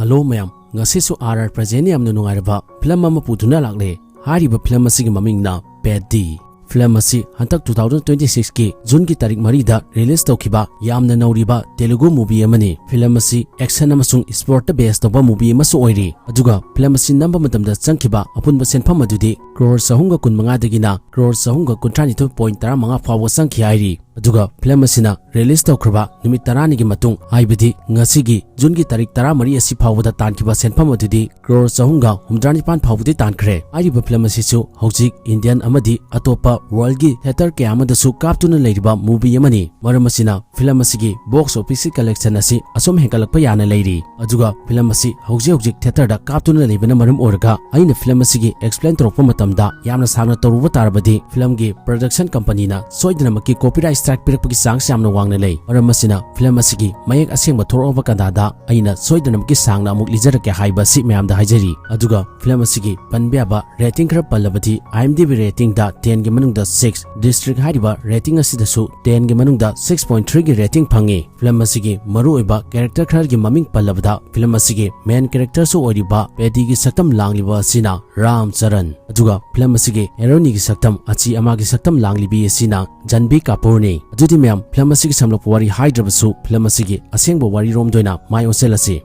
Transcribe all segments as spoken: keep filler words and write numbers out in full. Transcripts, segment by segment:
Hello ꯃꯌꯥꯝ, ꯉꯁꯤꯁꯨ R R present ꯌꯥꯝꯅ ꯅꯨꯡꯉꯥꯏꯔꯕ ꯐꯤꯂꯝ ꯑꯃ ꯄꯨꯗꯨꯅ ꯂꯥꯛꯂꯦ꯫ ꯍꯥꯏꯔꯤꯕ ꯐꯤꯂꯝ ꯑꯁꯤꯒꯤ ꯃꯃꯤꯡꯅ ꯄꯦꯗꯤ꯫ ꯐꯤꯂꯝ ꯑꯁꯤ ꯍꯟꯗꯛ two thousand twenty six ꯀꯤ ꯖꯨꯟꯒꯤ ꯇꯥꯔꯤꯛ ꯃꯔꯤꯗ ꯔꯤꯂꯤꯖ ꯇꯧꯈꯤꯕ ꯌꯥꯝꯅ ꯅꯧꯔꯤꯕ ꯇꯦꯂꯨꯒꯨ ꯃꯨꯚꯤ ꯑꯃꯅꯤ꯫ ꯐꯤꯂꯝ ꯑꯁꯤ ꯑꯦꯛꯁꯟ ꯑꯃꯁꯨꯡ ꯁ꯭ꯄꯣꯔꯠꯇ ꯕꯦꯖ ꯇꯧꯕ ꯃꯨꯚꯤ ꯑꯃꯁꯨ ꯑꯣꯏꯔꯤ꯫ ꯑꯗꯨꯒ ꯐꯤꯂꯝ ꯑꯁꯤ ꯅꯝꯕ ꯃꯇꯝꯗ ꯆꯪꯈꯤꯕ ꯑꯄꯨꯟꯕ ꯁꯦꯟꯐꯝ ꯑꯗꯨꯗꯤ ꯀ꯭ꯔꯣꯔ ꯆꯍꯨꯝꯒ ꯀꯨꯟꯃꯉꯥꯗꯒꯤꯅ ꯀ꯭ꯔꯣꯔ ꯆꯍꯨꯝꯒ ꯀꯨꯟꯊ꯭ꯔꯥꯅꯤꯊꯣꯏ ꯄꯣꯏꯟ ꯇꯔꯥꯃꯉꯥ ꯐꯥꯎꯕ ꯆꯪꯈꯤ ꯍꯥꯏꯔꯤ꯫ ꯑꯗꯨꯒ ꯐꯤꯂꯝ ꯑꯁꯤꯅ ꯔꯤꯂꯤꯖ ꯇꯧꯈ꯭ꯔꯕ ꯅꯨꯃꯤꯠ ꯇꯔꯥꯅꯤꯒꯤ ꯃꯇꯨꯡ, ꯍꯥꯏꯕꯗꯤ ꯉꯁꯤꯒꯤ ꯖꯨꯟꯒꯤ ꯇꯥꯔꯤꯛ ꯇꯔꯥꯃꯔꯤ ꯑꯁꯤ ꯐꯥꯎꯕꯗ ꯇꯥꯟꯈꯤꯕ ꯁꯦꯟꯐꯝ ꯑꯗꯨꯗꯤ ꯀ꯭ꯔꯣꯔ ꯆꯍꯨꯝꯒ ꯍꯨꯝꯗ꯭ꯔꯥꯅꯤꯄꯥꯟ ꯐꯥꯎꯕꯗꯤ ꯇꯥꯟꯈ꯭ꯔꯦ꯫ ꯍꯥꯏꯔꯤꯕ ꯐꯤꯂꯝ ꯑꯁꯤꯁꯨ ꯍꯧꯖꯤꯛ ꯏꯟꯗꯤꯌꯟ ꯑꯃꯗꯤ ꯑꯇꯣꯞꯄ ꯋꯥꯔꯜꯒꯤ ꯊꯤꯌꯦꯇꯔ ꯀꯌꯥ ꯑꯃꯗꯁꯨ ꯀꯥꯞꯇꯨꯅ ꯂꯩꯔꯤꯕ ꯃꯨꯚꯤ ꯑꯃꯅꯤ꯫ ꯃꯔꯝ ꯑꯁꯤꯅ ꯐꯤꯂꯝ ꯑꯁꯤꯒꯤ ꯕꯣꯛꯁ ꯑꯣꯐꯤꯁꯀꯤ ꯀꯂꯦꯛꯁꯟ ꯑꯁꯤ ꯑꯁꯨꯝ ꯍꯦꯟꯒꯠꯂꯛꯄ ꯌꯥꯅ ꯂꯩꯔꯤ꯫ ꯑꯗꯨꯒ ꯐꯤꯂꯝ ꯑꯁꯤ ꯍꯧꯖꯤꯛ ꯍꯧꯖꯤꯛ ꯊꯤꯌꯦꯇꯔꯗ ꯀꯥꯞꯇꯨꯅ ꯂꯩꯕꯅ ꯃꯔꯝ ꯑꯣꯏꯔꯒ ꯑꯩꯅ ꯐꯤꯂꯝ ꯑꯁꯤꯒꯤ ꯑꯦꯛꯁꯄ꯭ꯂꯦꯟ ꯇꯧꯔꯛꯄ ꯃꯇꯝꯗ ꯌꯥꯝꯅ ꯁꯥꯡꯅ ꯇꯧꯔꯨꯕ ꯇꯥꯔꯕꯗꯤ ꯐꯤꯂꯝꯒꯤ ꯄ꯭ꯔꯗꯛꯁꯟ ꯀꯝꯄꯅꯤꯅ ꯁꯣꯏꯗꯅꯃꯛꯀꯤ ꯀꯣꯄꯤꯔꯥꯏꯠ ꯁ꯭ꯇ꯭ꯔꯥꯏꯛ ꯄꯤꯔꯛꯄꯒꯤ ꯆꯥꯟꯁ ꯌꯥꯝꯅ ꯋꯥꯡꯅ ꯂꯩ꯫ ꯃꯔꯝ ꯑꯁꯤꯅ ꯐꯤꯂꯝ ꯑꯁꯤꯒꯤ ꯃꯌꯦꯛ ꯑꯁꯦꯡꯕ ꯊꯣꯔꯛꯑꯕ ꯀꯥꯟꯗ ꯑꯩꯅ ꯁꯣꯏꯗꯅꯃꯛꯀꯤ ꯁꯥꯡꯅ ꯑꯃꯨꯛ ꯂꯤꯖꯔꯛꯀꯦ ꯍꯥꯏꯕ ꯑꯁꯤ ꯃꯌꯥꯝꯗ ꯍꯥꯏꯖꯔꯤ꯫ ꯑꯗꯨꯒ ꯐꯤꯂꯝ ꯑꯁꯤꯒꯤ ꯄꯟꯕ ꯌꯥꯕ ꯔꯦꯇꯤꯡ ꯈꯔ ꯄꯜꯂꯕꯗꯤ, IMDb ꯔꯦꯇꯤꯡꯗ ten ꯒꯤ ꯃꯅꯨꯡꯗ six, ꯗꯤꯁꯇ꯭ꯔꯤꯛ ꯍꯥꯏꯔꯤꯕ ꯔꯦꯇꯤꯡ ꯑꯁꯤꯗꯁꯨ ten ꯒꯤ ꯃꯅꯨꯡꯗ six point three ꯒꯤ ꯔꯦꯇꯤꯡ ꯐꯪꯉꯤ꯫ ꯐꯤꯂꯝ ꯑꯁꯤꯒꯤ ꯃꯔꯨꯑꯣꯏꯕ ꯀꯦꯔꯦꯛꯇꯔ ꯈꯔꯒꯤ ꯃꯃꯤꯡ ꯄꯜꯂꯕꯗ, ꯐꯤꯂꯝ ꯑꯁꯤꯒꯤ ꯃꯦꯟ ꯀꯦꯔꯦꯛꯇꯔꯁꯨ ꯑꯣꯏꯔꯤꯕ ꯄꯦꯗꯤꯒꯤ ꯁꯛꯇꯝ ꯂꯥꯡꯂꯤꯕ ꯑꯁꯤꯅ ꯔꯥꯝ ꯆꯔꯟ, ꯑꯗꯨꯒ ꯐꯤꯂꯝ ꯑꯁꯤꯒꯤ ꯍꯦꯔꯣꯅꯤꯒꯤ ꯁꯛꯇꯝ ꯑꯆꯤ ꯑꯃꯥꯒꯤ ꯁꯛꯇꯝ ꯂꯥꯡꯂꯤꯕꯤ ꯑꯁꯤꯅ ꯖꯟꯕꯤ ꯀꯥꯄꯨꯔꯅꯤ꯫ ꯑꯗꯨꯗꯤ ꯃꯌꯥꯝ, ꯐꯤꯂꯝ ꯑꯁꯤꯒꯤ ꯁꯝꯂꯞꯄ ꯋꯥꯔꯤ ꯍꯥꯏꯗ꯭ꯔꯕꯁꯨ, ꯐꯤꯂꯝ ꯑꯁꯤꯒꯤ ꯑꯁꯦꯡꯕ ꯋꯥꯔꯤꯔꯣꯝꯗ ꯑꯣꯏꯅ ꯃꯥꯏ ꯑꯣꯟꯁꯤꯜꯂꯁꯤ꯫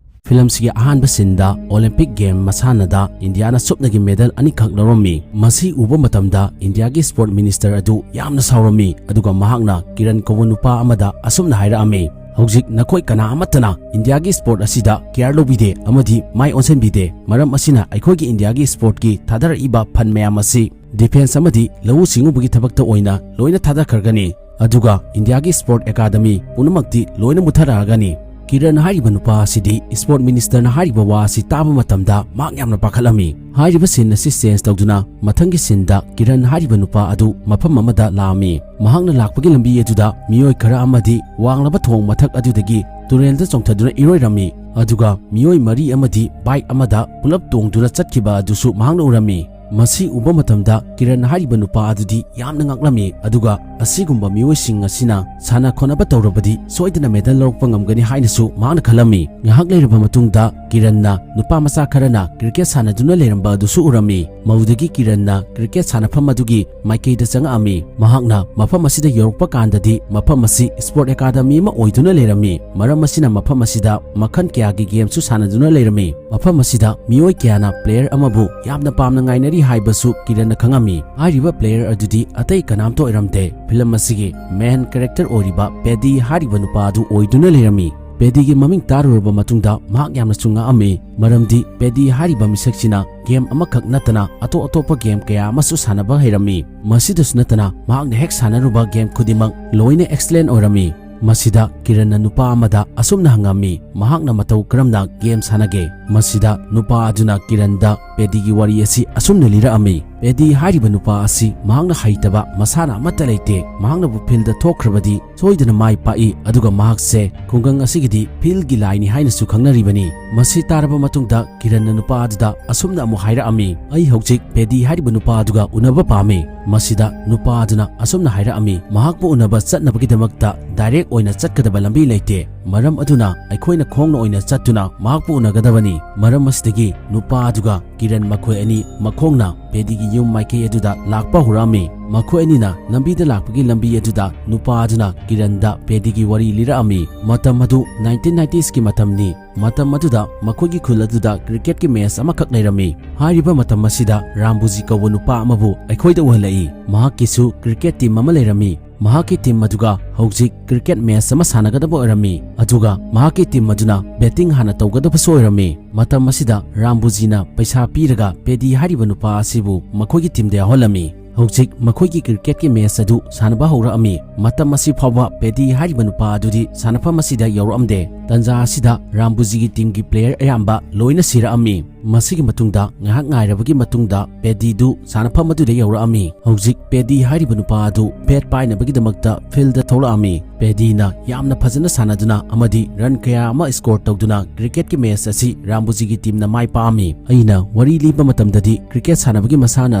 ꯐꯤꯂꯝꯁꯤꯒꯤ ꯑꯍꯥꯟꯕ ꯁꯤꯟꯗ ꯑꯣꯂꯤꯝꯄꯤꯛ ꯒꯦꯝ ꯃꯁꯥꯟꯅꯗ ꯏꯟꯗꯤꯌꯥꯅ ꯁꯨꯞꯅꯒꯤ ꯃꯦꯗꯜ ꯑꯅꯤꯈꯛ ꯂꯧꯔꯝꯃꯤ꯫ ꯃꯁꯤ ꯎꯕ ꯃꯇꯝꯗ ꯏꯟꯗꯤꯌꯥꯒꯤ ꯁ꯭ꯄꯣꯔꯠ ꯃꯤꯅꯤꯁꯇꯔ ꯑꯗꯨ ꯌꯥꯝꯅ ꯁꯥꯎꯔꯝꯃꯤ, ꯑꯗꯨꯒ ꯃꯍꯥꯛꯅ ꯀꯤꯔꯟ ꯀꯧꯕ ꯅꯨꯄꯥ ꯑꯃꯗ ꯑꯁꯨꯝꯅ ꯍꯥꯏꯔꯛꯑꯝꯃꯤ, "ꯍꯧꯖꯤꯛ ꯅꯈꯣꯏ ꯀꯅꯥ ꯑꯃꯠꯇꯅ ꯏꯟꯗꯤꯌꯥꯒꯤ ꯁ꯭ꯄꯣꯔꯠ ꯑꯁꯤꯗ ꯀꯤꯌꯔ ꯂꯧꯕꯤꯗꯦ ꯑꯃꯗꯤ ꯃꯥꯏ ꯑꯣꯟꯁꯤꯟꯕꯤꯗꯦ꯫ ꯃꯔꯝ ꯑꯁꯤꯅ ꯑꯩꯈꯣꯏꯒꯤ ꯏꯟꯗꯤꯌꯥꯒꯤ ꯁ꯭ꯄꯣꯔꯠꯀꯤ ꯊꯥꯗꯔꯛꯏꯕ ꯐꯟ ꯃꯌꯥꯝ ꯑꯁꯤ ꯗꯤꯐꯦꯟꯁ ꯑꯃꯗꯤ ꯂꯧꯎ ꯁꯤꯡꯎꯕꯒꯤ ꯊꯕꯛꯇ ꯑꯣꯏꯅ ꯂꯣꯏꯅ ꯊꯥꯗꯈ꯭ꯔꯒꯅꯤ꯫ ꯑꯗꯨꯒ ꯏꯟꯗꯤꯌꯥꯒꯤ ꯁ꯭ꯄꯣꯔꯠ ꯑꯦꯀꯥꯗꯃꯤ ꯄꯨꯝꯅꯃꯛꯇꯤ ꯂꯣꯏꯅ ꯃꯨꯠꯊꯔꯛꯑꯒꯅꯤ꯫" ꯀꯤꯔꯟ ꯍꯥꯏꯔꯤꯕ ꯅꯨꯄꯥ ꯑꯁꯤꯗꯤ ꯁ꯭ꯄꯣꯔꯠ ꯃꯤꯅꯤꯁꯇꯔꯅ ꯍꯥꯏꯔꯤꯕ ꯋꯥ ꯑꯁꯤ ꯇꯥꯕ ꯃꯇꯝꯗ ꯃꯍꯥꯛ ꯌꯥꯝꯅ ꯄꯥꯈꯠꯂꯝꯃꯤ꯫ ꯍꯥꯏꯔꯤꯕ ꯁꯤꯟ ꯑꯁꯤ ꯆꯦꯟꯖ ꯇꯧꯗꯨꯅ ꯃꯊꯪꯒꯤ ꯁꯤꯟꯗ ꯀꯤꯔꯟ ꯍꯥꯏꯔꯤꯕ ꯅꯨꯄꯥ ꯑꯗꯨ ꯃꯐꯝ ꯑꯃꯗ ꯂꯥꯛꯑꯝꯃꯤ꯫ ꯃꯍꯥꯛꯅ ꯂꯥꯛꯄꯒꯤ ꯂꯝꯕꯤ ꯑꯗꯨꯗ ꯃꯤꯑꯣꯏ ꯈꯔ ꯑꯃꯗꯤ ꯋꯥꯡꯂꯕ ꯊꯣꯡ ꯃꯊꯛ ꯑꯗꯨꯗꯒꯤ ꯇꯨꯔꯦꯜꯗ ꯆꯣꯡꯊꯗꯨꯅ ꯏꯔꯣꯏꯔꯝꯃꯤ꯫ ꯑꯗꯨꯒ ꯃꯤꯑꯣꯏ ꯃꯔꯤ ꯑꯃꯗꯤ ꯕꯥꯏꯛ ꯑꯃꯗ ꯄꯨꯂꯞ ꯇꯣꯡꯗꯨꯅ ꯆꯠꯈꯤꯕ ꯑꯗꯨꯁꯨ ꯃꯍꯥꯛꯅ ꯎꯔꯝꯃꯤ꯫ ꯃꯁꯤ ꯎꯕ ꯃꯇꯝꯗ ꯀꯤꯔꯟ ꯍꯥꯏꯔꯤꯕ ꯅꯨꯄꯥ ꯑꯗꯨꯗꯤ ꯌꯥꯝꯅ ꯉꯛꯂꯝꯃꯤ, ꯑꯗꯨꯒ ꯑꯁꯤꯒꯨꯝꯕ ꯃꯤꯑꯣꯏꯁꯤꯡ ꯑꯁꯤꯅ ꯁꯥꯟꯅ ꯈꯣꯠꯅꯕ ꯇꯧꯔꯕꯗꯤ ꯁꯣꯏꯗꯅ ꯃꯦꯗꯜ ꯂꯧꯔꯛꯄ ꯉꯝꯒꯅꯤ ꯍꯥꯏꯅꯁꯨ ꯃꯍꯥꯛꯅ ꯈꯜꯂꯝꯃꯤ꯫ ꯉꯥꯏꯍꯥꯛ ꯂꯩꯔꯕ ꯃꯇꯨꯡꯗ ꯀꯤꯔꯟꯅ ꯅꯨꯄꯥ ꯃꯆꯥ ꯈꯔꯅ ꯀ꯭ꯔꯤꯀꯦꯠ ꯁꯥꯟꯅꯗꯨꯅ ꯂꯩꯔꯝꯕ ꯑꯗꯨꯁꯨ ꯎꯔꯝꯃꯤ꯫ ꯃꯗꯨꯗꯒꯤ ꯀꯤꯔꯟꯅ ꯀ꯭ꯔꯤꯀꯦꯠ ꯁꯥꯟꯅꯐꯝ ꯑꯗꯨꯒꯤ ꯃꯥꯏꯀꯩꯗ ꯆꯪꯉꯛꯑꯝꯃꯤ꯫ ꯃꯍꯥꯛꯅ ꯃꯐꯝ ꯑꯁꯤꯗ ꯌꯧꯔꯛꯄ ꯀꯥꯟꯗꯗꯤ ꯃꯐꯝ ꯑꯁꯤ ꯁ꯭ꯄꯣꯔꯠ ꯑꯦꯀꯥꯗꯃꯤ ꯑꯃ ꯑꯣꯏꯗꯨꯅ ꯂꯩꯔꯝꯃꯤ꯫ ꯃꯔꯝ ꯑꯁꯤꯅ ꯃꯐꯝ ꯑꯁꯤꯗ ꯃꯈꯜ ꯀꯌꯥꯒꯤ ꯒꯦꯝꯁꯨ ꯁꯥꯟꯅꯗꯨꯅ ꯂꯩꯔꯝꯃꯤ꯫ ꯃꯐꯝ ꯑꯁꯤꯗ ꯃꯤꯑꯣꯏ ꯀꯌꯥꯅ ꯄ꯭ꯂꯦꯌꯔ ꯑꯃꯕꯨ ꯌꯥꯝꯅ ꯄꯥꯝꯅ ꯉꯥꯏꯅꯔꯤ ꯍꯥꯏꯕꯁꯨ ꯀꯤꯔꯟꯅ ꯈꯪꯉꯝꯃꯤ꯫ ꯍꯥꯏꯔꯤꯕ ꯄ꯭ꯂꯦꯌꯔ ꯑꯗꯨꯗꯤ ꯑꯇꯩ ꯀꯅꯥꯝꯇ ꯑꯣꯏꯔꯝꯗꯦ꯫ ꯐꯤꯂꯝ ꯑꯁꯤꯒꯤ ꯃꯦꯟ ꯀꯦꯔꯦꯛꯇꯔ ꯑꯣꯏꯔꯤꯕ ꯄꯦꯗꯤ ꯍꯥꯏꯔꯤꯕ ꯅꯨꯄꯥ ꯑꯗꯨ ꯑꯣꯏꯗꯨꯅ ꯂꯩꯔꯝꯃꯤ꯫ ꯄꯦꯗꯤꯒꯤ ꯃꯃꯤꯡ ꯇꯥꯔꯨꯔꯕ ꯃꯇꯨꯡꯗ ꯃꯍꯥꯛ ꯌꯥꯝꯅꯁꯨ ꯉꯛꯑꯝꯃꯤ, ꯃꯔꯝꯗꯤ ꯄꯦꯗꯤ ꯍꯥꯏꯔꯤꯕ ꯃꯤꯁꯛꯁꯤꯅ ꯒꯦꯝ ꯑꯃꯈꯛ ꯅꯠꯇꯅ ꯑꯇꯣꯞ ꯑꯇꯣꯞꯄ ꯒꯦꯝ ꯀꯌꯥ ꯑꯃꯁꯨ ꯁꯥꯟꯅꯕ ꯍꯩꯔꯝꯃꯤ꯫ ꯃꯁꯤꯗꯁꯨ ꯅꯠꯇꯅ ꯃꯍꯥꯛꯅ ꯍꯦꯛ ꯁꯥꯟꯅꯔꯨꯕ ꯒꯦꯝ ꯈꯨꯗꯤꯡꯃꯛ ꯂꯣꯏꯅ ꯑꯦꯛꯁꯂꯦꯟ ꯑꯣꯏꯔꯝꯃꯤ꯫ ꯃꯁꯤꯗ ꯀꯤꯔꯟꯅ ꯅꯨꯄꯥ ꯑꯃꯗ ꯑꯁꯨꯝꯅ ꯍꯪꯉꯝꯃꯤ, ꯃꯍꯥꯛꯅ ꯃꯇꯧ ꯀꯔꯝꯅ ꯒꯦꯝ ꯁꯥꯟꯅꯒꯦ? ꯃꯁꯤꯗ ꯅꯨꯄꯥ ꯑꯗꯨꯅ ꯀꯤꯔꯟꯗ ꯄꯦꯗꯤꯒꯤ ꯋꯥꯔꯤ ꯑꯁꯤ ꯑꯁꯨꯝꯅ ꯂꯤꯔꯛꯑꯝꯃꯤ, "ꯄꯦꯗꯤ ꯍꯥꯏꯔꯤꯕ ꯅꯨꯄꯥ ꯑꯁꯤ ꯃꯍꯥꯛꯅ ꯍꯩꯇꯕ ꯃꯁꯥꯟꯅ ꯑꯃꯠꯇ ꯂꯩꯇꯦ꯫ ꯃꯍꯥꯛꯅꯕꯨ ꯐꯤꯜꯗ ꯊꯣꯛꯈ꯭ꯔꯕꯗꯤ ꯁꯣꯏꯗꯅ ꯃꯥꯏ ꯄꯥꯛꯏ, ꯑꯗꯨꯒ ꯃꯍꯥꯛꯁꯦ ꯈꯨꯡꯒꯪ ꯑꯁꯤꯒꯤꯗꯤ ꯐꯤꯜꯒꯤ ꯂꯥꯏꯅꯤ ꯍꯥꯏꯅꯁꯨ ꯈꯪꯅꯔꯤꯕꯅꯤ"꯫ ꯃꯁꯤ ꯇꯥꯔꯕ ꯃꯇꯨꯡꯗ ꯀꯤꯔꯟꯅ ꯅꯨꯄꯥ ꯑꯗꯨꯗ ꯑꯁꯨꯝꯅ ꯑꯃꯨꯛ ꯍꯥꯏꯔꯛꯑꯝꯃꯤ, "ꯑꯩ ꯍꯧꯖꯤꯛ ꯄꯦꯗꯤ ꯍꯥꯏꯔꯤꯕ ꯅꯨꯄꯥ ꯑꯗꯨꯒ ꯎꯅꯕ ꯄꯥꯝꯃꯤ"꯫ ꯃꯁꯤꯗ ꯅꯨꯄꯥ ꯑꯗꯨꯅ ꯑꯁꯨꯝꯅ ꯍꯥꯏꯔꯛꯑꯝꯃꯤ, "ꯃꯍꯥꯛꯄꯨ ꯎꯅꯕ ꯆꯠꯅꯕꯒꯤꯗꯃꯛꯇ ꯗꯥꯏꯔꯦꯛ ꯑꯣꯏꯅ ꯆꯠꯀꯗꯕ ꯂꯝꯕꯤ ꯂꯩꯇꯦ꯫ ꯃꯔꯝ ꯑꯗꯨꯅ ꯑꯩꯈꯣꯏꯅ ꯈꯣꯡꯅ ꯑꯣꯏꯅ ꯆꯠꯇꯨꯅ ꯃꯍꯥꯛꯄꯨ ꯎꯅꯒꯗꯕꯅꯤ"꯫ ꯃꯔꯝ ꯑꯁꯤꯗꯒꯤ ꯅꯨꯄꯥ ꯑꯗꯨꯒ ꯀꯤꯔꯟ ꯃꯈꯣꯏ ꯑꯅꯤ ꯃꯈꯣꯡꯅ ꯄꯦꯗꯤꯒꯤ ꯌꯨꯝ ꯃꯥꯏꯀꯩ ꯑꯗꯨꯗ ꯂꯥꯛꯄ ꯍꯧꯔꯛꯑꯝꯃꯤ꯫ ꯃꯈꯣꯏ ꯑꯅꯤꯅ ꯂꯝꯕꯤꯗ ꯂꯥꯛꯄꯒꯤ ꯂꯝꯕꯤ ꯑꯗꯨꯗ ꯅꯨꯄꯥ ꯑꯗꯨꯅ ꯀꯤꯔꯟꯗ ꯄꯦꯗꯤꯒꯤ ꯋꯥꯔꯤ ꯂꯤꯔꯛꯑꯝꯃꯤ꯫ ꯃꯇꯝ ꯑꯗꯨ ꯅꯥꯏꯟꯇꯤꯟ ꯅꯥꯏꯟꯇꯤꯁꯀꯤ ꯃꯇꯝꯅꯤ꯫ ꯃꯇꯝ ꯑꯗꯨꯗ ꯃꯈꯣꯏꯒꯤ ꯈꯨꯜ ꯑꯗꯨꯗ ꯀ꯭ꯔꯤꯀꯦꯠꯀꯤ ꯃꯦꯆ ꯑꯃꯈꯛ ꯂꯩꯔꯝꯃꯤ꯫ ꯍꯥꯏꯔꯤꯕ ꯃꯇꯝ ꯑꯁꯤꯗ ꯔꯥꯝꯕꯨꯖꯤ ꯀꯧꯕ ꯅꯨꯄꯥ ꯑꯃꯕꯨ ꯑꯩꯈꯣꯏꯗ ꯎꯍꯜꯂꯛꯏ꯫ ꯃꯍꯥꯛꯀꯤꯁꯨ ꯀ꯭ꯔꯤꯀꯦꯠ ꯇꯤꯝ ꯑꯃ ꯂꯩꯔꯝꯃꯤ꯫ ꯃꯍꯥꯛꯀꯤ ꯇꯤꯝ ꯑꯗꯨꯒ ꯍꯧꯖꯤꯛ ꯀ꯭ꯔꯤꯀꯦꯠ ꯃꯦꯆ ꯑꯃ ꯁꯥꯟꯅꯒꯗꯕ ꯑꯣꯏꯔꯝꯃꯤ꯫ ꯑꯗꯨꯒ ꯃꯍꯥꯛꯀꯤ ꯇꯤꯝ ꯑꯗꯨꯅ ꯕꯦꯇꯤꯡ ꯍꯥꯟꯅ ꯇꯧꯒꯗꯕꯁꯨ ꯑꯣꯏꯔꯝꯃꯤ꯫ ꯃꯇꯝ ꯑꯁꯤꯗ ꯔꯥꯝꯕꯨꯖꯤꯅ ꯄꯩꯁꯥ ꯄꯤꯔꯒ ꯄꯦꯗꯤ ꯍꯥꯏꯔꯤꯕ ꯅꯨꯄꯥ ꯑꯁꯤꯕꯨ ꯃꯈꯣꯏꯒꯤ ꯇꯤꯝꯗ ꯌꯥꯎꯍꯜꯂꯝꯃꯤ꯫ ꯍꯧꯖꯤꯛ ꯃꯈꯣꯏꯒꯤ ꯀ꯭ꯔꯤꯀꯦꯠꯀꯤ ꯃꯦꯆ ꯑꯗꯨ ꯁꯥꯟꯅꯕ ꯍꯧꯔꯛꯑꯝꯃꯤ꯫ ꯃꯇꯝ ꯑꯁꯤ ꯐꯥꯎꯕ ꯄꯦꯗꯤ ꯍꯥꯏꯔꯤꯕ ꯅꯨꯄꯥ ꯑꯗꯨꯗꯤ ꯁꯥꯟꯅꯐꯝ ꯑꯁꯤꯗ ꯌꯧꯔꯛꯑꯝꯗꯦ꯫ ꯇꯟꯖꯥ ꯑꯁꯤꯗ ꯔꯥꯝꯕꯨꯖꯤꯒꯤ ꯇꯤꯝꯒꯤ ꯄ꯭ꯂꯦꯌꯔ ꯑꯌꯥꯝꯕ ꯂꯣꯏꯅ ꯁꯤꯔꯛꯑꯝꯃꯤ꯫ ꯃꯁꯤꯒꯤ ꯃꯇꯨꯡꯗ ꯉꯥꯏꯍꯥꯛ ꯉꯥꯏꯔꯕꯒꯤ ꯃꯇꯨꯡꯗ ꯄꯦꯗꯤꯗꯨ ꯁꯥꯟꯅꯐꯝ ꯑꯗꯨꯗ ꯌꯧꯔꯛꯑꯝꯃꯤ꯫ ꯍꯧꯖꯤꯛ ꯄꯦꯗꯤ ꯍꯥꯏꯔꯤꯕ ꯅꯨꯄꯥ ꯑꯗꯨ ꯕꯦꯠ ꯄꯥꯏꯅꯕꯒꯤꯗꯃꯛꯇ ꯐꯤꯜꯗ ꯊꯣꯛꯂꯛꯑꯝꯃꯤ꯫ ꯄꯦꯗꯤꯅ ꯌꯥꯝꯅ ꯐꯖꯅ ꯁꯥꯟꯅꯗꯨꯅ ꯑꯃꯗꯤ ꯔꯟ ꯀꯌꯥ ꯑꯃ ꯁ꯭ꯀꯣꯔ ꯇꯧꯗꯨꯅ ꯀ꯭ꯔꯤꯀꯦꯠꯀꯤ ꯃꯦꯆ ꯑꯁꯤ ꯔꯥꯝꯕꯨꯖꯤꯒꯤ ꯇꯤꯝꯅ ꯃꯥꯏ ꯄꯥꯛꯑꯝꯃꯤ꯫ ꯑꯩꯅ ꯋꯥꯔꯤ ꯂꯤꯕ ꯃꯇꯝꯗꯗꯤ ꯀ꯭ꯔꯤꯀꯦꯠ ꯁꯥꯟꯅꯕꯒꯤ ꯃꯁꯥꯟꯅ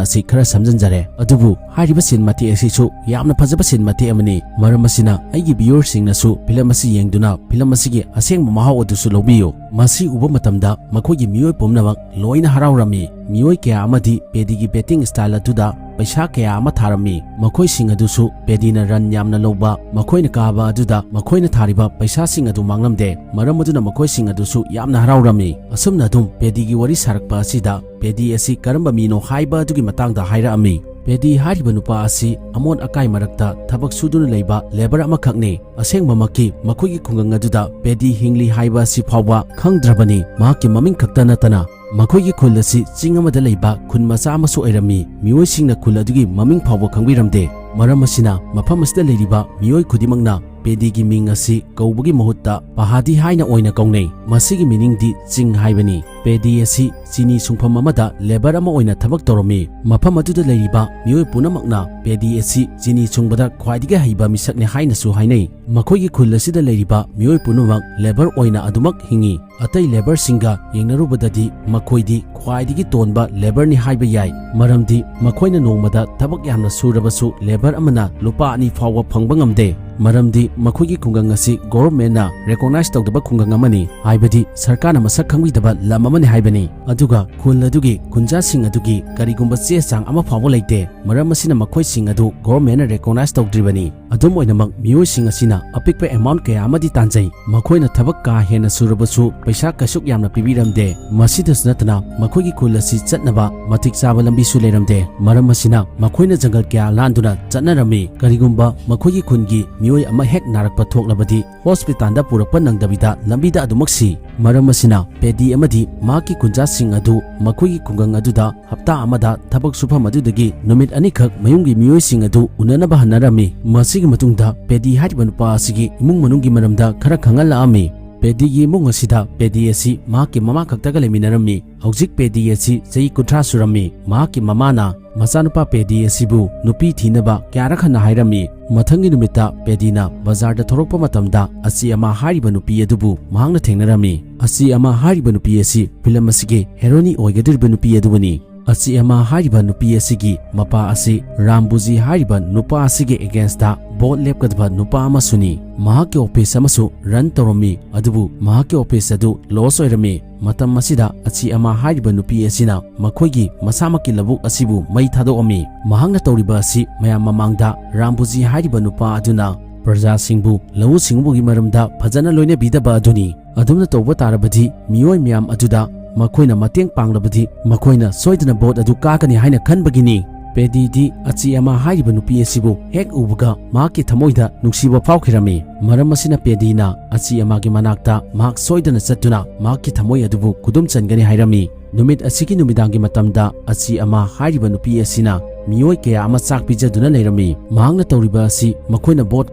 ꯑꯁꯤ ꯈꯔ ꯁꯝꯖꯤꯟꯖꯔꯦ, ꯑꯗꯨꯕꯨ ꯍꯥꯏꯔꯤꯕ ꯁꯤꯟ ꯃꯇꯦꯛ ꯑꯁꯤꯁꯨ ꯌꯥꯝꯅ ꯐꯖꯕ ꯁꯤꯟ ꯃꯇꯦꯛ ꯑꯃꯅꯤ꯫ ꯃꯔꯝ ꯑꯁꯤꯅ ꯑꯩꯒꯤ ꯚꯤꯌꯨꯋꯔꯁꯤꯡꯅꯁꯨ ꯐꯤꯂꯝ ꯑꯁꯤ ꯌꯦꯡꯗꯨꯅ ꯐꯤꯂꯝ ꯑꯁꯤꯒꯤ ꯑꯁꯦꯡꯕ ꯃꯍꯥꯎ ꯑꯗꯨꯁꯨ ꯂꯧꯕꯤꯌꯨ꯫ ꯃꯁꯤ ꯎꯕ ꯃꯇꯝꯗ ꯃꯈꯣꯏꯒꯤ ꯃꯤꯑꯣꯏ ꯄꯨꯝꯅꯃꯛ ꯂꯣꯏꯅ ꯍꯔꯥꯎꯔꯝꯃꯤ꯫ ꯃꯤꯑꯣꯏ ꯀꯌꯥ ꯑꯃꯗꯤ ꯄꯦꯗꯤꯒꯤ ꯕꯦꯇꯤꯡ ꯁ꯭ꯇꯥꯏꯜ ꯑꯗꯨꯗ ꯄꯩꯁꯥ ꯀꯌꯥ ꯑꯃ ꯊꯥꯔꯝꯃꯤ꯫ ꯃꯈꯣꯏꯁꯤꯡ ꯑꯗꯨꯁꯨ ꯄꯦꯗꯤꯅ ꯔꯟ ꯌꯥꯝꯅ ꯂꯧꯕ, ꯃꯈꯣꯏꯅ ꯀꯥꯕ ꯑꯗꯨꯗ ꯃꯈꯣꯏꯅ ꯊꯥꯔꯤꯕ ꯄꯩꯁꯥꯁꯤꯡ ꯑꯗꯨ ꯃꯥꯡꯂꯝꯗꯦ꯫ ꯃꯔꯝ ꯑꯗꯨꯅ ꯃꯈꯣꯏꯁꯤꯡ ꯑꯗꯨꯁꯨ ꯌꯥꯝꯅ ꯍꯔꯥꯎꯔꯝꯃꯤ꯫ ꯑꯁꯨꯝꯅ ꯑꯗꯨꯝ ꯄꯦꯗꯤꯒꯤ ꯋꯥꯔꯤ ꯁꯥꯔꯛꯄ ꯑꯁꯤꯗ ꯄꯦꯗꯤ ꯑꯁꯤ ꯀꯔꯝꯕ ꯃꯤꯅꯣ ꯍꯥꯏꯕ ꯑꯗꯨꯒꯤ ꯃꯇꯥꯡꯗ ꯍꯥꯏꯔꯛꯑꯝꯃꯤ꯫ ꯄꯦꯗꯤ ꯍꯥꯏꯔꯤꯕ ꯅꯨꯄꯥ ꯑꯁꯤ ꯑꯃꯣꯠ ꯑꯀꯥꯏ ꯃꯔꯛꯇ ꯊꯕꯛ ꯁꯨꯗꯨꯅ ꯂꯩꯕ ꯂꯦꯕꯔ ꯑꯃꯈꯛꯅꯤ꯫ ꯑꯁꯦꯡꯕꯃꯛꯀꯤ ꯃꯈꯣꯏꯒꯤ ꯈꯨꯡꯒꯪ ꯑꯗꯨꯗ ꯄꯦꯗꯤ ꯍꯤꯡꯂꯤ ꯍꯥꯏꯕ ꯑꯁꯤ ꯐꯥꯎꯕ ꯈꯪꯗ꯭ꯔꯕꯅꯤ꯫ ꯃꯍꯥꯛꯀꯤ ꯃꯃꯤꯡ ꯈꯛꯇ ꯅꯠꯇꯅ ꯃꯈꯣꯏꯒꯤ ꯈꯨꯜ ꯑꯁꯤ ꯆꯤꯡ ꯑꯃꯗ ꯂꯩꯕ ꯈꯨꯟ ꯃꯆꯥ ꯑꯃꯁꯨ ꯑꯣꯏꯔꯝꯃꯤ꯫ ꯃꯤꯑꯣꯏꯁꯤꯡꯅ ꯈꯨꯜ ꯑꯗꯨꯒꯤ ꯃꯃꯤꯡ ꯐꯥꯎꯕ ꯈꯪꯕꯤꯔꯝꯗꯦ꯫ ꯃꯔꯝ ꯑꯁꯤꯅ ꯃꯐꯝ ꯑꯁꯤꯗ ꯂꯩꯔꯤꯕ ꯃꯤꯑꯣꯏ ꯈꯨꯗꯤꯡꯃꯛꯅ ꯄꯦꯗꯤꯒꯤ ꯃꯤꯡ ꯑꯁꯤ ꯀꯧꯕꯒꯤ ꯃꯍꯨꯠꯇ ꯄꯍꯥꯗꯤ ꯍꯥꯏꯅ ꯑꯣꯏꯅ ꯀꯧꯅꯩ꯫ ꯃꯁꯤꯒꯤ ꯃꯤꯅꯤꯡꯗꯤ ꯆꯤꯡ ꯍꯥꯏꯕꯅꯤ꯫ ꯄꯦꯗꯤ ꯑꯁꯤ ꯆꯤꯅꯤ ꯁꯨꯡꯐꯝ ꯑꯃꯗ ꯂꯦꯕꯔ ꯑꯃ ꯑꯣꯏꯅ ꯊꯕꯛ ꯇꯧꯔꯝꯃꯤ꯫ ꯃꯐꯝ ꯑꯗꯨꯗ ꯂꯩꯔꯤꯕ ꯃꯤꯑꯣꯏ ꯄꯨꯝꯅꯃꯛꯅ ꯄꯦꯗꯤ ꯑꯁꯤ ꯆꯤꯅꯤ ꯁꯨꯡꯕꯗ ꯈ꯭ꯋꯥꯏꯗꯒꯤ ꯍꯩꯕ ꯃꯤꯁꯛꯅꯤ ꯍꯥꯏꯅꯁꯨ ꯍꯥꯏꯅꯩ꯫ ꯃꯈꯣꯏꯒꯤ ꯈꯨꯜ ꯑꯁꯤꯗ ꯂꯩꯔꯤꯕ ꯃꯤꯑꯣꯏ ꯄꯨꯝꯅꯃꯛ ꯂꯦꯕꯔ ꯑꯣꯏꯅ ꯑꯗꯨꯃꯛ ꯍꯤꯡꯏ꯫ ꯑꯇꯩ ꯂꯦꯕꯔꯁꯤꯡꯒ ꯌꯦꯡꯅꯔꯨꯕꯗꯗꯤ ꯃꯈꯣꯏꯗꯤ ꯈ꯭ꯋꯥꯏꯗꯒꯤ ꯇꯣꯟꯕ ꯂꯦꯕꯔꯅꯤ ꯍꯥꯏꯕ ꯌꯥꯏ, ꯃꯔꯝꯗꯤ ꯃꯈꯣꯏꯅ ꯅꯣꯡꯃꯗ ꯊꯕꯛ ꯌꯥꯝꯅ ꯁꯨꯔꯕꯁꯨ ꯂꯦꯕꯔ ꯑꯃꯅ ꯂꯨꯄꯥ ꯑꯅꯤ ꯐꯥꯎꯕ ꯐꯪꯕ ꯉꯝꯗꯦ꯫ ꯃꯔꯝꯗꯤ ꯃꯈꯣꯏꯒꯤ ꯈꯨꯡꯒꯪ ꯑꯁꯤ ꯒꯣꯚꯔꯟꯃꯦꯟꯠꯅ ꯔꯦꯀꯣꯒꯅꯥꯏꯖ ꯇꯧꯗꯕ ꯈꯨꯡꯒꯪ ꯑꯃꯅꯤ, ꯍꯥꯏꯕꯗꯤ ꯁꯔꯀꯥꯔꯅ ꯃꯁꯛ ꯈꯪꯕꯤꯗꯕ ꯂꯝ ꯑꯃꯅꯤ ꯍꯥꯏꯕꯅꯤ꯫ ꯑꯗꯨꯒ ꯈꯨꯜ ꯑꯗꯨꯒꯤ ꯈꯨꯟꯖꯥꯁꯤꯡ ꯑꯗꯨꯒꯤ ꯀꯔꯤꯒꯨꯝꯕ ꯆꯦ ꯆꯥꯡ ꯑꯃ ꯐꯥꯎꯕ ꯂꯩꯇꯦ, ꯃꯔꯝ ꯑꯁꯤꯅ ꯃꯈꯣꯏꯁꯤꯡ ꯑꯗꯨ ꯒꯣꯚꯔꯟꯃꯦꯟꯠꯅ ꯔꯦꯀꯣꯒꯅꯥꯏꯖ ꯇꯧꯗ꯭ꯔꯤꯕꯅꯤ꯫ ꯑꯗꯨꯝ ꯑꯣꯏꯅꯃꯛ, ꯃꯤꯑꯣꯏꯁꯤꯡ ꯑꯁꯤꯅ ꯑꯄꯤꯛꯄ ꯑꯦꯃꯥꯎꯟꯠ ꯀꯌꯥ ꯑꯃꯗꯤ ꯇꯥꯟꯖꯩ꯫ ꯃꯈꯣꯏꯅ ꯊꯕꯛ ꯀꯥ ꯍꯦꯟꯅ ꯁꯨꯔꯕꯁꯨ ꯄꯩꯁꯥ ꯀꯩꯁꯨꯛ ꯌꯥꯝꯅ ꯄꯤꯕꯤꯔꯝꯗꯦ꯫ ꯃꯁꯤꯗꯁꯨ ꯅꯠꯇꯅ, ꯃꯈꯣꯏꯒꯤ ꯈꯨꯜ ꯑꯁꯤ ꯆꯠꯅꯕ ꯃꯇꯤꯛ ꯆꯥꯕ ꯂꯝꯕꯤꯁꯨ ꯂꯩꯔꯝꯗꯦ꯫ ꯃꯔꯝ ꯑꯁꯤꯅ, ꯃꯈꯣꯏꯅ ꯖꯪꯒꯜ ꯀꯌꯥ ꯂꯥꯟꯗꯨꯅ ꯆꯠꯅꯔꯝꯃꯤ꯫ ꯀꯔꯤꯒꯨꯝꯕ ꯃꯈꯣꯏꯒꯤ ꯈꯨꯟꯒꯤ ꯃꯤꯑꯣꯏ ꯑꯃ ꯍꯦꯛ ꯅꯥꯔꯛꯄ ꯊꯣꯛꯂꯕꯗꯤ, ꯍꯣꯁꯄꯤꯇꯥꯜꯗ ꯄꯨꯔꯛꯄ ꯅꯪꯗꯕꯤꯗ ꯂꯝꯕꯤꯗ ꯑꯗꯨꯃꯛ ꯁꯤ꯫ ꯃꯔꯝ ꯑꯁꯤꯅ, ꯄꯦꯗꯤ ꯑꯃꯗꯤ ꯃꯍꯥꯛꯀꯤ ꯈꯨꯟꯖꯥꯁꯤꯡ ꯑꯗꯨ ꯃꯈꯣꯏꯒꯤ ꯈꯨꯡꯒꯪ ꯑꯗꯨꯗ ꯍꯞꯇꯥ ꯑꯃꯗ ꯊꯕꯛ ꯁꯨꯐꯝ ꯑꯗꯨꯗꯒꯤ ꯅꯨꯃꯤꯠ ꯑꯅꯤꯈꯛ ꯃꯌꯨꯝꯒꯤ ꯃꯤꯑꯣꯏꯁꯤꯡ ꯑꯗꯨ ꯎꯅꯅꯕ ꯍꯟꯅꯔꯝꯃꯤ꯫ ꯃꯁꯤꯒꯤ ꯃꯇꯨꯡꯗ ꯄꯦꯗꯤ ꯍꯥꯏꯔꯤꯕ ꯅꯨꯄꯥ ꯑꯁꯤꯒꯤ ꯏꯃꯨꯡ ꯃꯅꯨꯡꯒꯤ ꯃꯔꯝꯗ ꯈꯔ ꯈꯪꯍꯜꯂꯛꯑꯝꯃꯤ꯫ ꯄꯦꯗꯤꯒꯤ ꯏꯃꯨꯡ ꯑꯁꯤꯗ ꯄꯦꯗꯤ ꯑꯁꯤ ꯃꯍꯥꯛꯀꯤ ꯃꯃꯥ ꯈꯛꯇꯒ ꯂꯩꯃꯤꯟꯅꯔꯝꯃꯤ꯫ ꯍꯧꯖꯤꯛ ꯄꯦꯗꯤ ꯑꯁꯤ ꯆꯍꯤ ꯀꯨꯟꯊ꯭ꯔꯥ ꯁꯨꯔꯝꯃꯤ꯫ ꯃꯍꯥꯛꯀꯤ ꯃꯃꯥꯅ ꯃꯆꯥꯅꯨꯄꯥ ꯄꯦꯗꯤ ꯑꯁꯤꯕꯨ ꯅꯨꯄꯤ ꯊꯤꯅꯕ ꯀꯌꯥꯔꯛ ꯍꯟꯅ ꯍꯥꯏꯔꯝꯃꯤ꯫ ꯃꯊꯪꯒꯤ ꯅꯨꯃꯤꯠꯇ ꯄꯦꯗꯤꯅ ꯕꯖꯥꯔꯗ ꯊꯣꯛꯂꯛꯄ ꯃꯇꯝꯗ ꯑꯆꯤ ꯑꯃꯥ ꯍꯥꯏꯔꯤꯕ ꯅꯨꯄꯤ ꯑꯗꯨꯕꯨ ꯃꯍꯥꯛꯅ ꯊꯦꯡꯅꯔꯝꯃꯤ꯫ ꯑꯆꯤ ꯑꯃꯥ ꯍꯥꯏꯔꯤꯕ ꯅꯨꯄꯤ ꯑꯁꯤ ꯐꯤꯂꯝ ꯑꯁꯤꯒꯤ ꯍꯦꯔꯣꯅꯤ ꯑꯣꯏꯒꯗꯧꯔꯤꯕ ꯅꯨꯄꯤ ꯑꯗꯨꯕꯨꯅꯤ꯫ ꯑꯆꯤ ꯑꯃꯥ ꯍꯥꯏꯔꯤꯕ ꯅꯨꯄꯤ ꯑꯁꯤꯒꯤ ꯃꯄꯥ ꯑꯁꯤ ꯔꯥꯝꯕꯨꯖꯤ ꯍꯥꯏꯔꯤꯕ ꯅꯨꯄꯥ ꯑꯁꯤꯒꯤ against ꯇ vote ꯂꯦꯞꯀꯗꯕ ꯅꯨꯄꯥ ꯑꯃꯁꯨꯅꯤ꯫ ꯃꯍꯥꯛꯀꯤ office ꯑꯃꯁꯨ run ꯇꯧꯔꯝꯃꯤ, ꯑꯗꯨꯕꯨ ꯃꯍꯥꯛꯀꯤ office ꯑꯗꯨ loss ꯑꯣꯏꯔꯝꯃꯤ꯫ ꯃꯇꯝ ꯑꯁꯤꯗ ꯑꯆꯤ ꯑꯃꯥ ꯍꯥꯏꯔꯤꯕ ꯅꯨꯄꯤ ꯑꯁꯤꯅ ꯃꯈꯣꯏꯒꯤ ꯃꯁꯥꯃꯛꯀꯤ ꯂꯧꯕꯨꯛ ꯑꯁꯤꯕꯨ ꯃꯩ ꯊꯥꯗꯣꯛꯑꯝꯃꯤ꯫ ꯃꯍꯥꯛꯅ ꯇꯧꯔꯤꯕ ꯑꯁꯤ ꯃꯌꯥꯝ ꯃꯃꯥꯡꯗ ꯔꯥꯝꯕꯨꯖꯤ ꯍꯥꯏꯔꯤꯕ ꯅꯨꯄꯥ ꯑꯗꯨꯅ ꯄ꯭ꯔꯖꯥꯁꯤꯡꯕꯨ ꯂꯧꯎ ꯁꯤꯡꯎꯕꯒꯤ ꯃꯔꯝꯗ ꯐꯖꯅ ꯂꯣꯏꯅꯕꯤꯗꯕ ꯑꯗꯨꯅꯤ꯫ ꯑꯗꯨꯝꯅ ꯇꯧꯕ ꯇꯥꯔꯕꯗꯤ ꯃꯤꯑꯣꯏ ꯃꯌꯥꯝ ꯑꯗꯨꯗ ꯃꯈꯣꯏꯅ ꯃꯇꯦꯡ ꯄꯥꯡꯂꯕꯗꯤ ꯃꯈꯣꯏꯅ ꯁꯣꯏꯗꯅ vote ꯑꯗꯨ ꯀꯥꯒꯅꯤ ꯍꯥꯏꯅ ꯈꯟꯕꯒꯤꯅꯤ꯫ ꯄꯦꯗꯤꯗꯤ ꯑꯆꯤ ꯑꯃꯥ ꯍꯥꯏꯔꯤꯕ ꯅꯨꯄꯤ ꯑꯁꯤꯕꯨ ꯍꯦꯛ ꯎꯕꯒ ꯃꯍꯥꯛꯀꯤ ꯊꯃꯣꯏꯗ ꯅꯨꯡꯁꯤꯕ ꯐꯥꯎꯈꯤꯔꯝꯃꯤ꯫ ꯃꯔꯝ ꯑꯁꯤꯅ ꯄꯦꯗꯤꯅ ꯑꯆꯤ ꯑꯃꯥꯒꯤ ꯃꯅꯥꯛꯇ ꯃꯍꯥꯛ ꯁꯣꯏꯗꯅ ꯆꯠꯇꯨꯅ ꯃꯍꯥꯛꯀꯤ ꯊꯃꯣꯏ ꯑꯗꯨꯕꯨ ꯈꯨꯗꯨꯝ ꯆꯟꯒꯅꯤ ꯍꯥꯏꯔꯝꯃꯤ꯫ ꯅꯨꯃꯤꯠ ꯑꯁꯤꯒꯤ ꯅꯨꯃꯤꯗꯥꯡꯒꯤ ꯃꯇꯝꯗ ꯑꯆꯤ ꯑꯃꯥ ꯍꯥꯏꯔꯤꯕ ꯅꯨꯄꯤ ꯑꯁꯤꯅ ꯃꯤꯑꯣꯏ ꯀꯌꯥ ꯑꯃ ꯆꯥꯛ ꯄꯤꯖꯗꯨꯅ ꯂꯩꯔꯝꯃꯤ꯫ ꯃꯍꯥꯛꯅ ꯇꯧꯔꯤꯕ ꯑꯁꯤ ꯃꯈꯣꯏꯅ vote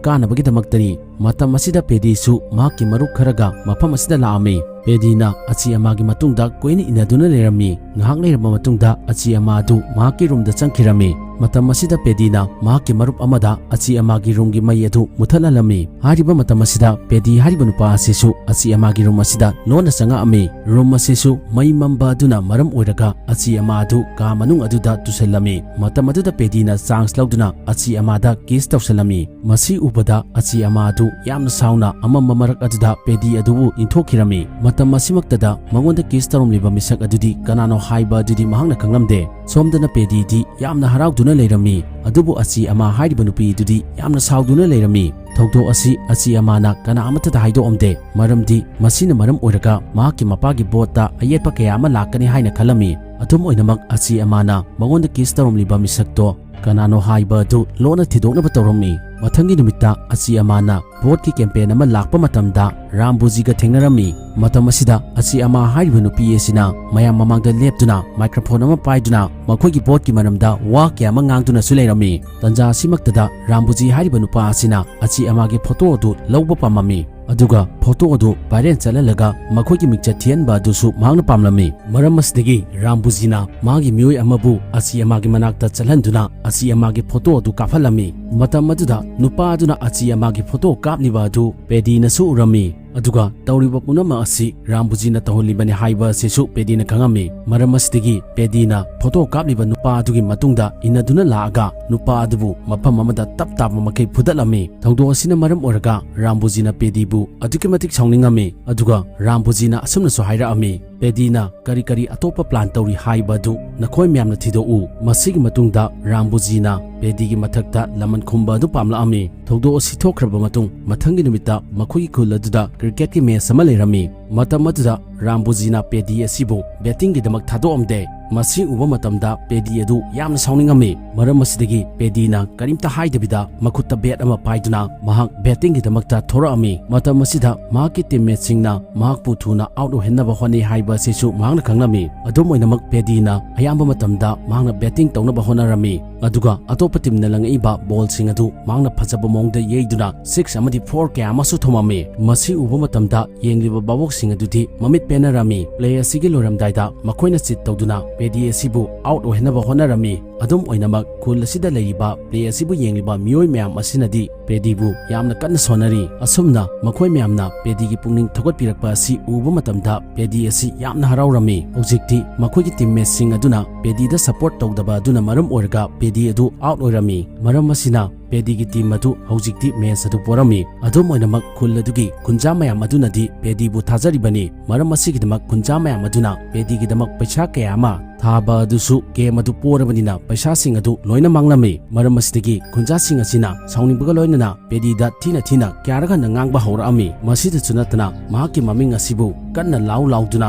ꯀꯥꯅꯕꯒꯤꯗꯃꯛꯇꯅꯤ꯫ ꯃꯇꯝ ꯑꯁꯤꯗ ꯄꯦꯗꯤꯁꯨ ꯃꯍꯥꯛꯀꯤ ꯃꯔꯨꯞ ꯈꯔꯒ ꯃꯐꯝ ꯑꯁꯤꯗ ꯂꯥꯛꯑꯝꯃꯤ꯫ ꯄꯦꯗꯤꯅ ꯑꯆꯤ ꯑꯃꯥꯒꯤ ꯃꯇꯨꯡꯗ ꯀꯣꯏꯅ ꯏꯟꯅꯗꯨꯅ ꯂꯩꯔꯝꯃꯤ꯫ ꯉꯥꯏꯍꯥꯛ ꯂꯩꯔꯕ ꯃꯇꯨꯡꯗ ꯑꯆꯤ ꯑꯃꯥ ꯑꯗꯨ ꯃꯍꯥꯛꯀꯤ room ꯗ ꯆꯪꯈꯤꯔꯝꯃꯤ꯫ ꯃꯇꯝ ꯑꯁꯤꯗ ꯄꯦꯗꯤꯅ ꯃꯍꯥꯛꯀꯤ ꯃꯔꯨꯞ ꯑꯃꯗ ꯑꯆꯤ ꯑꯃꯥꯒꯤ room ꯒꯤ ꯃꯩ ꯑꯗꯨ ꯃꯨꯊꯠꯍꯜꯂꯝꯃꯤ꯫ ꯍꯥꯏꯔꯤꯕ ꯃꯇꯝ ꯑꯁꯤꯗ ꯄꯦꯗꯤ ꯍꯥꯏꯔꯤꯕ ꯅꯨꯄꯥ ꯑꯁꯤꯁꯨ ꯑꯆꯤ ꯑꯃꯥꯒꯤ room ꯑꯁꯤꯗ ꯂꯣꯟꯅ ꯆꯪꯉꯛꯑꯝꯃꯤ꯫ Room ꯑꯁꯤꯁꯨ ꯃꯩ ꯃꯝꯕ ꯑꯗꯨꯅ ꯃꯔꯝ ꯑꯣꯏꯔꯒ ꯑꯆꯤ ꯑꯃꯥ ꯑꯗꯨ ꯀꯥ ꯃꯅꯨꯡ ꯑꯗꯨꯗ ꯇꯨꯁꯤꯜꯂꯝꯃꯤ꯫ ꯃꯇꯝ ꯑꯗꯨꯗ ꯄꯦꯗꯤꯅ chance ꯂꯧꯗꯨꯅ ꯑꯆꯤ ꯑꯃꯥꯗ kiss ꯇꯧꯁꯜꯂꯝꯃꯤ꯫ ꯃꯁꯤ ꯎꯕꯗ ꯑꯆꯤ ꯑꯃꯥ ꯑꯗꯨ ꯌꯥꯝꯅ ꯁꯥꯎꯅ ꯑꯃꯝꯕ ꯃꯔꯛ ꯑꯗꯨꯗ ꯄꯦꯗꯤ ꯑꯗꯨꯕꯨ ꯏꯟꯊꯣꯛꯈꯤꯔꯝꯃꯤ꯫ ꯃꯇꯝ ꯑꯁꯤꯃꯛꯇꯗ ꯃꯉꯣꯟꯗ kiss ꯇꯧꯔꯝꯂꯤꯕ ꯃꯤꯁꯛ ꯑꯗꯨꯗꯤ ꯀꯅꯥꯅꯣ ꯍꯥꯏꯕ ꯑꯗꯨꯗꯤ ꯃꯍꯥꯛꯅ ꯈꯪꯂꯝꯗꯦ꯫ ꯁꯣꯝꯗꯅ ꯄꯦꯗꯤꯗꯤ ꯌꯥꯝꯅ ꯍꯔꯥꯎꯗꯨꯅ ꯂꯩꯔꯝꯃꯤ, ꯑꯗꯨꯕꯨ ꯑꯆꯤ ꯑꯃꯥ ꯍꯥꯏꯔꯤꯕ ꯅꯨꯄꯤ ꯑꯗꯨꯗꯤ ꯌꯥꯝꯅ ꯁꯥꯎꯗꯨꯅ ꯂꯩꯔꯝꯃꯤ꯫ ꯊꯧꯗꯣꯛ ꯑꯁꯤ ꯑꯆꯤ ꯑꯃꯥꯅ ꯀꯅꯥ ꯑꯃꯠꯇꯗ ꯍꯥꯏꯗꯣꯛꯑꯝꯗꯦ, ꯃꯔꯝꯗꯤ ꯃꯁꯤꯅ ꯃꯔꯝ ꯑꯣꯏꯔꯒ ꯃꯍꯥꯛꯀꯤ ꯃꯄꯥꯒꯤ vote ꯇ ꯑꯌꯦꯠꯄ ꯀꯌꯥ ꯑꯃ ꯂꯥꯛꯀꯅꯤ ꯍꯥꯏꯅ ꯈꯜꯂꯝꯃꯤ꯫ ꯑꯗꯨꯝ ꯑꯣꯏꯅꯃꯛ, ꯑꯆꯤ ꯑꯃꯥꯅ ꯃꯉꯣꯟꯗ kiss ꯇꯧꯔꯝꯂꯤꯕ ꯃꯤꯁꯛꯇꯣ ꯀꯅꯥꯅꯣ ꯍꯥꯏꯕ ꯑꯗꯨ ꯂꯣꯟꯅ ꯊꯤꯗꯣꯛꯅꯕ ꯇꯧꯔꯝꯃꯤ꯫ ꯃꯊꯪꯒꯤ ꯅꯨꯃꯤꯠꯇ ꯑꯆꯤ ꯑꯃꯥꯅ vote ꯀꯤ campaign ꯑꯃ ꯂꯥꯛꯄ ꯃꯇꯝꯗ ꯔꯥꯝꯕꯨꯖꯤꯒ ꯊꯦꯡꯅꯔꯝꯃꯤ꯫ ꯃꯇꯝ ꯑꯁꯤꯗ ꯑꯆꯤ ꯑꯃꯥ ꯍꯥꯏꯔꯤꯕ ꯅꯨꯄꯤ ꯑꯁꯤꯅ ꯃꯌꯥꯝ ꯃꯃꯥꯡꯗ ꯂꯦꯞꯇꯨꯅ microphone ꯑꯃ ꯄꯥꯏꯗꯨꯅ ꯃꯈꯣꯏꯒꯤ vote ꯀꯤ ꯃꯔꯝꯗ ꯋꯥ ꯀꯌꯥ ꯑꯃ ꯉꯥꯡꯗꯨꯅꯁꯨ ꯂꯩꯔꯝꯃꯤ꯫ ꯇꯟꯖꯥ ꯑꯁꯤꯃꯛꯇꯗ ꯔꯥꯝꯕꯨꯖꯤ ꯍꯥꯏꯔꯤꯕ ꯅꯨꯄꯥ ꯑꯁꯤꯅ ꯑꯆꯤ ꯑꯃꯥꯒꯤ photo ꯑꯗꯨ ꯂꯧꯕ ꯄꯥꯝꯃꯝꯃꯤ꯫ ꯑꯗꯨꯒ ꯐꯣꯇꯣ ꯑꯗꯨ ꯚꯥꯏꯔꯦꯜ ꯆꯠꯍꯜꯂꯒ ꯃꯈꯣꯏꯒꯤ ꯃꯤꯡꯆꯠ ꯊꯤꯍꯟꯕ ꯑꯗꯨꯁꯨ ꯃꯍꯥꯛꯅ ꯄꯥꯝꯂꯝꯃꯤ꯫ ꯃꯔꯝ ꯑꯁꯤꯗꯒꯤ ꯔꯥꯝꯕꯨꯖꯤꯅ ꯃꯥꯒꯤ ꯃꯤꯑꯣꯏ ꯑꯃꯕꯨ ꯑꯁꯤ ꯑꯃꯥꯒꯤ ꯃꯅꯥꯛꯇ ꯆꯠꯍꯟꯗꯨꯅ ꯑꯁꯤ ꯑꯃꯥꯒꯤ ꯐꯣꯇꯣ ꯑꯗꯨ ꯀꯥꯞꯍꯜꯂꯝꯃꯤ꯫ ꯃꯇꯝ ꯑꯗꯨꯗ ꯅꯨꯄꯥ ꯑꯗꯨꯅ ꯑꯁꯤ ꯑꯃꯥꯒꯤ ꯐꯣꯇꯣ ꯀꯥꯞꯂꯤꯕ ꯑꯗꯨ ꯄꯦꯗꯤꯅꯁꯨ ꯎꯔꯝꯃꯤ꯫ ꯑꯗꯨꯒ ꯇꯧꯔꯤꯕ ꯄꯨꯝꯅꯃꯛ ꯑꯁꯤ ꯔꯥꯝꯕꯨꯖꯤꯅ ꯇꯧꯍꯜꯂꯤꯕꯅꯤ ꯍꯥꯏꯕ ꯑꯁꯤꯁꯨ ꯄꯦꯗꯤꯅ ꯈꯪꯉꯝꯃꯤ꯫ ꯃꯔꯝ ꯑꯁꯤꯗꯒꯤ ꯄꯦꯗꯤꯅ ꯐꯣꯇꯣ ꯀꯥꯞꯂꯤꯕ ꯅꯨꯄꯥ ꯑꯗꯨꯒꯤ ꯃꯇꯨꯡꯗ ꯏꯟꯅꯗꯨꯅ ꯂꯥꯛꯑꯒ ꯅꯨꯄꯥ ꯑꯗꯨꯕꯨ ꯃꯐꯝ ꯑꯃꯗ ꯇꯞ ꯇꯥꯕ ꯃꯈꯩ ꯐꯨꯗꯠꯂꯝꯃꯤ꯫ ꯊꯧꯗꯣꯛ ꯑꯁꯤꯅ ꯃꯔꯝ ꯑꯣꯏꯔꯒ ꯔꯥꯝꯕꯨꯖꯤꯅ ꯄꯦꯗꯤꯕꯨ ꯑꯗꯨꯛꯀꯤ ꯃꯇꯤꯛ ꯁꯥꯎꯅꯤꯡꯉꯝꯃꯤ꯫ ꯑꯗꯨꯒ ꯔꯥꯝꯕꯨꯖꯤꯅ ꯑꯁꯨꯝꯅꯁꯨ ꯍꯥꯏꯔꯛꯑꯝꯃꯤ, "ꯄꯦꯗꯤꯅ ꯀꯔꯤ ꯀꯔꯤ ꯑꯇꯣꯞꯄ ꯄ꯭ꯂꯥꯟ ꯇꯧꯔꯤ ꯍꯥꯏꯕ ꯑꯗꯨ ꯅꯈꯣꯏ ꯃꯌꯥꯝꯅ ꯊꯤꯗꯣꯛꯎ꯫" ꯃꯁꯤꯒꯤ ꯃꯇꯨꯡꯗ ꯔꯥꯝꯕꯨꯖꯤꯅ ꯄꯦꯗꯤꯒꯤ ꯃꯊꯛꯇ ꯂꯃꯟ ꯈꯨꯝꯕ ꯑꯗꯨ ꯄꯥꯝꯂꯛꯑꯝꯃꯤ꯫ ꯊꯧꯗꯣꯛ ꯑꯁꯤ ꯊꯣꯛꯈ꯭ꯔꯕ ꯃꯇꯨꯡ ꯃꯊꯪꯒꯤ ꯅꯨꯃꯤꯠꯇ ꯃꯈꯣꯏꯒꯤ ꯈꯨꯜ ꯑꯗꯨꯗ ꯀ꯭ꯔꯤꯀꯦꯠꯀꯤ ꯃꯦꯆ ꯑꯃ ꯂꯩꯔꯝꯃꯤ꯫ ꯃꯇꯝ ꯑꯗꯨꯗ ꯔꯥꯝꯕꯨꯖꯤꯅ ꯄꯦꯗꯤ ꯑꯁꯤꯕꯨ ꯕꯦꯠꯇꯤꯡꯒꯤꯗꯃꯛ ꯊꯥꯗꯣꯛꯑꯝꯗꯦ꯫ ꯃꯁꯤ ꯎꯕ ꯃꯇꯝꯗ ꯄꯦꯗꯤ ꯑꯗꯨ ꯌꯥꯝꯅ ꯁꯥꯎꯅꯤꯡꯉꯝꯃꯤ꯫ ꯃꯔꯝ ꯑꯁꯤꯗꯒꯤ ꯄꯦꯗꯤꯅ ꯀꯔꯤꯝꯇ ꯍꯥꯏꯗꯕꯤꯗ ꯃꯈꯨꯠꯇ ꯕꯦꯠ ꯑꯃ ꯄꯥꯏꯗꯨꯅ ꯃꯍꯥꯛ ꯕꯦꯠꯇꯤꯡꯒꯤꯗꯃꯛꯇ ꯊꯣꯔꯛꯑꯝꯃꯤ꯫ ꯃꯇꯝ ꯑꯁꯤꯗ ꯃꯍꯥꯛꯀꯤ ꯇꯤꯝꯃꯦꯠꯁꯤꯡꯅ ꯃꯍꯥꯛꯄꯨ ꯊꯨꯅ ꯑꯥꯎꯠ ꯑꯣꯏꯍꯟꯅꯕ ꯍꯣꯠꯅꯩ ꯍꯥꯏꯕ ꯑꯁꯤꯁꯨ ꯃꯍꯥꯛꯅ ꯈꯪꯂꯝꯃꯤ꯫ ꯑꯗꯨꯝ ꯑꯣꯏꯅꯃꯛ ꯄꯦꯗꯤꯅ ꯑꯌꯥꯝꯕ ꯃꯇꯝꯗ ꯃꯍꯥꯛꯅ ꯕꯦꯠꯇꯤꯡ ꯇꯧꯅꯕ ꯍꯣꯠꯅꯔꯝꯃꯤ꯫ ꯑꯗꯨꯒ ꯑꯇꯣꯞꯄ ꯇꯤꯝꯅ ꯂꯪꯉꯛꯏꯕ ꯕꯣꯜꯁꯤꯡ ꯑꯗꯨ ꯃꯍꯥꯛꯅ ꯐꯖꯕ ꯃꯑꯣꯡꯗ ꯌꯩꯗꯨꯅ ꯁꯤꯛꯁ ꯑꯃꯗꯤ ꯐꯣꯔ ꯀꯌꯥ ꯑꯃꯁꯨ ꯊꯣꯝꯃꯝꯃꯤ꯫ ꯃꯁꯤ ꯎꯕ ꯃꯇꯝꯗ ꯌꯦꯡꯂꯤꯕ ꯚꯥꯕꯣꯛꯁꯤꯡ ꯑꯗꯨꯗꯤ ꯃꯃꯤꯠ ꯄꯦꯟꯅꯔꯝꯃꯤ꯫ ꯄ꯭ꯂꯦ ꯑꯁꯤꯒꯤ ꯂꯣꯏꯔꯝꯗꯥꯏꯗ ꯃꯈꯣꯏꯅ ꯆꯤꯠ ꯇꯧꯗꯨꯅ ꯄꯦꯗꯤ ꯑꯁꯤꯕꯨ ꯑꯥꯎꯠ ꯑꯣꯏꯍꯟꯅꯕ ꯍꯣꯠꯅꯔꯝꯃꯤ꯫ ꯑꯗꯨꯝ ꯑꯣꯏꯅꯃꯛ, ꯈꯨꯜ ꯑꯁꯤꯗ ꯂꯩꯔꯤꯕ ꯄ꯭ꯂꯦ ꯑꯁꯤꯕꯨ ꯌꯦꯡꯂꯤꯕ ꯃꯤꯑꯣꯏ ꯃꯌꯥꯝ ꯑꯁꯤꯅꯗꯤ ꯄꯦꯗꯤꯕꯨ ꯌꯥꯝꯅ ꯀꯟꯅ ꯁꯣꯟꯅꯔꯤ꯫ ꯑꯁꯨꯝꯅ ꯃꯈꯣꯏ ꯃꯌꯥꯝꯅ ꯄꯦꯗꯤꯒꯤ ꯄꯨꯛꯅꯤꯡ ꯊꯧꯒꯠꯄꯤꯔꯛꯄ ꯑꯁꯤ ꯎꯕ ꯃꯇꯝꯗ ꯄꯦꯗꯤ ꯑꯁꯤ ꯌꯥꯝꯅ ꯍꯔꯥꯎꯔꯝꯃꯤ꯫ ꯍꯧꯖꯤꯛꯇꯤ ꯃꯈꯣꯏꯒꯤ ꯇꯤꯝꯃꯦꯠꯁꯤꯡ ꯑꯗꯨꯅ ꯄꯦꯗꯤꯗ ꯁꯄꯣꯔꯠ ꯇꯧꯗꯕ ꯑꯗꯨꯅ ꯃꯔꯝ ꯑꯣꯏꯔꯒ ꯄꯦꯗꯤ ꯑꯗꯨ ꯑꯥꯎꯠ ꯑꯣꯏꯔꯝꯃꯤ꯫ ꯃꯔꯝ ꯑꯁꯤꯅ ꯄꯦꯗꯤꯒꯤ ꯇꯤꯝ ꯑꯗꯨ ꯍꯧꯖꯤꯛꯇꯤ ꯃꯦꯆ ꯑꯗꯨ ꯄꯣꯔꯝꯃꯤ꯫ ꯑꯗꯨꯝ ꯑꯣꯏꯅꯃꯛ, ꯈꯨꯜ ꯑꯗꯨꯒꯤ ꯈꯨꯟꯖꯥ ꯃꯌꯥꯝ ꯑꯗꯨꯅꯗꯤ ꯄꯦꯗꯤꯕꯨ ꯊꯥꯖꯔꯤꯕꯅꯤ꯫ ꯃꯔꯝ ꯑꯁꯤꯒꯤꯗꯃꯛ ꯈꯨꯟꯖꯥ ꯃꯌꯥꯝ ꯑꯗꯨꯅ ꯄꯦꯗꯤꯒꯤꯗꯃꯛ ꯄꯩꯁꯥ ꯀꯌꯥ ꯑꯃ ꯊꯥꯕ ꯑꯗꯨꯁꯨ ꯒꯦꯝ ꯑꯗꯨ ꯄꯣꯔꯕꯅꯤꯅ ꯄꯩꯁꯥꯁꯤꯡ ꯑꯗꯨ ꯂꯣꯏꯅ ꯃꯥꯡꯂꯝꯃꯤ꯫ ꯃꯔꯝ ꯑꯁꯤꯗꯒꯤ ꯈꯨꯟꯖꯥꯁꯤꯡ ꯑꯁꯤꯅ ꯁꯥꯎꯅꯤꯡꯕꯒ ꯂꯣꯏꯅꯅ ꯄꯦꯗꯤꯗ ꯊꯤꯅ ꯊꯤꯅ ꯀꯌꯥꯔꯛ ꯍꯟꯅ ꯉꯥꯡꯕ ꯍꯧꯔꯛꯑꯝꯃꯤ꯫ ꯃꯁꯤꯗꯁꯨ ꯅꯠꯇꯅ ꯃꯍꯥꯛꯀꯤ ꯃꯃꯤꯡ ꯑꯁꯤꯕꯨ ꯀꯟꯅ ꯂꯥꯎ ꯂꯥꯎꯗꯨꯅ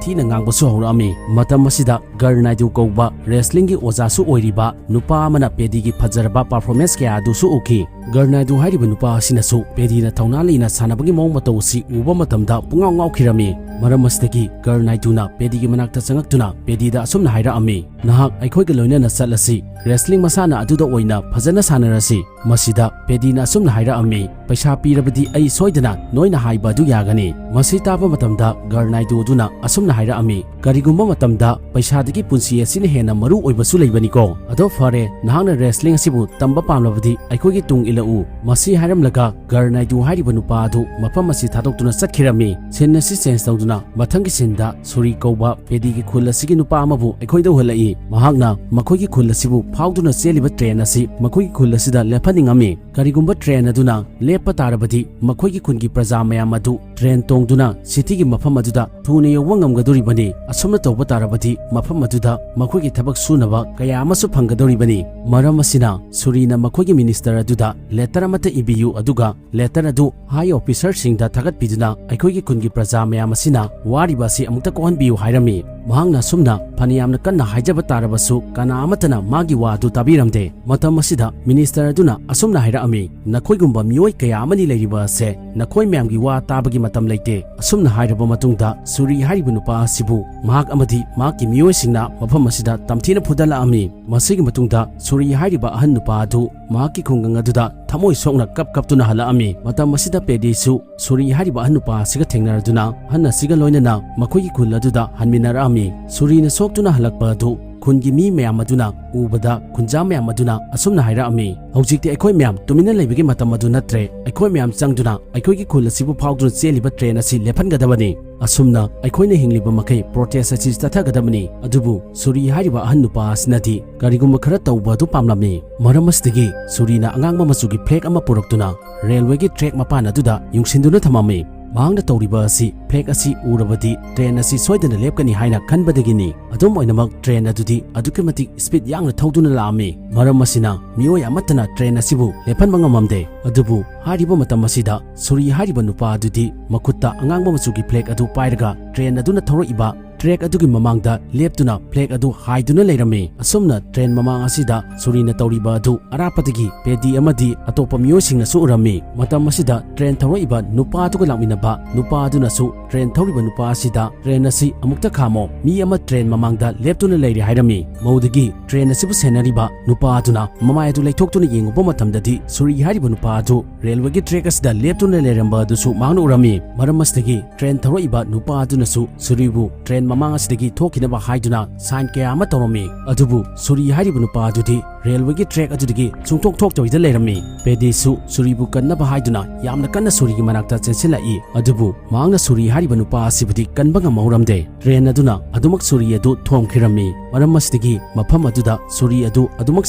ꯊꯤꯅ ꯉꯥꯡꯕꯁꯨ ꯍꯧꯔꯛꯑꯝꯃꯤ꯫ ꯃꯇꯝ ꯑꯁꯤꯗ ꯒꯔ ꯅꯥꯏꯗꯨ ꯀꯧꯕ ꯔꯦꯁꯂꯤꯡꯒꯤ ꯑꯣꯖꯥꯁꯨ ꯑꯣꯏꯔꯤꯕ ꯅꯨꯄꯥ ꯑꯃꯅ ꯄꯦꯗꯤꯒꯤ ꯐꯖꯔꯕ ꯄꯔꯐꯣꯔꯃꯦꯟꯁ ꯀꯌꯥ ꯑꯗꯨꯁꯨ ꯎꯈꯤ꯫ ꯒꯔꯅꯥꯏꯗꯨ ꯍꯥꯏꯔꯤꯕ ꯅꯨꯄꯥ ꯑꯁꯤꯅꯁꯨ ꯄꯦꯗꯤꯅ ꯊꯧꯅꯥ ꯂꯩꯅ ꯁꯥꯟꯅꯕꯒꯤ ꯃꯑꯣꯡ ꯃꯇꯧ ꯑꯁꯤ ꯎꯕ ꯃꯇꯝꯗ ꯄꯨꯡꯉꯥꯎ ꯉꯥꯎꯈꯤꯔꯝꯃꯤ꯫ ꯃꯔꯝ ꯑꯁꯤꯗꯒꯤ ꯒꯔꯅꯥꯏꯗꯨꯅ ꯄꯦꯗꯤꯒꯤ ꯃꯅꯥꯛꯇ ꯆꯪꯉꯛꯇꯨꯅ ꯄꯦꯗꯤꯗ ꯑꯁꯨꯝꯅ ꯍꯥꯏꯔꯛꯑꯝꯃꯤ, "ꯅꯍꯥꯛ ꯑꯩꯈꯣꯏꯒ ꯂꯣꯏꯅꯅ ꯆꯠꯂꯁꯤ꯫ ꯔꯦꯁꯂꯤꯡ ꯃꯁꯥꯟꯅ ꯑꯗꯨꯗ ꯑꯣꯏꯅ ꯐꯖꯅ ꯁꯥꯟꯅꯔꯁꯤ꯫" ꯃꯁꯤꯗ ꯄꯦꯗꯤꯅ ꯑꯁꯨꯝꯅ ꯍꯥꯏꯔꯛꯑꯝꯃꯤ, "ꯄꯩꯁꯥ ꯄꯤꯔꯕꯗꯤ ꯑꯩ ꯁꯣꯏꯗꯅ ꯅꯣꯏꯅ ꯍꯥꯏꯕ ꯑꯗꯨ ꯌꯥꯒꯅꯤ꯫" ꯃꯁꯤ ꯇꯥꯕ ꯃꯇꯝꯗ ꯒꯔꯅꯥꯏꯗꯨ ꯑꯗꯨꯅ ꯑꯁꯨꯝꯅ ꯍꯥꯏꯔꯛꯑꯝꯃꯤ, "ꯀꯔꯤꯒꯨꯝꯕ ꯃꯇꯝꯗ ꯄꯩꯁꯥꯗꯒꯤ ꯄꯨꯟꯁꯤ ꯑꯁꯤꯅ ꯍꯦꯟꯅ ꯃꯔꯨ ꯑꯣꯏꯕꯁꯨ ꯂꯩꯕꯅꯤꯀꯣ꯫ ꯑꯗꯣ ꯐꯔꯦ, ꯅꯍꯥꯛꯅ ꯔꯦꯁꯂꯤꯡ ꯑꯁꯤꯕꯨ ꯇꯝꯕ ꯄꯥꯝꯂꯕꯗꯤ ꯑꯩꯈꯣꯏꯒꯤ ꯇꯨꯡ ꯏꯜꯂꯛꯎ꯫" ꯃꯁꯤ ꯍꯥꯏꯔꯝꯂꯒ ꯒꯔꯅꯥꯏꯗꯨ ꯍꯥꯏꯔꯤꯕ ꯅꯨꯄꯥ ꯑꯗꯨ ꯃꯐꯝ ꯑꯁꯤ ꯊꯥꯗꯣꯛꯇꯨꯅ ꯆꯠꯈꯤꯔꯝꯃꯤ꯫ ꯁꯤꯟ ꯑꯁꯤ ꯆꯦꯟꯖ ꯇꯧꯗꯨꯅ ꯃꯊꯪꯒꯤ ꯁꯤꯟꯗ ꯁꯨꯔꯤ ꯀꯧꯕ ꯄꯦꯗꯤꯒꯤ ꯈꯨꯜ ꯑꯁꯤꯒꯤ ꯅꯨꯄꯥ ꯑꯃꯕꯨ ꯑꯩꯈꯣꯏꯗ ꯎꯍꯜꯂꯛꯏ꯫ ꯃꯍꯥꯛꯅ ꯃꯈꯣꯏꯒꯤ ꯈꯨꯜ ꯑꯁꯤꯕꯨ ꯐꯥꯎꯗꯨꯅ ꯆꯦꯜꯂꯤꯕ ꯇ꯭ꯔꯦꯟ ꯑꯁꯤ ꯃꯈꯣꯏꯒꯤ ꯈꯨꯜ ꯑꯁꯤꯗ ꯂꯦꯞꯍꯟꯅꯤꯡꯉꯝꯃꯤ꯫ ꯀꯔꯤꯒꯨꯝꯕ ꯇ꯭ꯔꯦꯟ ꯑꯗꯨꯅ ꯂꯦꯞꯄ ꯇꯥꯔꯕꯗꯤ ꯃꯈꯣꯏꯒꯤ ꯈꯨꯟꯒꯤ ꯄ꯭ꯔꯖꯥ ꯃꯌꯥꯝ ꯑꯗꯨ ꯇ꯭ꯔꯦꯟ ꯇꯣꯡꯗꯨꯅ ꯁꯤꯇꯤꯒꯤ ꯃꯐꯝ ꯑꯗꯨꯗ ꯊꯨꯅ ꯌꯧꯕ ꯉꯝꯒꯗꯧꯔꯤꯕꯅꯤ꯫ ꯑꯁꯨꯝꯅ ꯇꯧꯕ ꯇꯥꯔꯕꯗꯤ ꯃꯐꯝ ꯑꯗꯨꯗ ꯃꯈꯣꯏꯒꯤ ꯊꯕꯛ ꯁꯨꯅꯕ ꯀꯌꯥ ꯑꯃꯁꯨ ꯐꯪꯒꯗꯧꯔꯤꯕꯅꯤ꯫ ꯃꯔꯝ ꯑꯁꯤꯅ ꯁꯨꯔꯤꯅ ꯃꯈꯣꯏꯒꯤ ꯃꯤꯅꯤꯁꯇꯔ ꯑꯗꯨꯗ ꯂꯦꯇꯔ ꯑꯃꯠꯇ ꯏꯕꯤꯌꯨ, ꯑꯗꯨꯒ ꯂꯦꯇꯔ ꯑꯗꯨ ꯍꯥꯏ ꯑꯣꯐꯤꯁꯔꯁꯤꯡꯗ ꯊꯥꯒꯠꯄꯤꯗꯨꯅ ꯑꯩꯈꯣꯏꯒꯤ ꯈꯨꯟꯒꯤ ꯄ꯭ꯔꯖꯥ ꯃꯌꯥꯝ ꯑꯁꯤꯅ ꯋꯥꯔꯤꯕ ꯑꯁꯤ ꯑꯃꯨꯛꯇ ꯀꯣꯛꯍꯟꯕꯤꯌꯨ ꯍꯥꯏꯔꯝꯃꯤ꯫ ꯃꯍꯥꯛꯅ ꯑꯁꯨꯝꯅ ꯐꯅ ꯌꯥꯝꯅ ꯀꯟꯅ ꯍꯥꯏꯖꯕ ꯇꯥꯔꯕꯁꯨ ꯀꯅꯥ ꯑꯃꯠꯇꯅ ꯃꯥꯒꯤ ꯋꯥ ꯑꯗꯨ ꯇꯥꯕꯤꯔꯝꯗꯦ꯫ ꯃꯇꯝ ꯑꯁꯤꯗ ꯃꯤꯅꯤꯁꯇꯔ ꯑꯗꯨꯅ ꯑꯁꯨꯝꯅ ꯍꯥꯏꯔꯛꯑꯝꯃꯤ, "ꯅꯈꯣꯏꯒꯨꯝꯕ ꯃꯤꯑꯣꯏ ꯀꯌꯥ ꯑꯃꯅꯤ ꯂꯩꯔꯤꯕ ꯑꯁꯦ, ꯅꯈꯣꯏ ꯃꯌꯥꯝꯒꯤ ꯋꯥ ꯇꯥꯕꯒꯤ ꯃꯇꯝ ꯂꯩꯇꯦ꯫" ꯑꯁꯨꯝꯅ ꯍꯥꯏꯔꯕ ꯃꯇꯨꯡꯗ ꯁꯨꯔꯤ ꯍꯥꯏꯔꯤꯕ ꯅꯨꯄꯥ ꯑꯁꯤꯕꯨ ꯃꯍꯥꯛ ꯑꯃꯗꯤ ꯃꯍꯥꯛꯀꯤ ꯃꯤꯑꯣꯏꯁꯤꯡꯅ ꯃꯐꯝ ꯑꯁꯤꯗ ꯇꯝꯊꯤꯅ ꯐꯨꯗꯠꯂꯛꯑꯝꯃꯤ꯫ ꯃꯁꯤꯒꯤ ꯃꯇꯨꯡꯗ ꯁꯨꯔꯤ ꯍꯥꯏꯔꯤꯕ ꯑꯍꯟ ꯅꯨꯄꯥ ꯑꯗꯨ ꯃꯍꯥꯛꯀꯤ ꯈꯨꯡꯒꯪ ꯑꯗꯨꯗ ꯊꯃꯣꯏ ꯁꯣꯛꯅ ꯀꯞ ꯀꯞꯇꯨꯅ ꯍꯜꯂꯛꯑꯝꯃꯤ꯫ ꯃꯇꯝ ꯑꯁꯤꯗ ꯄꯦꯗꯤꯁꯨ ꯁꯨꯔꯤ ꯍꯥꯏꯔꯤꯕ ꯑꯍꯟ ꯅꯨꯄꯥ ꯑꯁꯤꯒ ꯊꯦꯡꯅꯔꯗꯨꯅ ꯑꯍꯟ ꯑꯁꯤꯒ ꯂꯣꯏꯅꯅ ꯃꯈꯣꯏꯒꯤ ꯈꯨꯜ ꯑꯗꯨꯗ ꯍꯟꯃꯤꯟꯅꯔꯛꯑꯝꯃꯤ꯫ ꯁꯨꯔꯤꯅ ꯁꯣꯛꯇꯨꯅ ꯍꯜꯂꯛꯄ ꯑꯗꯨ ꯈꯨꯟꯒꯤ ꯃꯤ ꯃꯌꯥꯝ ꯑꯗꯨꯅ ꯎꯕꯗ ꯈꯨꯟꯖꯥ ꯃꯌꯥꯝ ꯑꯗꯨꯅ ꯑꯁꯨꯝꯅ ꯍꯥꯏꯔꯛꯑꯝꯃꯤ, "ꯍꯧꯖꯤꯛꯇꯤ ꯑꯩꯈꯣꯏ ꯃꯌꯥꯝ ꯇꯨꯃꯤꯟꯅ ꯂꯩꯕꯒꯤ ꯃꯇꯝ ꯑꯗꯨ ꯅꯠꯇ꯭ꯔꯦ꯫ ꯑꯩꯈꯣꯏ ꯃꯌꯥꯝ ꯆꯪꯗꯨꯅ ꯑꯩꯈꯣꯏꯒꯤ ꯈꯨꯜ ꯑꯁꯤꯕꯨ ꯐꯥꯎꯗꯨꯅ ꯆꯦꯜꯂꯤꯕ ꯇ꯭ꯔꯦꯟ ꯑꯁꯤ ꯂꯦꯞꯍꯟꯒꯗꯕꯅꯤ꯫ ꯑꯁꯨꯝꯅ ꯑꯩꯈꯣꯏꯅ ꯍꯤꯡꯂꯤꯕ ꯃꯈꯩ ꯄ꯭ꯔꯣꯇꯦꯁ ꯑꯁꯤ ꯆꯠꯊꯒꯗꯕꯅꯤ꯫" ꯑꯗꯨꯕꯨ ꯁꯨꯔꯤ ꯍꯥꯏꯔꯤꯕ ꯑꯍꯟ ꯅꯨꯄꯥ ꯑꯁꯤꯅꯗꯤ ꯀꯔꯤꯒꯨꯝꯕ ꯈꯔ ꯇꯧꯕ ꯑꯗꯨ ꯄꯥꯝꯂꯝꯃꯤ꯫ ꯃꯔꯝ ꯑꯁꯤꯗꯒꯤ ꯁꯨꯔꯤꯅ ꯑꯉꯥꯡꯕ ꯃꯆꯨꯒꯤ ꯐ꯭ꯂꯦꯒ ꯑꯃ ꯄꯨꯔꯛꯇꯨꯅ ꯔꯦꯜꯋꯦꯒꯤ ꯇ꯭ꯔꯦꯛ ꯃꯄꯥꯟ ꯑꯗꯨꯗ ꯌꯨꯡꯁꯤꯟꯗꯨꯅ ꯊꯝꯃꯝꯃꯤ꯫ ꯃꯍꯥꯛꯅ ꯇꯧꯔꯤꯕ ꯑꯁꯤ ꯐ꯭ꯂꯦꯒ ꯑꯁꯤ ꯎꯔꯕꯗꯤ ꯇ꯭ꯔꯦꯟ ꯑꯁꯤ ꯁꯣꯏꯗꯅ ꯂꯦꯞꯀꯅꯤ ꯍꯥꯏꯅ ꯈꯟꯕꯗꯒꯤꯅꯤ꯫ ꯑꯗꯨꯝ ꯑꯣꯏꯅꯃꯛ ꯇ꯭ꯔꯦꯟ ꯑꯗꯨꯗꯤ ꯑꯗꯨꯛꯀꯤ ꯃꯇꯤꯛ ꯁ꯭ꯄꯤꯗ ꯌꯥꯡꯅ ꯊꯧꯗꯨꯅ ꯂꯥꯛꯑꯝꯃꯤ꯫ ꯃꯔꯝ ꯑꯁꯤꯅ ꯃꯤꯑꯣꯏ ꯑꯃꯠꯇꯅ ꯇ꯭ꯔꯦꯟ ꯑꯁꯤꯕꯨ ꯂꯦꯞꯍꯟꯕ ꯉꯝꯃꯝꯗꯦ꯫ ꯑꯗꯨꯕꯨ ꯍꯥꯏꯔꯤꯕ ꯃꯇꯝ ꯑꯁꯤꯗ ꯁꯨꯔꯤ ꯍꯥꯏꯔꯤꯕ ꯅꯨꯄꯥ ꯑꯗꯨꯗꯤ ꯃꯈꯨꯠꯇ ꯑꯉꯥꯡꯕ ꯃꯆꯨꯒꯤ ꯐ꯭ꯂꯦꯒ ꯑꯗꯨ ꯄꯥꯏꯔꯒ ꯇ꯭ꯔꯦꯟ ꯑꯗꯨꯅ ꯊꯧꯔꯛꯏꯕ ꯇ꯭ꯔꯦꯛ ꯑꯗꯨꯒꯤ ꯃꯃꯥꯡꯗ ꯂꯦꯞꯇꯨꯅ ꯐ꯭ꯂꯦꯒ ꯑꯗꯨ ꯍꯥꯏꯗꯨꯅ ꯂꯩꯔꯝꯃꯤ꯫ ꯑꯁꯨꯝꯅ ꯇ꯭ꯔꯦꯟ ꯃꯃꯥꯡ ꯑꯁꯤꯗ ꯁꯨꯔꯤꯅ ꯇꯧꯔꯤꯕ ꯑꯗꯨ ꯑꯔꯥꯞꯄꯗꯒꯤ ꯄꯦꯗꯤ ꯑꯃꯗꯤ ꯑꯇꯣꯞꯄ ꯃꯤꯑꯣꯏꯁꯤꯡꯅꯁꯨ ꯎꯔꯝꯃꯤ꯫ ꯃꯇꯝ ꯑꯁꯤꯗ ꯇ꯭ꯔꯦꯟ ꯊꯧꯔꯛꯏꯕ ꯅꯨꯄꯥ ꯑꯗꯨꯒ ꯂꯥꯛꯃꯤꯟꯅꯕ ꯅꯨꯄꯥ ꯑꯗꯨꯅꯁꯨ ꯇ꯭ꯔꯦꯟ ꯊꯧꯔꯤꯕ ꯅꯨꯄꯥ ꯑꯁꯤꯗ, "ꯇ꯭ꯔꯦꯟ ꯑꯁꯤ ꯑꯃꯨꯛꯇ ꯈꯥꯝꯃꯣ, ꯃꯤ ꯑꯃ ꯇ꯭ꯔꯦꯟ ꯃꯃꯥꯡꯗ ꯂꯦꯞꯇꯨꯅ ꯂꯩꯔꯦ" ꯍꯥꯏꯔꯝꯃꯤ꯫ ꯃꯧꯗꯒꯤ ꯇ꯭ꯔꯦꯟ ꯑꯁꯤꯕꯨ ꯁꯦꯟꯅꯔꯤꯕ ꯅꯨꯄꯥ ꯑꯗꯨꯅ ꯃꯃꯥꯏ ꯑꯗꯨ ꯂꯩꯊꯣꯛꯇꯨꯅ ꯌꯦꯡꯉꯨꯕ ꯃꯇꯝꯗꯗꯤ, ꯁꯨꯔꯤ ꯍꯥꯏꯔꯤꯕ ꯅꯨꯄꯥ ꯑꯗꯨ ꯔꯦꯜꯋꯦꯒꯤ ꯇ꯭ꯔꯦꯛ ꯑꯁꯤꯗ ꯂꯦꯞꯇꯨꯅ ꯂꯩꯔꯝꯕ ꯑꯗꯨꯁꯨ ꯃꯍꯥꯛꯅ ꯎꯔꯝꯃꯤ꯫ ꯃꯔꯝ ꯑꯁꯤꯗꯒꯤ ꯇ꯭ꯔꯦꯟ ꯊꯧꯔꯛꯏꯕ ꯅꯨꯄꯥ ꯑꯗꯨꯅꯁꯨ ꯁꯨꯔꯤꯕꯨ ꯇ꯭ꯔꯦꯟ ꯃꯃꯥꯡ ꯑꯁꯤꯗꯒꯤ ꯊꯣꯛꯈꯤꯅꯕ ꯍꯥꯏꯗꯨꯅ ꯁꯥꯏꯟ ꯀꯌꯥ ꯑꯃ ꯇꯧꯔꯝꯃꯤ꯫ ꯑꯗꯨꯕꯨ ꯁꯨꯔꯤ ꯍꯥꯏꯔꯤꯕ ꯅꯨꯄꯥ ꯑꯗꯨꯗꯤ ꯔꯦꯜꯋꯦꯒꯤ ꯇ꯭ꯔꯦꯛ ꯑꯗꯨꯗꯒꯤ ꯁꯨꯡꯊꯣꯛ ꯊꯣꯛꯇꯕꯤꯗ ꯂꯩꯔꯝꯃꯤ꯫ ꯄꯦꯗꯤꯁꯨ ꯁꯨꯔꯤꯕꯨ ꯀꯟꯅꯕ ꯍꯥꯏꯗꯨꯅ ꯌꯥꯝꯅ ꯀꯟꯅ ꯁꯨꯔꯤꯒꯤ ꯃꯅꯥꯛꯇ ꯆꯦꯟꯁꯤꯜꯂꯛꯏ꯫ ꯑꯗꯨꯕꯨ ꯃꯍꯥꯛꯅ ꯁꯨꯔꯤ ꯍꯥꯏꯔꯤꯕ ꯅꯨꯄꯥ ꯑꯁꯤꯕꯨꯗꯤ ꯀꯟꯕ ꯉꯝꯍꯧꯔꯝꯗꯦ꯫ ꯇ꯭ꯔꯦꯟ ꯑꯗꯨꯅ ꯑꯗꯨꯃꯛ ꯁꯨꯔꯤ ꯑꯗꯨ ꯊꯣꯝꯈꯤꯔꯝꯃꯤ꯫ ꯃꯔꯝ ꯑꯁꯤꯗꯒꯤ ꯃꯐꯝ ꯑꯗꯨꯗ ꯁꯨꯔꯤ ꯑꯗꯨ ꯑꯗꯨꯃꯛ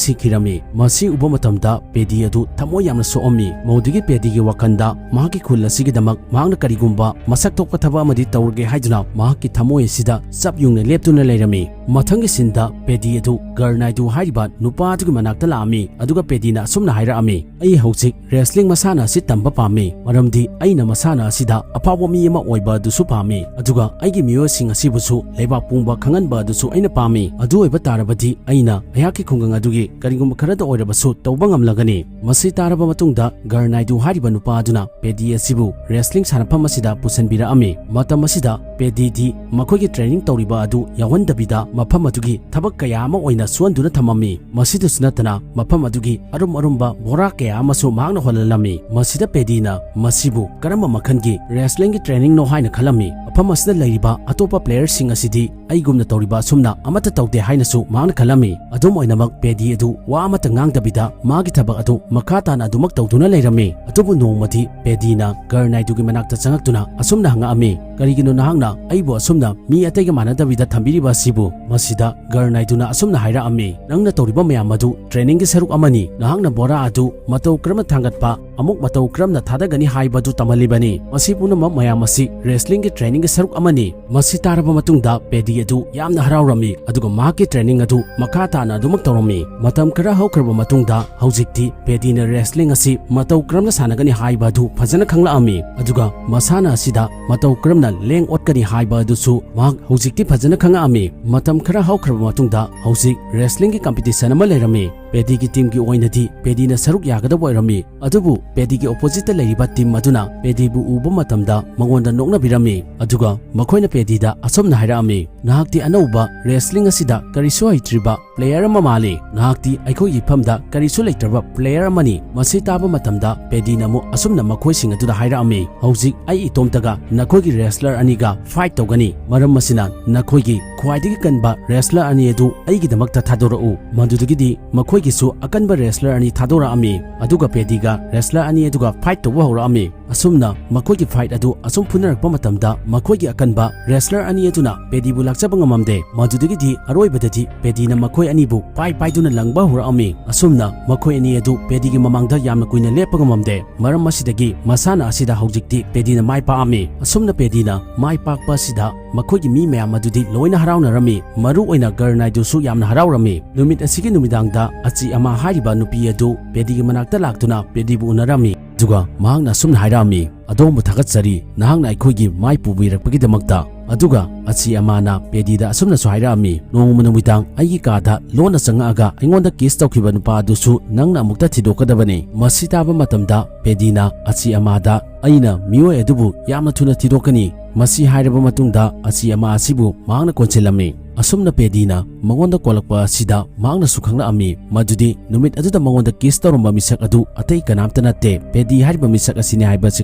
ꯁꯤꯈꯤꯔꯝꯃꯤ꯫ ꯃꯁꯤ ꯎꯕ ꯃꯇꯝꯗ ꯄꯦꯗꯤ ꯑꯗꯨ ꯊꯃꯣꯏ ꯌꯥꯝꯅ ꯁꯣꯛꯑꯝꯃꯤ꯫ ꯃꯧꯗꯨꯒꯤ ꯄꯦꯗꯤꯒꯤ ꯋꯥꯈꯜꯗ ꯃꯍꯥꯛꯀꯤ ꯈꯨꯜ ꯑꯁꯤꯒꯤꯗꯃꯛ ꯃꯍꯥꯛꯅ ꯀꯔꯤꯒꯨꯝꯕ ꯃꯁꯛ ꯊꯣꯛꯄ ꯊꯕꯛ ꯑꯃꯗꯤ ꯇꯧꯔꯒꯦ ꯍꯥꯏꯗꯨꯅ ꯃꯍꯥꯛꯀꯤ ꯊꯃꯣꯏ ꯑꯁꯤꯗ ꯆꯞ ꯌꯨꯡꯅ ꯂꯦꯞꯇꯨꯅ ꯂꯩꯔꯝꯃꯤ꯫ ꯃꯊꯪꯒꯤ ꯁꯤꯟꯗ ꯄꯦꯗꯤ ꯑꯗꯨ ꯒꯔ ꯅꯥꯏꯗꯨ ꯍꯥꯏꯔꯤꯕ ꯅꯨꯄꯥ ꯑꯗꯨꯒꯤ ꯃꯅꯥꯛꯇ ꯂꯥꯛꯑꯝꯃꯤ, ꯑꯗꯨꯒ ꯄꯦꯗꯤꯅ ꯑꯁꯨꯝꯅ ꯍꯥꯏꯔꯛꯑꯝꯃꯤ, "ꯑꯩ ꯍꯧꯖꯤꯛ ꯔꯦꯁꯂꯤꯡ ꯃꯁꯥꯟꯅ ꯑꯁꯤ ꯇꯝꯕ ꯄꯥꯝꯃꯤ, ꯃꯔꯝꯗꯤ ꯑꯩꯅ ꯃꯁꯥꯟꯅ ꯑꯁꯤꯗ ꯑꯐꯥꯎꯕ ꯃꯤ ꯑꯃ ꯑꯣꯏꯕ ꯑꯗꯨꯁꯨ ꯄꯥꯝꯃꯤ, ꯑꯗꯨꯒ ꯑꯩꯒꯤ ꯃꯤꯑꯣꯏꯁꯤꯡ ꯑꯁꯤꯕꯨꯁꯨ ꯂꯩꯕꯥꯛ ꯄꯨꯝꯕ ꯈꯪꯍꯟꯕ ꯑꯗꯨꯁꯨ ꯑꯩꯅ ꯄꯥꯝꯃꯤ꯫ ꯑꯗꯨ ꯑꯣꯏꯕ ꯇꯥꯔꯕꯗꯤ ꯑꯩꯅ ꯑꯩꯍꯥꯛꯀꯤ ꯈꯨꯡꯒꯪ ꯑꯗꯨꯒꯤ ꯀꯔꯤꯒꯨꯝꯕ ꯈꯔꯗ ꯑꯣꯏꯔꯕꯁꯨ ꯇꯧꯕ ꯉꯝꯂꯒꯅꯤ"꯫ ꯃꯁꯤ ꯇꯥꯔꯕ ꯃꯇꯨꯡꯗ ꯒꯔ ꯅꯥꯏꯗꯨ ꯍꯥꯏꯔꯤꯕ ꯅꯨꯄꯥ ꯑꯗꯨꯅ ꯄꯦꯗꯤ ꯑꯁꯤꯕꯨ ꯔꯦꯁꯂꯤꯡ ꯁꯥꯟꯅꯐꯝ ꯑꯁꯤꯗ ꯄꯨꯁꯤꯟꯕꯤꯔꯛꯑꯝꯃꯤ꯫ ꯃꯇꯝ ꯑꯁꯤꯗ ꯄꯦꯗꯤꯗꯤ ꯃꯈꯣꯏꯒꯤ ꯇ꯭ꯔꯦꯅꯤꯡ ꯇꯧꯔꯤꯕ ꯑꯗꯨ ꯌꯥꯎꯍꯟꯗꯕꯤꯗ ꯃꯐꯝ ꯑꯗꯨꯒꯤ ꯊꯕꯛ ꯀꯌꯥ ꯑꯃ ꯑꯣꯏꯅ ꯁꯨꯍꯟꯗꯨꯅ ꯊꯝꯃꯝꯃꯤ꯫ ꯃꯁꯤꯗꯁꯨ ꯅꯠꯇꯅ ꯃꯐꯝ ꯑꯗꯨꯒꯤ ꯑꯔꯨꯝ ꯑꯔꯨꯝꯕ ꯕꯣꯔꯥ ꯀꯌꯥ ꯑꯃꯁꯨ ꯃꯍꯥꯛꯅ ꯍꯣꯜꯍꯜꯂꯝꯃꯤ꯫ ꯃꯁꯤꯗ ꯄꯦꯗꯤꯅ ꯃꯁꯤꯕꯨ ꯀꯔꯝꯕ ꯃꯈꯜꯒꯤ ꯔꯦꯁꯂꯤꯡꯒꯤ ꯇ꯭ꯔꯦꯅꯤꯡꯅꯣ ꯍꯥꯏꯅ ꯈꯜꯂꯝꯃꯤ꯫ ꯃꯐꯝ ꯑꯁꯤꯗ ꯂꯩꯔꯤꯕ ꯑꯇꯣꯞꯄ ꯄ꯭ꯂꯦꯌꯔꯁꯤꯡ ꯑꯁꯤꯗꯤ ꯑꯩꯒꯨꯝꯅ ꯇꯧꯔꯤꯕ ꯑꯁꯨꯝꯅ ꯑꯃꯠꯇ ꯇꯧꯗꯦ ꯍꯥꯏꯅꯁꯨ ꯃꯍꯥꯛꯅ ꯈꯜꯂꯝꯃꯤ꯫ ꯑꯗꯨꯝ ꯑꯣꯏꯅꯃꯛ, ꯄꯦꯗꯤ ꯑꯗꯨ ꯋꯥ ꯑꯃꯠꯇ ꯉꯥꯡꯗꯕꯤꯗ ꯃꯥꯒꯤ ꯊꯕꯛ ꯑꯗꯨ ꯃꯈꯥ ꯇꯥꯅ ꯑꯗꯨꯃꯛ ꯇꯧꯗꯨꯅ ꯂꯩꯔꯝꯃꯤ꯫ ꯑꯗꯨꯕꯨ ꯅꯣꯡꯃꯗꯤ ꯄꯦꯗꯤꯅ ꯒꯔ ꯅꯥꯏꯗꯨꯒꯤ ꯃꯅꯥꯛꯇ ꯆꯪꯉꯛꯇꯨꯅ ꯑꯁꯨꯝꯅ ꯍꯪꯉꯛꯑꯝꯃꯤ, "ꯀꯔꯤꯒꯤꯅꯣ ꯅꯍꯥꯛꯅ ꯑꯩꯕꯨ ꯑꯁꯨꯝꯅ ꯃꯤ ꯑꯇꯩꯒ ꯃꯥꯟꯅꯗꯕꯤꯗ ꯊꯝꯕꯤꯔꯤꯕ ꯑꯁꯤꯕꯨ?" ꯃꯁꯤꯗ ꯒꯔ ꯅꯥꯏꯗꯨꯅ ꯑꯁꯨꯝꯅ ꯍꯥꯏꯔꯛꯑꯝꯃꯤ, "ꯅꯪꯅ ꯇꯧꯔꯤꯕ ꯃꯌꯥꯝ ꯑꯗꯨ ꯇ꯭ꯔꯦꯅꯤꯡꯒꯤ ꯁꯔꯨꯛ ꯑꯃꯅꯤ꯫ ꯅꯍꯥꯛꯅ ꯕꯣꯔꯥ ꯑꯗꯨ ꯃꯇꯧ ꯀꯔꯝꯅ ꯊꯥꯡꯒꯠꯄ, ꯑꯃꯨꯛ ꯃꯇꯧ ꯀꯔꯝꯅ ꯊꯥꯗꯒꯅꯤ ꯍꯥꯏꯕ ꯑꯗꯨ ꯇꯝꯍꯜꯂꯤꯕꯅꯤ꯫ ꯃꯁꯤ ꯄꯨꯝꯅꯃꯛ ꯃꯌꯥꯝ ꯑꯁꯤ ꯔꯦꯁꯂꯤꯡꯒꯤ ꯇ꯭ꯔꯦꯅꯤꯡꯒꯤ ꯁꯔꯨꯛ ꯑꯃꯅꯤ꯫" ꯃꯁꯤ ꯇꯥꯔꯕ ꯃꯇꯨꯡꯗ ꯄꯦꯗꯤ ꯑꯗꯨ ꯌꯥꯝꯅ ꯍꯔꯥꯎꯔꯝꯃꯤ, ꯑꯗꯨꯒ ꯃꯍꯥꯛꯀꯤ ꯇ꯭ꯔꯦꯅꯤꯡ ꯑꯗꯨ ꯃꯈꯥ ꯇꯥꯅ ꯑꯗꯨꯃꯛ ꯇꯧꯔꯝꯃꯤ꯫ ꯃꯇꯝ ꯈꯔ ꯍꯧꯈ꯭ꯔꯕ ꯃꯇꯨꯡꯗ ꯍꯧꯖꯤꯛꯇꯤ ꯄꯦꯗꯤꯅ ꯔꯦꯁꯂꯤꯡ ꯑꯁꯤ ꯃꯇꯧ ꯀꯔꯝꯅ ꯁꯥꯟꯅꯒꯅꯤ ꯍꯥꯏꯕ ꯑꯗꯨ ꯐꯖꯅ ꯈꯪꯂꯛꯑꯝꯃꯤ, ꯑꯗꯨꯒ ꯃꯁꯥꯟꯅ ꯑꯁꯤꯗ ꯃꯇꯧ ꯀꯔꯝꯅ ꯂꯦꯡ ꯑꯣꯠꯀꯅꯤ ꯍꯥꯏꯕ ꯑꯗꯨꯁꯨ ꯃꯍꯥꯛ ꯍꯧꯖꯤꯛꯇꯤ ꯐꯖꯅ ꯈꯪꯉꯛꯑꯝꯃꯤ꯫ ꯃꯇꯝ ꯈꯔ ꯍꯧꯈ꯭ꯔꯕ ꯃꯇꯨꯡꯗ ꯍꯧꯖꯤꯛ ꯔꯦꯁꯂꯤꯡꯒꯤ ꯀꯝꯄꯤꯇꯤꯁꯟ ꯑꯃ ꯂꯩꯔꯝꯃꯤ꯫ ꯄꯦꯗꯤꯒꯤ ꯇꯤꯝꯒꯤ ꯑꯣꯏꯅꯗꯤ ꯄꯦꯗꯤꯅ ꯁꯔꯨꯛ ꯌꯥꯒꯗꯕ ꯑꯣꯏꯔꯝꯃꯤ, ꯑꯗꯨꯕꯨ ꯄꯦꯗꯤꯒꯤ ꯑꯣꯄꯣꯖꯤꯠꯇ ꯂꯩꯔꯤꯕ ꯇꯤꯝ ꯑꯗꯨꯅ ꯄꯦꯗꯤꯕꯨ ꯎꯕ ꯃꯇꯝꯗ ꯃꯉꯣꯟꯗ ꯅꯣꯛꯅꯕꯤꯔꯝꯃꯤ, ꯑꯗꯨꯒ ꯃꯈꯣꯏꯅ ꯄꯦꯗꯤꯗ ꯑꯁꯨꯝꯅ ꯍꯥꯏꯔꯛꯑꯝꯃꯤ, "ꯅꯍꯥꯛꯇꯤ ꯑꯅꯧꯕ, ꯔꯦꯁꯂꯤꯡ ꯑꯁꯤꯗ ꯀꯔꯤꯁꯨ ꯍꯩꯇ꯭ꯔꯤꯕ ꯄ꯭ꯂꯦꯌꯔ ꯑꯃ ꯃꯥꯜꯂꯤ꯫ ꯅꯍꯥꯛꯇꯤ ꯑꯩꯈꯣꯏꯒꯤ ꯏꯐꯝꯗ ꯀꯔꯤꯁꯨ ꯂꯩꯇ꯭ꯔꯕ ꯄ꯭ꯂꯦꯌꯔ ꯑꯃꯅꯤ꯫" ꯃꯁꯤ ꯇꯥꯕ ꯃꯇꯝꯗ ꯄꯦꯗꯤꯅ ꯑꯃꯨꯛ ꯑꯁꯨꯝꯅ ꯃꯈꯣꯏꯁꯤꯡ ꯑꯗꯨꯗ ꯍꯥꯏꯔꯛꯑꯝꯃꯤ, "ꯍꯧꯖꯤꯛ ꯑꯩ ꯏꯇꯣꯝꯇꯒ ꯅꯈꯣꯏꯒꯤ ꯔꯦꯁꯂꯔ ꯑꯅꯤꯒ ꯐꯥꯏꯠ ꯇꯧꯒꯅꯤ꯫ ꯃꯔꯝ ꯑꯁꯤꯅ ꯅꯈꯣꯏꯒꯤ ꯈ꯭ꯋꯥꯏꯗꯒꯤ ꯀꯟꯕ ꯔꯦꯁꯂꯔ ꯑꯅꯤ ꯑꯗꯨ ꯑꯩꯒꯤꯗꯃꯛꯇ ꯊꯥꯗꯣꯔꯛꯎ꯫" ꯃꯗꯨꯗꯒꯤꯗꯤ ꯃꯈꯣꯏꯒꯤꯁꯨ ꯑꯀꯟꯕ ꯔꯦꯁꯂꯔ ꯑꯅꯤ ꯊꯥꯗꯣꯔꯛꯑꯝꯃꯤ, ꯑꯗꯨꯒ ꯄꯦꯗꯤꯒ ꯔꯦꯁꯂꯔ ꯑꯅꯤ ꯑꯗꯨꯒ ꯐꯥꯏꯠ ꯇꯧꯕ ꯍꯧꯔꯛꯑꯝꯃꯤ꯫ ꯑꯁꯨꯝꯅ ꯃꯈꯣꯏꯒꯤ ꯐꯥꯏꯠ ꯑꯗꯨ ꯑꯁꯨꯝ ꯐꯨꯅꯔꯛꯄ ꯃꯇꯝꯗ ꯃꯈꯣꯏꯒꯤ ꯑꯀꯟꯕ ꯔꯦꯁꯂꯔ ꯑꯅꯤ ꯑꯗꯨꯅ ꯄꯦꯗꯤꯕꯨ ꯂꯥꯛꯆꯕ ꯉꯝꯃꯝꯗꯦ꯫ ꯃꯗꯨꯗꯒꯤꯗꯤ ꯑꯔꯣꯏꯕꯗꯗꯤ ꯄꯦꯗꯤꯅ ꯃꯈꯣꯏ ꯑꯅꯤꯕꯨ ꯄꯥꯏ ꯄꯥꯏꯗꯨꯅ ꯂꯪꯕ ꯍꯧꯔꯛꯑꯝꯃꯤ꯫ ꯑꯁꯨꯝꯅ ꯃꯈꯣꯏ ꯑꯅꯤ ꯑꯗꯨ ꯄꯦꯗꯤꯒꯤ ꯃꯃꯥꯡꯗ ꯌꯥꯝꯅ ꯀꯨꯏꯅ ꯂꯦꯞꯄ ꯉꯝꯃꯝꯗꯦ꯫ ꯃꯔꯝ ꯑꯁꯤꯗꯒꯤ ꯃꯁꯥꯟꯅ ꯑꯁꯤꯗ ꯍꯧꯖꯤꯛꯇꯤ ꯄꯦꯗꯤꯅ ꯃꯥꯏ ꯄꯥꯛꯑꯝꯃꯤ꯫ ꯑꯁꯨꯝꯅ ꯄꯦꯗꯤꯅ ꯃꯥꯏ ꯄꯥꯛꯄ ꯑꯁꯤꯗ ꯃꯈꯣꯏꯒꯤ ꯃꯤ ꯃꯌꯥꯝ ꯑꯗꯨꯗꯤ ꯂꯣꯏꯅ ꯍꯔꯥꯎꯅꯔꯝꯃꯤ꯫ ꯃꯔꯨ ꯑꯣꯏꯅ ꯒꯔ ꯅꯥꯏꯗꯨꯁꯨ ꯌꯥꯝꯅ ꯍꯔꯥꯎꯔꯝꯃꯤ꯫ ꯅꯨꯃꯤꯠ ꯑꯁꯤꯒꯤ ꯅꯨꯃꯤꯗꯥꯡꯗ ꯑꯆꯤ ꯑꯃꯥ ꯍꯥꯏꯔꯤꯕ ꯅꯨꯄꯤ ꯑꯗꯨ ꯄꯦꯗꯤꯒꯤ ꯃꯅꯥꯛꯇ ꯂꯥꯛꯇꯨꯅ ꯄꯦꯗꯤꯕꯨ ꯎꯅꯔꯝꯃꯤ꯫ ꯑꯗꯨꯒ ꯃꯍꯥꯛꯅ ꯑꯁꯨꯝꯅ ꯍꯥꯏꯔꯛꯑꯝꯃꯤ, "ꯑꯗꯣꯝꯕꯨ ꯊꯥꯒꯠꯆꯔꯤ, ꯅꯍꯥꯛꯅ ꯑꯩꯈꯣꯏꯒꯤ ꯃꯥꯏ ꯄꯨꯕꯤꯔꯛꯄꯒꯤꯗꯃꯛꯇ꯫" ꯑꯗꯨꯒ ꯑꯆꯤ ꯑꯃꯥꯅ ꯄꯦꯗꯤꯗ ꯑꯁꯨꯝꯅꯁꯨ ꯍꯥꯏꯔꯛꯑꯝꯃꯤ, "ꯅꯣꯡꯃ ꯅꯨꯃꯤꯗꯥꯡ ꯑꯩꯒꯤ ꯀꯥꯗ ꯂꯣꯟꯅ ꯆꯪꯉꯛꯑꯒ ꯑꯩꯉꯣꯟꯗ ꯀꯤꯁ ꯇꯧꯈꯤꯕ ꯅꯨꯄꯥ ꯑꯗꯨꯁꯨ ꯅꯪꯅ ꯑꯃꯨꯛꯇ ꯊꯤꯗꯣꯛꯀꯗꯕꯅꯤ꯫" ꯃꯁꯤ ꯇꯥꯕ ꯃꯇꯝꯗ ꯄꯦꯗꯤꯅ ꯑꯆꯤ ꯑꯃꯥꯗ, "ꯑꯩꯅ ꯃꯤꯑꯣꯏ ꯑꯗꯨꯕꯨ ꯌꯥꯝꯅ ꯊꯨꯅ ꯊꯤꯗꯣꯛꯀꯅꯤ꯫" ꯃꯁꯤ ꯍꯥꯏꯔꯕ ꯃꯇꯨꯡꯗ ꯑꯆꯤ ꯑꯃꯥ ꯑꯁꯤꯕꯨ ꯃꯍꯥꯛꯅ ꯀꯣꯟꯁꯤꯜꯂꯝꯃꯤ꯫ ꯑꯁꯨꯝꯅ ꯄꯦꯗꯤꯅ ꯃꯉꯣꯟꯗ ꯀꯣꯜꯂꯛꯄ ꯑꯁꯤꯗ ꯃꯍꯥꯛꯅꯁꯨ ꯈꯪꯂꯛꯑꯝꯃꯤ ꯃꯗꯨꯗꯤ ꯅꯨꯃꯤꯠ ꯑꯗꯨꯗ ꯃꯉꯣꯟꯗ ꯀꯤꯁ ꯇꯧꯔꯝꯕ ꯃꯤꯁꯛ ꯑꯗꯨ ꯑꯇꯩ ꯀꯅꯥꯝꯇ ꯅꯠꯇꯦ, ꯄꯦꯗꯤ ꯍꯥꯏꯔꯤꯕ ꯃꯤꯁꯛ ꯑꯁꯤꯅꯤ ꯍꯥꯏꯕ ꯑꯁꯤ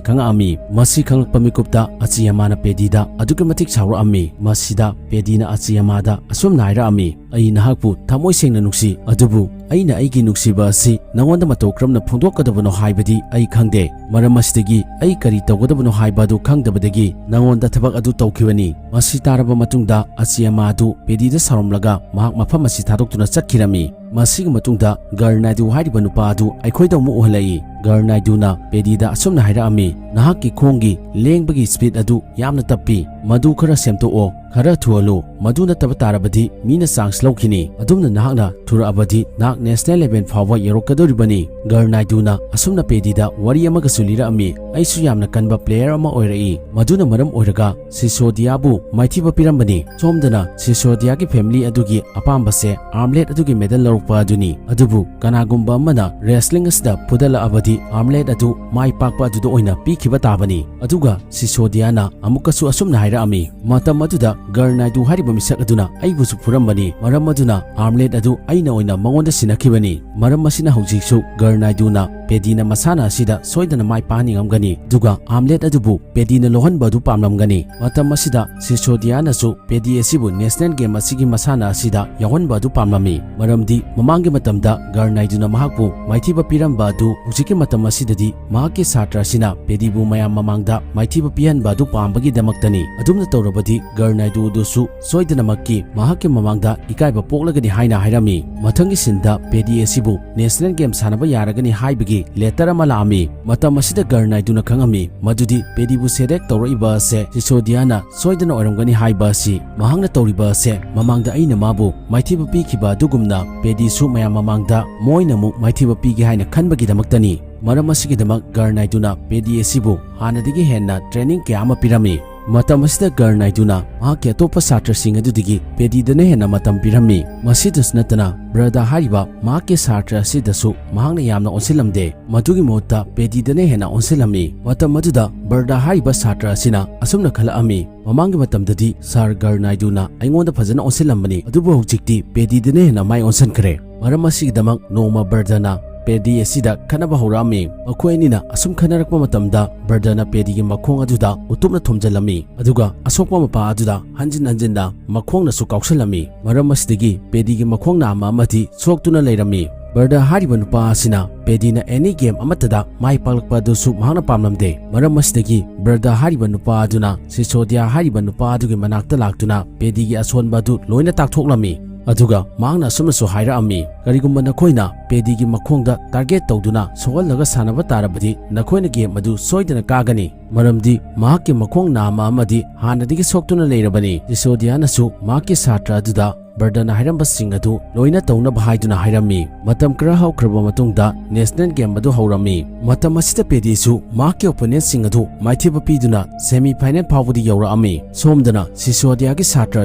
ꯈꯪꯉꯛꯑꯝꯃꯤ꯫ ꯃꯁꯤ ꯈꯪꯂꯛꯄ ꯃꯤꯀꯨꯞꯇ ꯑꯆꯤꯌꯥꯃꯥꯅ ꯄꯦꯗꯤꯗ ꯑꯗꯨꯛꯀꯤ ꯃꯇꯤꯛ ꯁꯥꯎꯔꯛꯑꯝꯃꯤ꯫ ꯃꯁꯤꯗ ꯄꯦꯗꯤꯅ ꯑꯆꯤꯌꯥꯃꯥꯗ ꯑꯁꯨꯝꯅ ꯍꯥꯏꯔꯛꯑꯝꯃꯤ, ꯑꯩ ꯅꯍꯥꯛꯄꯨ ꯊꯃꯣꯏ ꯁꯦꯡꯅ ꯅꯨꯡꯁꯤ, ꯑꯗꯨꯕꯨ ꯑꯩꯅ ꯑꯩꯒꯤ ꯅꯨꯡꯁꯤꯕ ꯑꯁꯤ ꯅꯉꯣꯟꯗ ꯃꯇꯧ ꯀꯔꯝꯅ ꯐꯣꯡꯗꯣꯛꯀꯗꯕꯅꯣ ꯍꯥꯏꯕꯗꯤ ꯑꯩ ꯈꯪꯗꯦ꯫ ꯃꯔꯝ ꯑꯁꯤꯗꯒꯤ ꯑꯩ ꯀꯔꯤ ꯇꯧꯒꯗꯕꯅꯣ ꯍꯥꯏꯕ ꯑꯗꯨ ꯈꯪꯗꯕꯗꯒꯤ ꯅꯉꯣꯟꯗ ꯊꯕꯛ ꯑꯗꯨ ꯇꯧꯈꯤꯕꯅꯤ꯫ ꯃꯁꯤ ꯇꯥꯔꯕ ꯃꯇꯨꯡꯗ ꯑꯆꯦ ꯑꯃ ꯑꯗꯨ ꯄꯦꯗꯤꯗ ꯁꯥꯎꯔꯝꯂꯒ ꯃꯍꯥꯛ ꯃꯐꯝ ꯑꯁꯤ ꯊꯥꯗꯣꯛꯇꯨꯅ ꯆꯠꯈꯤꯔꯝꯃꯤ꯫ ꯃꯁꯤꯒꯤ ꯃꯇꯨꯡꯗ ꯒꯔ ꯅꯥꯏꯗꯨ ꯍꯥꯏꯔꯤꯕ ꯅꯨꯄꯥ ꯑꯗꯨ ꯑꯩꯈꯣꯏꯗ ꯑꯃꯨꯛ ꯎꯍꯜꯂꯛꯏ꯫ ꯒꯔ ꯅꯥꯏꯗꯨꯅ ꯄꯦꯗꯤꯗ ꯑꯁꯨꯝꯅ ꯍꯥꯏꯔꯛꯑꯝꯃꯤ, "ꯅꯍꯥꯛꯀꯤ ꯈꯣꯡꯒꯤ ꯂꯦꯡꯕꯒꯤ ꯁ꯭ꯄꯤꯗ ꯑꯗꯨ ꯌꯥꯝꯅ ꯇꯞꯄꯤ꯫ ꯃꯗꯨ ꯈꯔ ꯁꯦꯝꯗꯣꯛꯑꯣ, ꯈꯔ ꯊꯨꯍꯜꯂꯨ꯫ ꯃꯗꯨ ꯅꯠꯇꯕ ꯇꯥꯔꯕꯗꯤ ꯃꯤꯅ ꯆꯥꯟꯁ ꯂꯧꯈꯤꯅꯤ꯫ ꯑꯗꯨꯝꯅ ꯅꯍꯥꯛꯅ ꯊꯨꯔꯛꯑꯕꯗꯤ ꯅꯍꯥꯛ ꯅꯦꯁꯅꯦꯜ ꯂꯦꯚꯦꯜ ꯐꯥꯎꯕ ꯌꯧꯔꯛꯀꯗꯧꯔꯤꯕꯅꯤ꯫" ꯒꯔ ꯅꯥꯏꯗꯨꯅ ꯑꯁꯨꯝꯅ ꯄꯦꯗꯤꯗ ꯋꯥꯔꯤ ꯑꯃꯒꯁꯨ ꯂꯤꯔꯛꯑꯝꯃꯤ, "ꯑꯩꯁꯨ ꯌꯥꯝꯅ ꯀꯟꯕ ꯄ꯭ꯂꯦꯌꯔ ꯑꯃ ꯑꯣꯏꯔꯛꯏ꯫ ꯃꯗꯨꯅ ꯃꯔꯝ ꯑꯣꯏꯔꯒ ꯁꯤꯁꯣꯗꯤꯌꯥꯕꯨ ꯃꯥꯏꯊꯤꯕ ꯄꯤꯔꯝꯕꯅꯤ꯫" ꯁꯣꯝꯗꯅ ꯁꯤꯁꯣꯗꯤꯌꯥꯒꯤ ꯐꯦꯃꯤꯂꯤ ꯑꯗꯨꯒꯤ ꯑꯄꯥꯝꯕꯁꯦ ꯑꯥꯔꯝꯂꯦꯠ ꯑꯗꯨꯒꯤ ꯃꯦꯗꯜ ꯂꯧꯔꯛꯄ ꯑꯗꯨꯅꯤ꯫ ꯑꯗꯨꯕꯨ ꯀꯅꯥꯒꯨꯝꯕ ꯑꯃꯅ ꯔꯦꯁꯂꯤꯡ ꯑꯁꯤꯗ ꯐꯨꯗꯠꯂꯛꯑꯕꯗꯤ ꯑꯥꯔꯝꯂꯦꯠ ꯑꯗꯨ ꯃꯥꯏ ꯄꯥꯛꯄ ꯑꯗꯨꯗ ꯑꯣꯏꯅ ꯄꯤꯈꯤꯕ ꯇꯥꯕꯅꯤ꯫ ꯑꯗꯨꯒ ꯁꯤꯁꯣꯗꯤꯌꯥꯅ ꯑꯃꯨꯛꯀꯁꯨ ꯑꯁꯨꯝꯅ ꯍꯥꯏꯔꯛꯑꯝꯃꯤ, "ꯃꯇꯝ ꯑꯗꯨꯗ ꯒꯔ ꯅꯥꯏꯗꯨ ꯍꯥꯏꯔꯤꯕ ꯃꯤꯁꯛ ꯑꯗꯨꯅ ꯑꯩꯕꯨꯁꯨ ꯐꯨꯔꯝꯕꯅꯤ꯫ ꯃꯔꯝ ꯑꯗꯨꯅ ꯑꯥꯔꯝꯂꯦꯠ ꯑꯗꯨ ꯑꯩꯅ ꯑꯣꯏꯅ ꯃꯉꯣꯟꯗ ꯁꯤꯟꯅꯈꯤꯕꯅꯤ꯫" ꯃꯔꯝ ꯑꯁꯤꯅ ꯍꯧꯖꯤꯛꯁꯨ ꯒꯔ ꯅꯥꯏꯗꯨꯅ ꯄꯦꯗꯤꯅ ꯃꯁꯥꯟꯅ ꯑꯁꯤꯗ ꯁꯣꯏꯗꯅ ꯃꯥꯏ ꯄꯥꯛꯍꯟꯅꯤꯡꯉꯝꯒꯅꯤ꯫ ꯑꯗꯨꯒ ꯑꯥꯔꯝꯂꯦꯠ ꯑꯗꯨꯕꯨ ꯄꯦꯗꯤꯅ ꯂꯧꯍꯟꯕ ꯑꯗꯨ ꯄꯥꯝꯂꯝꯒꯅꯤ꯫ ꯃꯇꯝ ꯑꯁꯤꯗ ꯁꯤꯁꯣꯗꯤꯌꯥꯅꯁꯨ ꯄꯦꯗꯤ ꯑꯁꯤꯕꯨ ꯅꯦꯁꯅꯦꯜ ꯒꯦꯝ ꯑꯁꯤꯒꯤ ꯃꯁꯥꯟꯅ ꯑꯁꯤꯗ ꯌꯥꯎꯍꯟꯕ ꯑꯗꯨ ꯄꯥꯝꯂꯝꯃꯤ꯫ ꯃꯔꯝꯗꯤ ꯃꯃꯥꯡꯒꯤ ꯃꯇꯝꯗ ꯒꯔ ꯅꯥꯏꯗꯨꯅ ꯃꯍꯥꯛꯄꯨ ꯃꯥꯏꯊꯤꯕ ꯄꯤꯔꯝꯕ ꯑꯗꯨ ꯍꯧꯖꯤꯛꯀꯤ ꯃꯇꯝ ꯑꯁꯤꯗꯗꯤ ꯃꯍꯥꯛꯀꯤ ꯁꯥꯇ꯭ꯔ ꯑꯁꯤꯅ ꯄꯦꯗꯤꯕꯨ ꯃꯌꯥꯝ ꯃꯃꯥꯡꯗ ꯃꯥꯏꯊꯤꯕ ꯄꯤꯍꯟꯕ ꯑꯗꯨ ꯄꯥꯝꯕꯒꯤꯗꯃꯛꯇꯅꯤ꯫ ꯑꯗꯨꯝꯅ ꯇꯧꯔꯕꯗꯤ ꯒꯔ ꯅꯥꯏꯗꯨ ꯑꯗꯨꯁꯨ ꯁꯣꯏꯗꯅꯃꯛꯀꯤ ꯃꯍꯥꯛꯀꯤ ꯃꯃꯥꯡꯗ ꯏꯀꯥꯏꯕ ꯄꯣꯛꯂꯒꯅꯤ ꯍꯥꯏꯅ ꯍꯥꯏꯔꯝꯃꯤ꯫ ꯃꯊꯪꯒꯤ ꯁꯤꯟꯗ ꯄꯦꯗꯤ ꯑꯁꯤꯕꯨ ꯅꯦꯁꯅꯦꯜ ꯒꯦꯝ ꯁꯥꯟꯅꯕ ꯌꯥꯔꯒꯅꯤ ꯍꯥꯏꯕꯒꯤ ꯂꯦꯇꯔ ꯑꯃ ꯂꯥꯛꯑꯝꯃꯤ꯫ ꯃꯇꯝ ꯑꯁꯤꯗ ꯒꯔ ꯅꯥꯏꯗꯨꯅ ꯈꯪꯉꯝꯃꯤ ꯃꯗꯨꯗꯤ ꯄꯦꯗꯤꯕꯨ ꯁꯦꯂꯦꯛ ꯇꯧꯔꯛꯏꯕ ꯑꯁꯦ ꯁꯤꯁꯣꯗꯤꯌꯥꯅ ꯁꯣꯏꯗꯅ ꯑꯣꯏꯔꯝꯒꯅꯤ ꯍꯥꯏꯕ ꯑꯁꯤ꯫ ꯃꯍꯥꯛꯅ ꯇꯧꯔꯤꯕ ꯑꯁꯦ ꯃꯃꯥꯡꯗ ꯑꯩꯅ ꯃꯥꯕꯨ ꯃꯥꯏꯊꯤꯕ ꯄꯤꯈꯤꯕ ꯑꯗꯨꯒꯨꯝꯅ ꯄꯦꯗꯤꯁꯨ ꯃꯌꯥꯝ ꯃꯃꯥꯡꯗ ꯃꯣꯏꯅ ꯑꯃꯨꯛ ꯃꯥꯏꯊꯤꯕ ꯄꯤꯒꯦ ꯍꯥꯏꯅ ꯈꯟꯕꯒꯤꯗꯃꯛꯇꯅꯤ꯫ ꯃꯔꯝ ꯑꯁꯤꯒꯤꯗꯃꯛ ꯒꯔ ꯅꯥꯏꯗꯨꯅ ꯄꯦꯗꯤ ꯑꯁꯤꯕꯨ ꯍꯥꯟꯅꯗꯒꯤ ꯍꯦꯟꯅ ꯇ꯭ꯔꯦꯅꯤꯡ ꯀꯌꯥ ꯑꯃ ꯄꯤꯔꯝꯃꯤ꯫ ꯃꯇꯝ ꯑꯁꯤꯗ ꯒꯔ ꯅꯥꯏꯗꯨꯅ ꯃꯍꯥꯛꯀꯤ ꯑꯇꯣꯞꯄ ꯁꯥꯇ꯭ꯔꯁꯤꯡ ꯑꯗꯨꯗꯒꯤ ꯄꯦꯗꯤꯗꯅ ꯍꯦꯟꯅ ꯃꯇꯝ ꯄꯤꯔꯝꯃꯤ꯫ ꯃꯁꯤꯗꯁꯨ ꯅꯠꯇꯅ ꯕ꯭ꯔꯗꯥ ꯍꯥꯏꯔꯤꯕ ꯃꯍꯥꯛꯀꯤ ꯁꯥꯇ꯭ꯔ ꯑꯁꯤꯗꯁꯨ ꯃꯍꯥꯛꯅ ꯌꯥꯝꯅ ꯑꯣꯟꯁꯤꯜꯂꯝꯗꯦ꯫ ꯃꯗꯨꯒꯤ ꯃꯍꯨꯠꯇ ꯄꯦꯗꯤꯗꯅ ꯍꯦꯟꯅ ꯑꯣꯟꯁꯤꯜꯂꯝꯃꯤ꯫ ꯃꯇꯝ ꯑꯗꯨꯗ ꯕꯔꯗꯥ ꯍꯥꯏꯔꯤꯕ ꯁꯥꯇ꯭ꯔ ꯑꯁꯤꯅ ꯑꯁꯨꯝꯅ ꯈꯜꯂꯛꯑꯝꯃꯤ, "ꯃꯃꯥꯡꯒꯤ ꯃꯇꯝꯗꯗꯤ ꯁꯥꯔ ꯒꯔ ꯅꯥꯏꯗꯨꯅ ꯑꯩꯉꯣꯟꯗ ꯐꯖꯅ ꯑꯣꯟꯁꯤꯜꯂꯝꯕꯅꯤ, ꯑꯗꯨꯕꯨ ꯍꯧꯖꯤꯛꯇꯤ ꯄꯦꯗꯤꯗꯅ ꯍꯦꯟꯅ ꯃꯥꯏ ꯑꯣꯟꯁꯤꯟꯈ꯭ꯔꯦ꯫" ꯃꯔꯝ ꯑꯁꯤꯒꯤꯗꯃꯛ ꯅꯣꯡꯃ ꯕꯔꯗꯥꯅ ꯄꯦꯗꯤ ꯑꯁꯤꯗ ꯈꯠꯅꯕ ꯍꯧꯔꯛꯑꯝꯃꯤ꯫ ꯃꯈꯣꯏ ꯑꯅꯤꯅ ꯑꯁꯨꯝ ꯈꯠꯅꯔꯛꯄ ꯃꯇꯝꯗ ꯕꯔꯗꯅ ꯄꯦꯗꯤꯒꯤ ꯃꯈꯣꯡ ꯑꯗꯨꯗ ꯎꯇꯨꯞꯅ ꯊꯣꯝꯖꯤꯜꯂꯝꯃꯤ, ꯑꯗꯨꯒ ꯑꯁꯣꯛꯄ ꯃꯄꯥ ꯑꯗꯨꯗ ꯍꯟꯖꯤꯟ ꯍꯟꯖꯤꯟꯅ ꯃꯈꯣꯡꯅꯁꯨ ꯀꯥꯎꯁꯜꯂꯝꯃꯤ꯫ ꯃꯔꯝ ꯑꯁꯤꯗꯒꯤ ꯄꯦꯗꯤꯒꯤ ꯃꯈꯣꯡ ꯅꯥꯝꯃ ꯑꯃꯗꯤ ꯁꯣꯛꯇꯨꯅ ꯂꯩꯔꯝꯃꯤ꯫ ꯕꯔꯗ ꯍꯥꯏꯔꯤꯕ ꯅꯨꯄꯥ ꯑꯁꯤꯅ ꯄꯦꯗꯤꯅ ꯑꯦꯅꯤ ꯒꯦꯝ ꯑꯃꯠꯇꯗ ꯃꯥꯏ ꯄꯥꯛꯂꯛꯄ ꯑꯗꯨꯁꯨ ꯃꯍꯥꯛꯅ ꯄꯥꯝꯂꯝꯗꯦ꯫ ꯃꯔꯝ ꯑꯁꯤꯗꯒꯤ ꯕꯔꯗ ꯍꯥꯏꯔꯤꯕ ꯅꯨꯄꯥ ꯑꯗꯨꯅ ꯁꯤꯁꯣꯗꯤꯌꯥ ꯍꯥꯏꯔꯤꯕ ꯅꯨꯄꯥ ꯑꯗꯨꯒꯤ ꯃꯅꯥꯛꯇ ꯂꯥꯛꯇꯨꯅ ꯄꯦꯗꯤꯒꯤ ꯑꯁꯣꯟꯕ ꯑꯗꯨ ꯂꯣꯏꯅ ꯇꯥꯛꯊꯣꯛꯂꯝꯃꯤ꯫ ꯑꯗꯨꯒ ꯃꯍꯥꯛꯅ ꯑꯁꯨꯝꯅꯁꯨ ꯍꯥꯏꯔꯛꯑꯝꯃꯤ, "ꯀꯔꯤꯒꯨꯝꯕ ꯅꯈꯣꯏꯅ ꯄꯦꯗꯤꯒꯤ ꯃꯈꯣꯡꯗ ꯇꯥꯔꯒꯦꯠ ꯇꯧꯗꯨꯅ ꯁꯣꯛꯍꯜꯂꯒ ꯁꯥꯟꯅꯕ ꯇꯥꯔꯕꯗꯤ ꯅꯈꯣꯏꯅ ꯒꯦꯝ ꯑꯗꯨ ꯁꯣꯏꯗꯅ ꯀꯥꯒꯅꯤ, ꯃꯔꯝꯗꯤ ꯃꯍꯥꯛꯀꯤ ꯃꯈꯣꯡ ꯅꯥꯝꯃ ꯑꯃꯗꯤ ꯍꯥꯟꯅꯗꯒꯤ ꯁꯣꯛꯇꯨꯅ ꯂꯩꯔꯕꯅꯤ꯫" ꯁꯤꯁꯣꯗꯤꯌꯥꯅꯁꯨ ꯃꯍꯥꯛꯀꯤ ꯁꯥꯇ꯭ꯔ ꯑꯗꯨꯗ ꯕꯔꯗꯅ ꯍꯥꯏꯔꯝꯕꯁꯤꯡ ꯑꯗꯨ ꯂꯣꯏꯅ ꯇꯧꯅꯕ ꯍꯥꯏꯗꯨꯅ ꯍꯥꯏꯔꯝꯃꯤ꯫ ꯃꯇꯝ ꯈꯔ ꯍꯧꯈ꯭ꯔꯕ ꯃꯇꯨꯡꯗ ꯅꯦꯁꯅꯦꯜ ꯒꯦꯝ ꯑꯗꯨ ꯍꯧꯔꯝꯃꯤ꯫ ꯃꯇꯝ ꯑꯁꯤꯗ ꯄꯦꯗꯤꯁꯨ ꯃꯍꯥꯛꯀꯤ ꯑꯣꯄꯣꯅꯦꯟꯠꯁꯤꯡ ꯑꯗꯨ ꯃꯥꯏꯊꯤꯕ ꯄꯤꯗꯨꯅ ꯁꯦꯃꯤ ꯐꯥꯏꯅꯦꯜ ꯐꯥꯎꯕꯗꯤ ꯌꯧꯔꯛꯑꯝꯃꯤ꯫ ꯁꯣꯝꯗꯅ ꯁꯤꯁꯣꯗꯤꯌꯥꯒꯤ ꯁꯥꯇ꯭ꯔ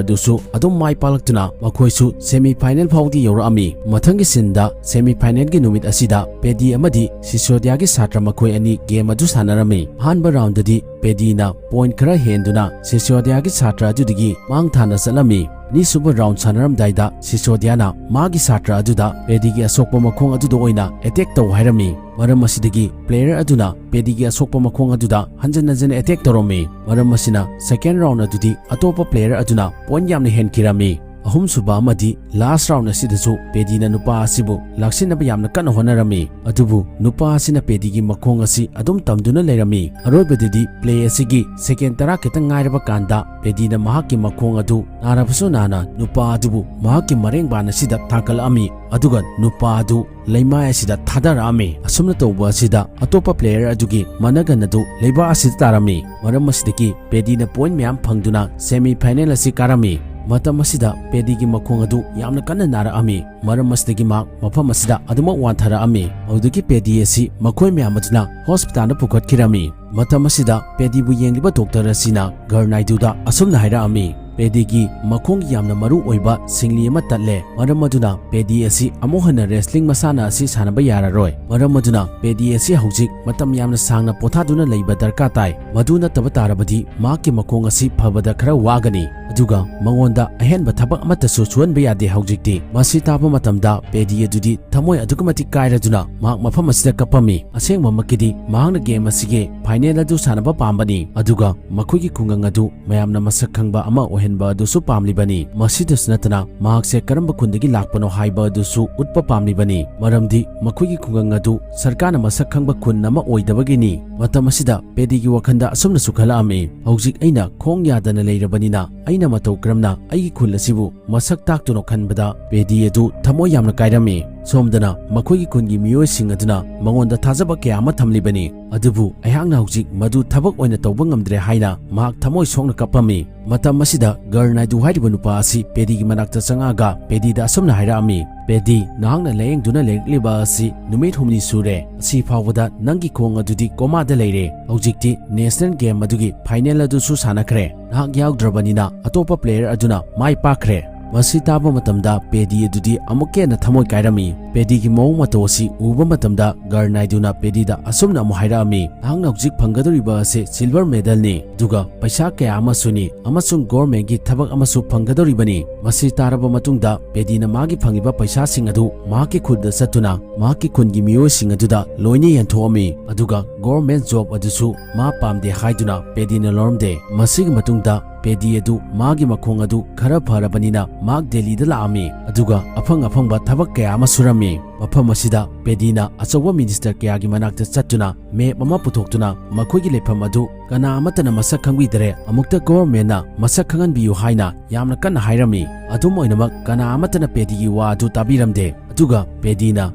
ꯑꯗꯨꯁꯨ ꯑꯗꯨꯝ ꯃꯥꯏ ꯄꯥꯛꯂꯛꯇꯨꯅ ꯃꯈꯣꯏꯁꯨ ꯁꯦꯃꯤ ꯐꯥꯏꯅꯦꯜ ꯐꯥꯎꯗꯤ ꯌꯧꯔꯛꯑꯝꯃꯤ꯫ ꯃꯊꯪꯒꯤ ꯁꯤꯟꯗ ꯁꯦꯃꯤ ꯐꯥꯏꯅꯦꯜꯒꯤ ꯅꯨꯃꯤꯠ ꯑꯁꯤꯗ ꯄꯦꯗꯤ ꯑꯃꯗꯤ ꯁꯤꯁꯣꯗꯤꯌꯥꯒꯤ ꯁꯥꯇ꯭ꯔ ꯃꯈꯣꯏ ꯑꯅꯤ ꯒꯦꯝ ꯑꯗꯨ ꯁꯥꯟꯅꯔꯝꯃꯤ꯫ ꯑꯍꯥꯟꯕ ꯔꯥꯎꯟꯗꯗꯤ ꯄꯦꯗꯤꯅ ꯄꯣꯏꯟꯠ ꯈꯔ ꯍꯦꯟꯗꯨꯅ ꯁꯤꯁꯣꯗꯤꯌꯥꯒꯤ ꯁꯥꯇ꯭ꯔ ꯑꯗꯨꯗꯒꯤ ꯃꯥꯡ ꯊꯥꯅ ꯆꯠꯂꯝꯃꯤ꯫ ꯑꯅꯤꯁꯨꯕ ꯔꯥꯎꯟ ꯁꯥꯟꯅꯔꯝꯗꯥꯏꯗ ꯁꯤꯁꯣꯗꯤꯌꯥꯅ ꯃꯥꯒꯤ ꯁꯥꯇ꯭ꯔ ꯑꯗꯨꯗ ꯄꯦꯗꯤꯒꯤ ꯑꯁꯣꯛꯄ ꯃꯈꯣꯡ ꯑꯗꯨꯗ ꯑꯣꯏꯅ ꯑꯦꯇꯦꯛ ꯇꯧ ꯍꯥꯏꯔꯝꯃꯤ꯫ ꯃꯔꯝ ꯑꯁꯤꯗꯒꯤ ꯄ꯭ꯂꯦꯌꯔ ꯑꯗꯨꯅ ꯄꯦꯗꯤꯒꯤ ꯑꯁꯣꯛꯄ ꯃꯈꯣꯡ ꯑꯗꯨꯗ ꯍꯟꯖꯟ ꯍꯟꯖꯟ ꯑꯦꯇꯦꯛ ꯇꯧꯔꯝꯃꯤ꯫ ꯃꯔꯝ ꯑꯁꯤꯅ ꯁꯦꯀꯦꯟ ꯔꯥꯎꯟ ꯑꯗꯨꯗꯤ ꯑꯇꯣꯞꯄ ꯄ꯭ꯂꯦꯌꯔ ꯑꯗꯨꯅ ꯄꯣꯏꯟꯠ ꯌꯥꯝꯅ ꯍꯦꯟꯈꯤꯔꯝꯃꯤ꯫ ꯑꯍꯨꯝꯁꯨꯕ ꯑꯃꯗꯤ ꯂꯥꯁ ꯔꯥꯎꯟ ꯑꯁꯤꯗꯁꯨ ꯄꯦꯗꯤꯅ ꯅꯨꯄꯥ ꯑꯁꯤꯕꯨ ꯂꯥꯛꯁꯤꯟꯅꯕ ꯌꯥꯝꯅ ꯀꯟꯅ ꯍꯣꯠꯅꯔꯝꯃꯤ꯫ ꯑꯗꯨꯕꯨ ꯅꯨꯄꯥ ꯑꯁꯤꯅ ꯄꯦꯗꯤꯒꯤ ꯃꯈꯣꯡ ꯑꯁꯤ ꯑꯗꯨꯝ ꯇꯝꯗꯨꯅ ꯂꯩꯔꯝꯃꯤ꯫ ꯑꯔꯣꯏꯕꯗꯗꯤ ꯄ꯭ꯂꯦ ꯑꯁꯤꯒꯤ ꯁꯦꯀꯦꯟ ꯇꯔꯥ ꯈꯤꯇꯪ ꯉꯥꯏꯔꯕ ꯀꯥꯟꯗ ꯄꯦꯗꯤꯅ ꯃꯍꯥꯛꯀꯤ ꯃꯈꯣꯡ ꯑꯗꯨ ꯅꯥꯔꯕꯁꯨ ꯅꯥꯅ ꯅꯨꯄꯥ ꯑꯗꯨꯕꯨ ꯃꯍꯥꯛꯀꯤ ꯃꯔꯦꯡꯕꯥꯟ ꯑꯁꯤꯗ ꯊꯥꯡꯒꯠꯂꯛꯑꯝꯃꯤ, ꯑꯗꯨꯒ ꯅꯨꯄꯥ ꯑꯗꯨ ꯂꯩꯃꯥꯏ ꯑꯁꯤꯗ ꯊꯥꯗꯔꯛꯑꯝꯃꯤ꯫ ꯑꯁꯨꯝꯅ ꯇꯧꯕ ꯑꯁꯤꯗ ꯑꯇꯣꯞꯄ ꯄ꯭ꯂꯦꯌꯔ ꯑꯗꯨꯒꯤ ꯃꯅꯒꯟ ꯑꯗꯨ ꯂꯩꯕꯥꯛ ꯑꯁꯤꯗ ꯇꯥꯔꯝꯃꯤ꯫ ꯃꯔꯝ ꯑꯁꯤꯗꯒꯤ ꯄꯦꯗꯤꯅ ꯄꯣꯏꯟꯠ ꯃꯌꯥꯝ ꯐꯪꯗꯨꯅ ꯁꯦꯃꯤ ꯐꯥꯏꯅꯦꯜ ꯑꯁꯤ ꯀꯥꯔꯝꯃꯤ꯫ ꯃꯇꯝ ꯑꯁꯤꯗ ꯄꯦꯗꯤꯒꯤ ꯃꯈꯣꯡ ꯑꯗꯨ ꯌꯥꯝꯅ ꯀꯟꯅ ꯅꯥꯔꯛꯑꯝꯃꯤ꯫ ꯃꯔꯝ ꯑꯁꯤꯗꯒꯤ ꯃꯍꯥꯛ ꯃꯐꯝ ꯑꯁꯤꯗ ꯑꯗꯨꯃꯛ ꯋꯥꯟꯊꯔꯛꯑꯝꯃꯤ꯫ ꯃꯗꯨꯗꯒꯤ ꯄꯦꯗꯤ ꯑꯁꯤ ꯃꯈꯣꯏ ꯃꯌꯥꯝ ꯑꯗꯨꯅ ꯍꯣꯁꯄꯤꯇꯥꯜꯗ ꯄꯨꯈꯠꯈꯤꯔꯝꯃꯤ꯫ ꯃꯇꯝ ꯑꯁꯤꯗ ꯄꯦꯗꯤꯕꯨ ꯌꯦꯡꯂꯤꯕ ꯗꯣꯛꯇꯔ ꯑꯁꯤꯅ ꯒꯔꯅꯥꯏꯗꯨꯗ ꯑꯁꯨꯝꯅ ꯍꯥꯏꯔꯛꯑꯝꯃꯤ, ꯄꯦꯗꯤꯒꯤ ꯃꯈꯣꯡꯒꯤ ꯌꯥꯝꯅ ꯃꯔꯨ ꯑꯣꯏꯕ ꯁꯤꯡꯂꯤ ꯑꯃ ꯇꯠꯂꯦ꯫ ꯃꯔꯝ ꯑꯗꯨꯅ ꯄꯦꯗꯤ ꯑꯁꯤ ꯑꯃꯨꯛ ꯍꯟꯅ wrestling ꯃꯁꯥꯟꯅ ꯑꯁꯤ ꯁꯥꯟꯅꯕ ꯌꯥꯔꯔꯣꯏ꯫ ꯃꯔꯝ ꯑꯗꯨꯅ ꯄꯦꯗꯤ ꯑꯁꯤ ꯍꯧꯖꯤꯛ ꯃꯇꯝ ꯌꯥꯝꯅ ꯁꯥꯡꯅ ꯄꯣꯊꯥꯗꯨꯅ ꯂꯩꯕ ꯗꯔꯀꯥꯔ ꯇꯥꯏ꯫ ꯃꯗꯨ ꯅꯠꯇꯕ ꯇꯥꯔꯕꯗꯤ ꯃꯍꯥꯛꯀꯤ ꯃꯈꯣꯡ ꯑꯁꯤ ꯐꯕꯗ ꯈꯔ ꯋꯥꯒꯅꯤ꯫ ꯑꯗꯨꯒ ꯃꯉꯣꯟꯗ ꯑꯍꯦꯟꯕ ꯊꯕꯛ ꯑꯃꯠꯇꯁꯨ ꯁꯨꯍꯟꯕ ꯌꯥꯗꯦ ꯍꯧꯖꯤꯛꯇꯤ꯫ ꯃꯁꯤ ꯇꯥꯕ ꯃꯇꯝꯗ ꯄꯦꯗꯤ ꯑꯗꯨꯗꯤ ꯊꯃꯣꯏ ꯑꯗꯨꯛꯀꯤ ꯃꯇꯤꯛ ꯀꯥꯏꯔꯗꯨꯅ ꯃꯍꯥꯛ ꯃꯐꯝ ꯑꯁꯤꯗ ꯀꯞꯄꯝꯃꯤ꯫ ꯑꯁꯦꯡꯕꯃꯛꯀꯤꯗꯤ ꯃꯍꯥꯛꯅ game ꯑꯁꯤꯒꯤ final ꯑꯗꯨ ꯁꯥꯟꯅꯕ ꯄꯥꯝꯕꯅꯤ, ꯑꯗꯨꯒ ꯃꯈꯣꯏꯒꯤ ꯈꯨꯡꯒꯪ ꯑꯗꯨ ꯃꯌꯥꯝꯅ ꯃꯁꯛ ꯈꯪꯕ ꯑꯃ ꯑꯣꯏꯍꯟꯕ ꯑꯗꯨꯁꯨ ꯄꯥꯝꯂꯤꯕꯅꯤ꯫ ꯃꯁꯤꯗꯁꯨ ꯅꯠꯇꯅ ꯃꯍꯥꯛꯁꯦ ꯀꯔꯝꯕ ꯈꯨꯟꯗꯒꯤ ꯂꯥꯛꯄꯅꯣ ꯍꯥꯏꯕ ꯑꯗꯨꯁꯨ ꯎꯠꯄ ꯄꯥꯝꯂꯤꯕꯅꯤ, ꯃꯔꯝꯗꯤ ꯃꯈꯣꯏꯒꯤ ꯈꯨꯡꯒꯪ ꯑꯗꯨ ꯁꯔꯀꯥꯔꯅ ꯃꯁꯛ ꯈꯪꯕ ꯈꯨꯟ ꯑꯃ ꯑꯣꯏꯗꯕꯒꯤꯅꯤ꯫ ꯃꯇꯝ ꯑꯁꯤꯗ ꯄꯦꯗꯤꯒꯤ ꯋꯥꯈꯜꯗ ꯑꯁꯨꯝꯅꯁꯨ ꯈꯜꯂꯛꯑꯝꯃꯤ, "ꯍꯧꯖꯤꯛ ꯑꯩꯅ ꯈꯣꯡ ꯌꯥꯗꯅ ꯂꯩꯔꯕꯅꯤꯅ ꯑꯩꯅ ꯃꯇꯧ ꯀꯔꯝꯅ ꯑꯩꯒꯤ ꯈꯨꯜ ꯑꯁꯤꯕꯨ ꯃꯁꯛ ꯇꯥꯛꯇꯨꯅ?" ꯈꯟꯕꯗ ꯄꯦꯗꯤ ꯑꯗꯨ ꯊꯃꯣꯏ ꯌꯥꯝꯅ ꯀꯥꯏꯔꯝꯃꯤ꯫ ꯁꯣꯝꯗꯅ ꯃꯈꯣꯏꯒꯤ ꯈꯨꯟꯒꯤ ꯃꯤꯑꯣꯏꯁꯤꯡ ꯑꯗꯨꯅ ꯃꯉꯣꯟꯗ ꯊꯥꯖꯕ ꯀꯌꯥ ꯑꯃ ꯊꯝꯂꯤꯕꯅꯤ, ꯑꯗꯨꯕꯨ ꯑꯩꯍꯥꯛꯅ ꯍꯧꯖꯤꯛ ꯃꯗꯨ ꯊꯕꯛ ꯑꯣꯏꯅ ꯇꯧꯕ ꯉꯝꯗ꯭ꯔꯦ ꯍꯥꯏꯅ ꯃꯍꯥꯛ ꯊꯃꯣꯏ ꯁꯣꯛꯅ ꯀꯞꯄꯝꯃꯤ꯫ ꯃꯇꯝ ꯑꯁꯤꯗ ꯒꯔ ꯅꯥꯏꯗꯨ ꯍꯥꯏꯔꯤꯕ ꯅꯨꯄꯥ ꯑꯁꯤ ꯄꯦꯗꯤꯒꯤ ꯃꯅꯥꯛꯇ ꯆꯪꯉꯛꯑꯒ ꯄꯦꯗꯤꯗ ꯑꯁꯨꯝꯅ ꯍꯥꯏꯔꯛꯑꯝꯃꯤ, "ꯄꯦꯗꯤ, ꯅꯍꯥꯛꯅ ꯂꯥꯌꯦꯡꯗꯨꯅ ꯂꯩꯔꯛꯂꯤꯕ ꯑꯁꯤ ꯅꯨꯃꯤꯠ ꯍꯨꯝꯅꯤ ꯁꯨꯔꯦ꯫ ꯑꯁꯤ ꯐꯥꯎꯕꯗ ꯅꯪꯒꯤ ꯈꯣꯡ ꯑꯗꯨꯗꯤ ꯀꯣꯃꯥꯗ ꯂꯩꯔꯦ꯫ ꯍꯧꯖꯤꯛꯇꯤ national game ꯑꯗꯨꯒꯤ final ꯑꯗꯨꯁꯨ ꯁꯥꯟꯅꯈ꯭ꯔꯦ꯫ ꯅꯍꯥꯛ ꯌꯥꯎꯗ꯭ꯔꯕꯅꯤꯅ ꯑꯇꯣꯞꯄ player ꯑꯗꯨꯅ ꯃꯥꯏ ꯄꯥꯛꯈ꯭ꯔꯦ꯫" ꯃꯁꯤ ꯇꯥꯕ ꯃꯇꯝꯗ ꯄꯦꯗꯤ ꯑꯗꯨꯗꯤ ꯑꯃꯨꯛꯀ ꯍꯦꯟꯅ ꯊꯃꯣꯏ ꯀꯥꯏꯔꯝꯃꯤ꯫ ꯄꯦꯗꯤꯒꯤ ꯃꯑꯣꯡ ꯃꯇꯧ ꯑꯁꯤ ꯎꯕ ꯃꯇꯝꯗ ꯒꯔ ꯅꯥꯏꯗꯨꯅ ꯄꯦꯗꯤꯗ ꯑꯁꯨꯝꯅ ꯑꯃꯨꯛ ꯍꯥꯏꯔꯛꯑꯝꯃꯤ, "ꯅꯍꯥꯛꯅ ꯍꯧꯖꯤꯛ ꯐꯪꯒꯗꯧꯔꯤꯕ ꯑꯁꯤ silver medalꯅꯤ, ꯑꯗꯨꯒ ꯄꯩꯁꯥ ꯀꯌꯥ ꯑꯃꯁꯨꯅꯤ, ꯑꯃꯁꯨꯡ governmentꯀꯤ ꯊꯕꯛ ꯑꯃꯁꯨ ꯐꯪꯒꯗꯧꯔꯤꯕꯅꯤ꯫" ꯃꯁꯤ ꯇꯥꯔꯕ ꯃꯇꯨꯡꯗ ꯄꯦꯗꯤꯅ ꯃꯥꯒꯤ ꯐꯪꯉꯤꯕ ꯄꯩꯁꯥꯁꯤꯡ ꯑꯗꯨ ꯃꯍꯥꯛꯀꯤ ꯈꯨꯜꯗ ꯆꯠꯇꯨꯅ ꯃꯍꯥꯛꯀꯤ ꯈꯨꯟꯒꯤ ꯃꯤꯑꯣꯏꯁꯤꯡ ꯑꯗꯨꯗ ꯂꯣꯏꯅ ꯌꯦꯟꯊꯣꯛꯑꯝꯃꯤ, ꯑꯗꯨꯒ government job ꯑꯗꯨꯁꯨ ꯃꯥ ꯄꯥꯝꯗꯦ ꯍꯥꯏꯗꯨꯅ ꯄꯦꯗꯤꯅ ꯂꯧꯔꯝꯗꯦ꯫ ꯃꯁꯤꯒꯤ ꯃꯇꯨꯡꯗ ꯄꯦꯗꯤ ꯑꯗꯨ ꯃꯥꯒꯤ ꯃꯈꯣꯡ ꯑꯗꯨ ꯈꯔ ꯐꯔꯕꯅꯤꯅ ꯃꯍꯥꯛ ꯗꯦꯜꯂꯤꯗ ꯂꯥꯛꯑꯝꯃꯤ, ꯑꯗꯨꯒ ꯑꯐꯪ ꯑꯐꯪꯕ ꯊꯕꯛ ꯀꯌꯥ ꯑꯃ ꯁꯨꯔꯝꯃꯤ꯫ ꯃꯐꯝ ꯑꯁꯤꯗ ꯄꯦꯗꯤꯅ ꯑꯆꯧꯕ minister ꯀꯌꯥꯒꯤ ꯃꯅꯥꯛꯇ ꯆꯠꯇꯨꯅ map ꯑꯃ ꯄꯨꯊꯣꯛꯇꯨꯅ ꯃꯈꯣꯏꯒꯤ ꯂꯩꯐꯝ ꯑꯗꯨ ꯀꯅꯥ ꯑꯃꯠꯇꯅ ꯃꯁꯛ ꯈꯪꯕꯤꯗꯔꯦ, ꯑꯃꯨꯛꯇ governmentꯅ ꯃꯁꯛ ꯈꯪꯍꯟꯕꯤꯌꯨ ꯍꯥꯏꯅ ꯌꯥꯝꯅ ꯀꯟꯅ ꯍꯥꯏꯔꯝꯃꯤ꯫ ꯑꯗꯨꯝ ꯑꯣꯏꯅꯃꯛ ꯀꯅꯥ ꯑꯃꯠꯇꯅ ꯄꯦꯗꯤꯒꯤ ꯋꯥ ꯑꯗꯨ ꯇꯥꯕꯤꯔꯝꯗꯦ꯫ ꯑꯗꯨꯒ ꯄꯦꯗꯤꯅ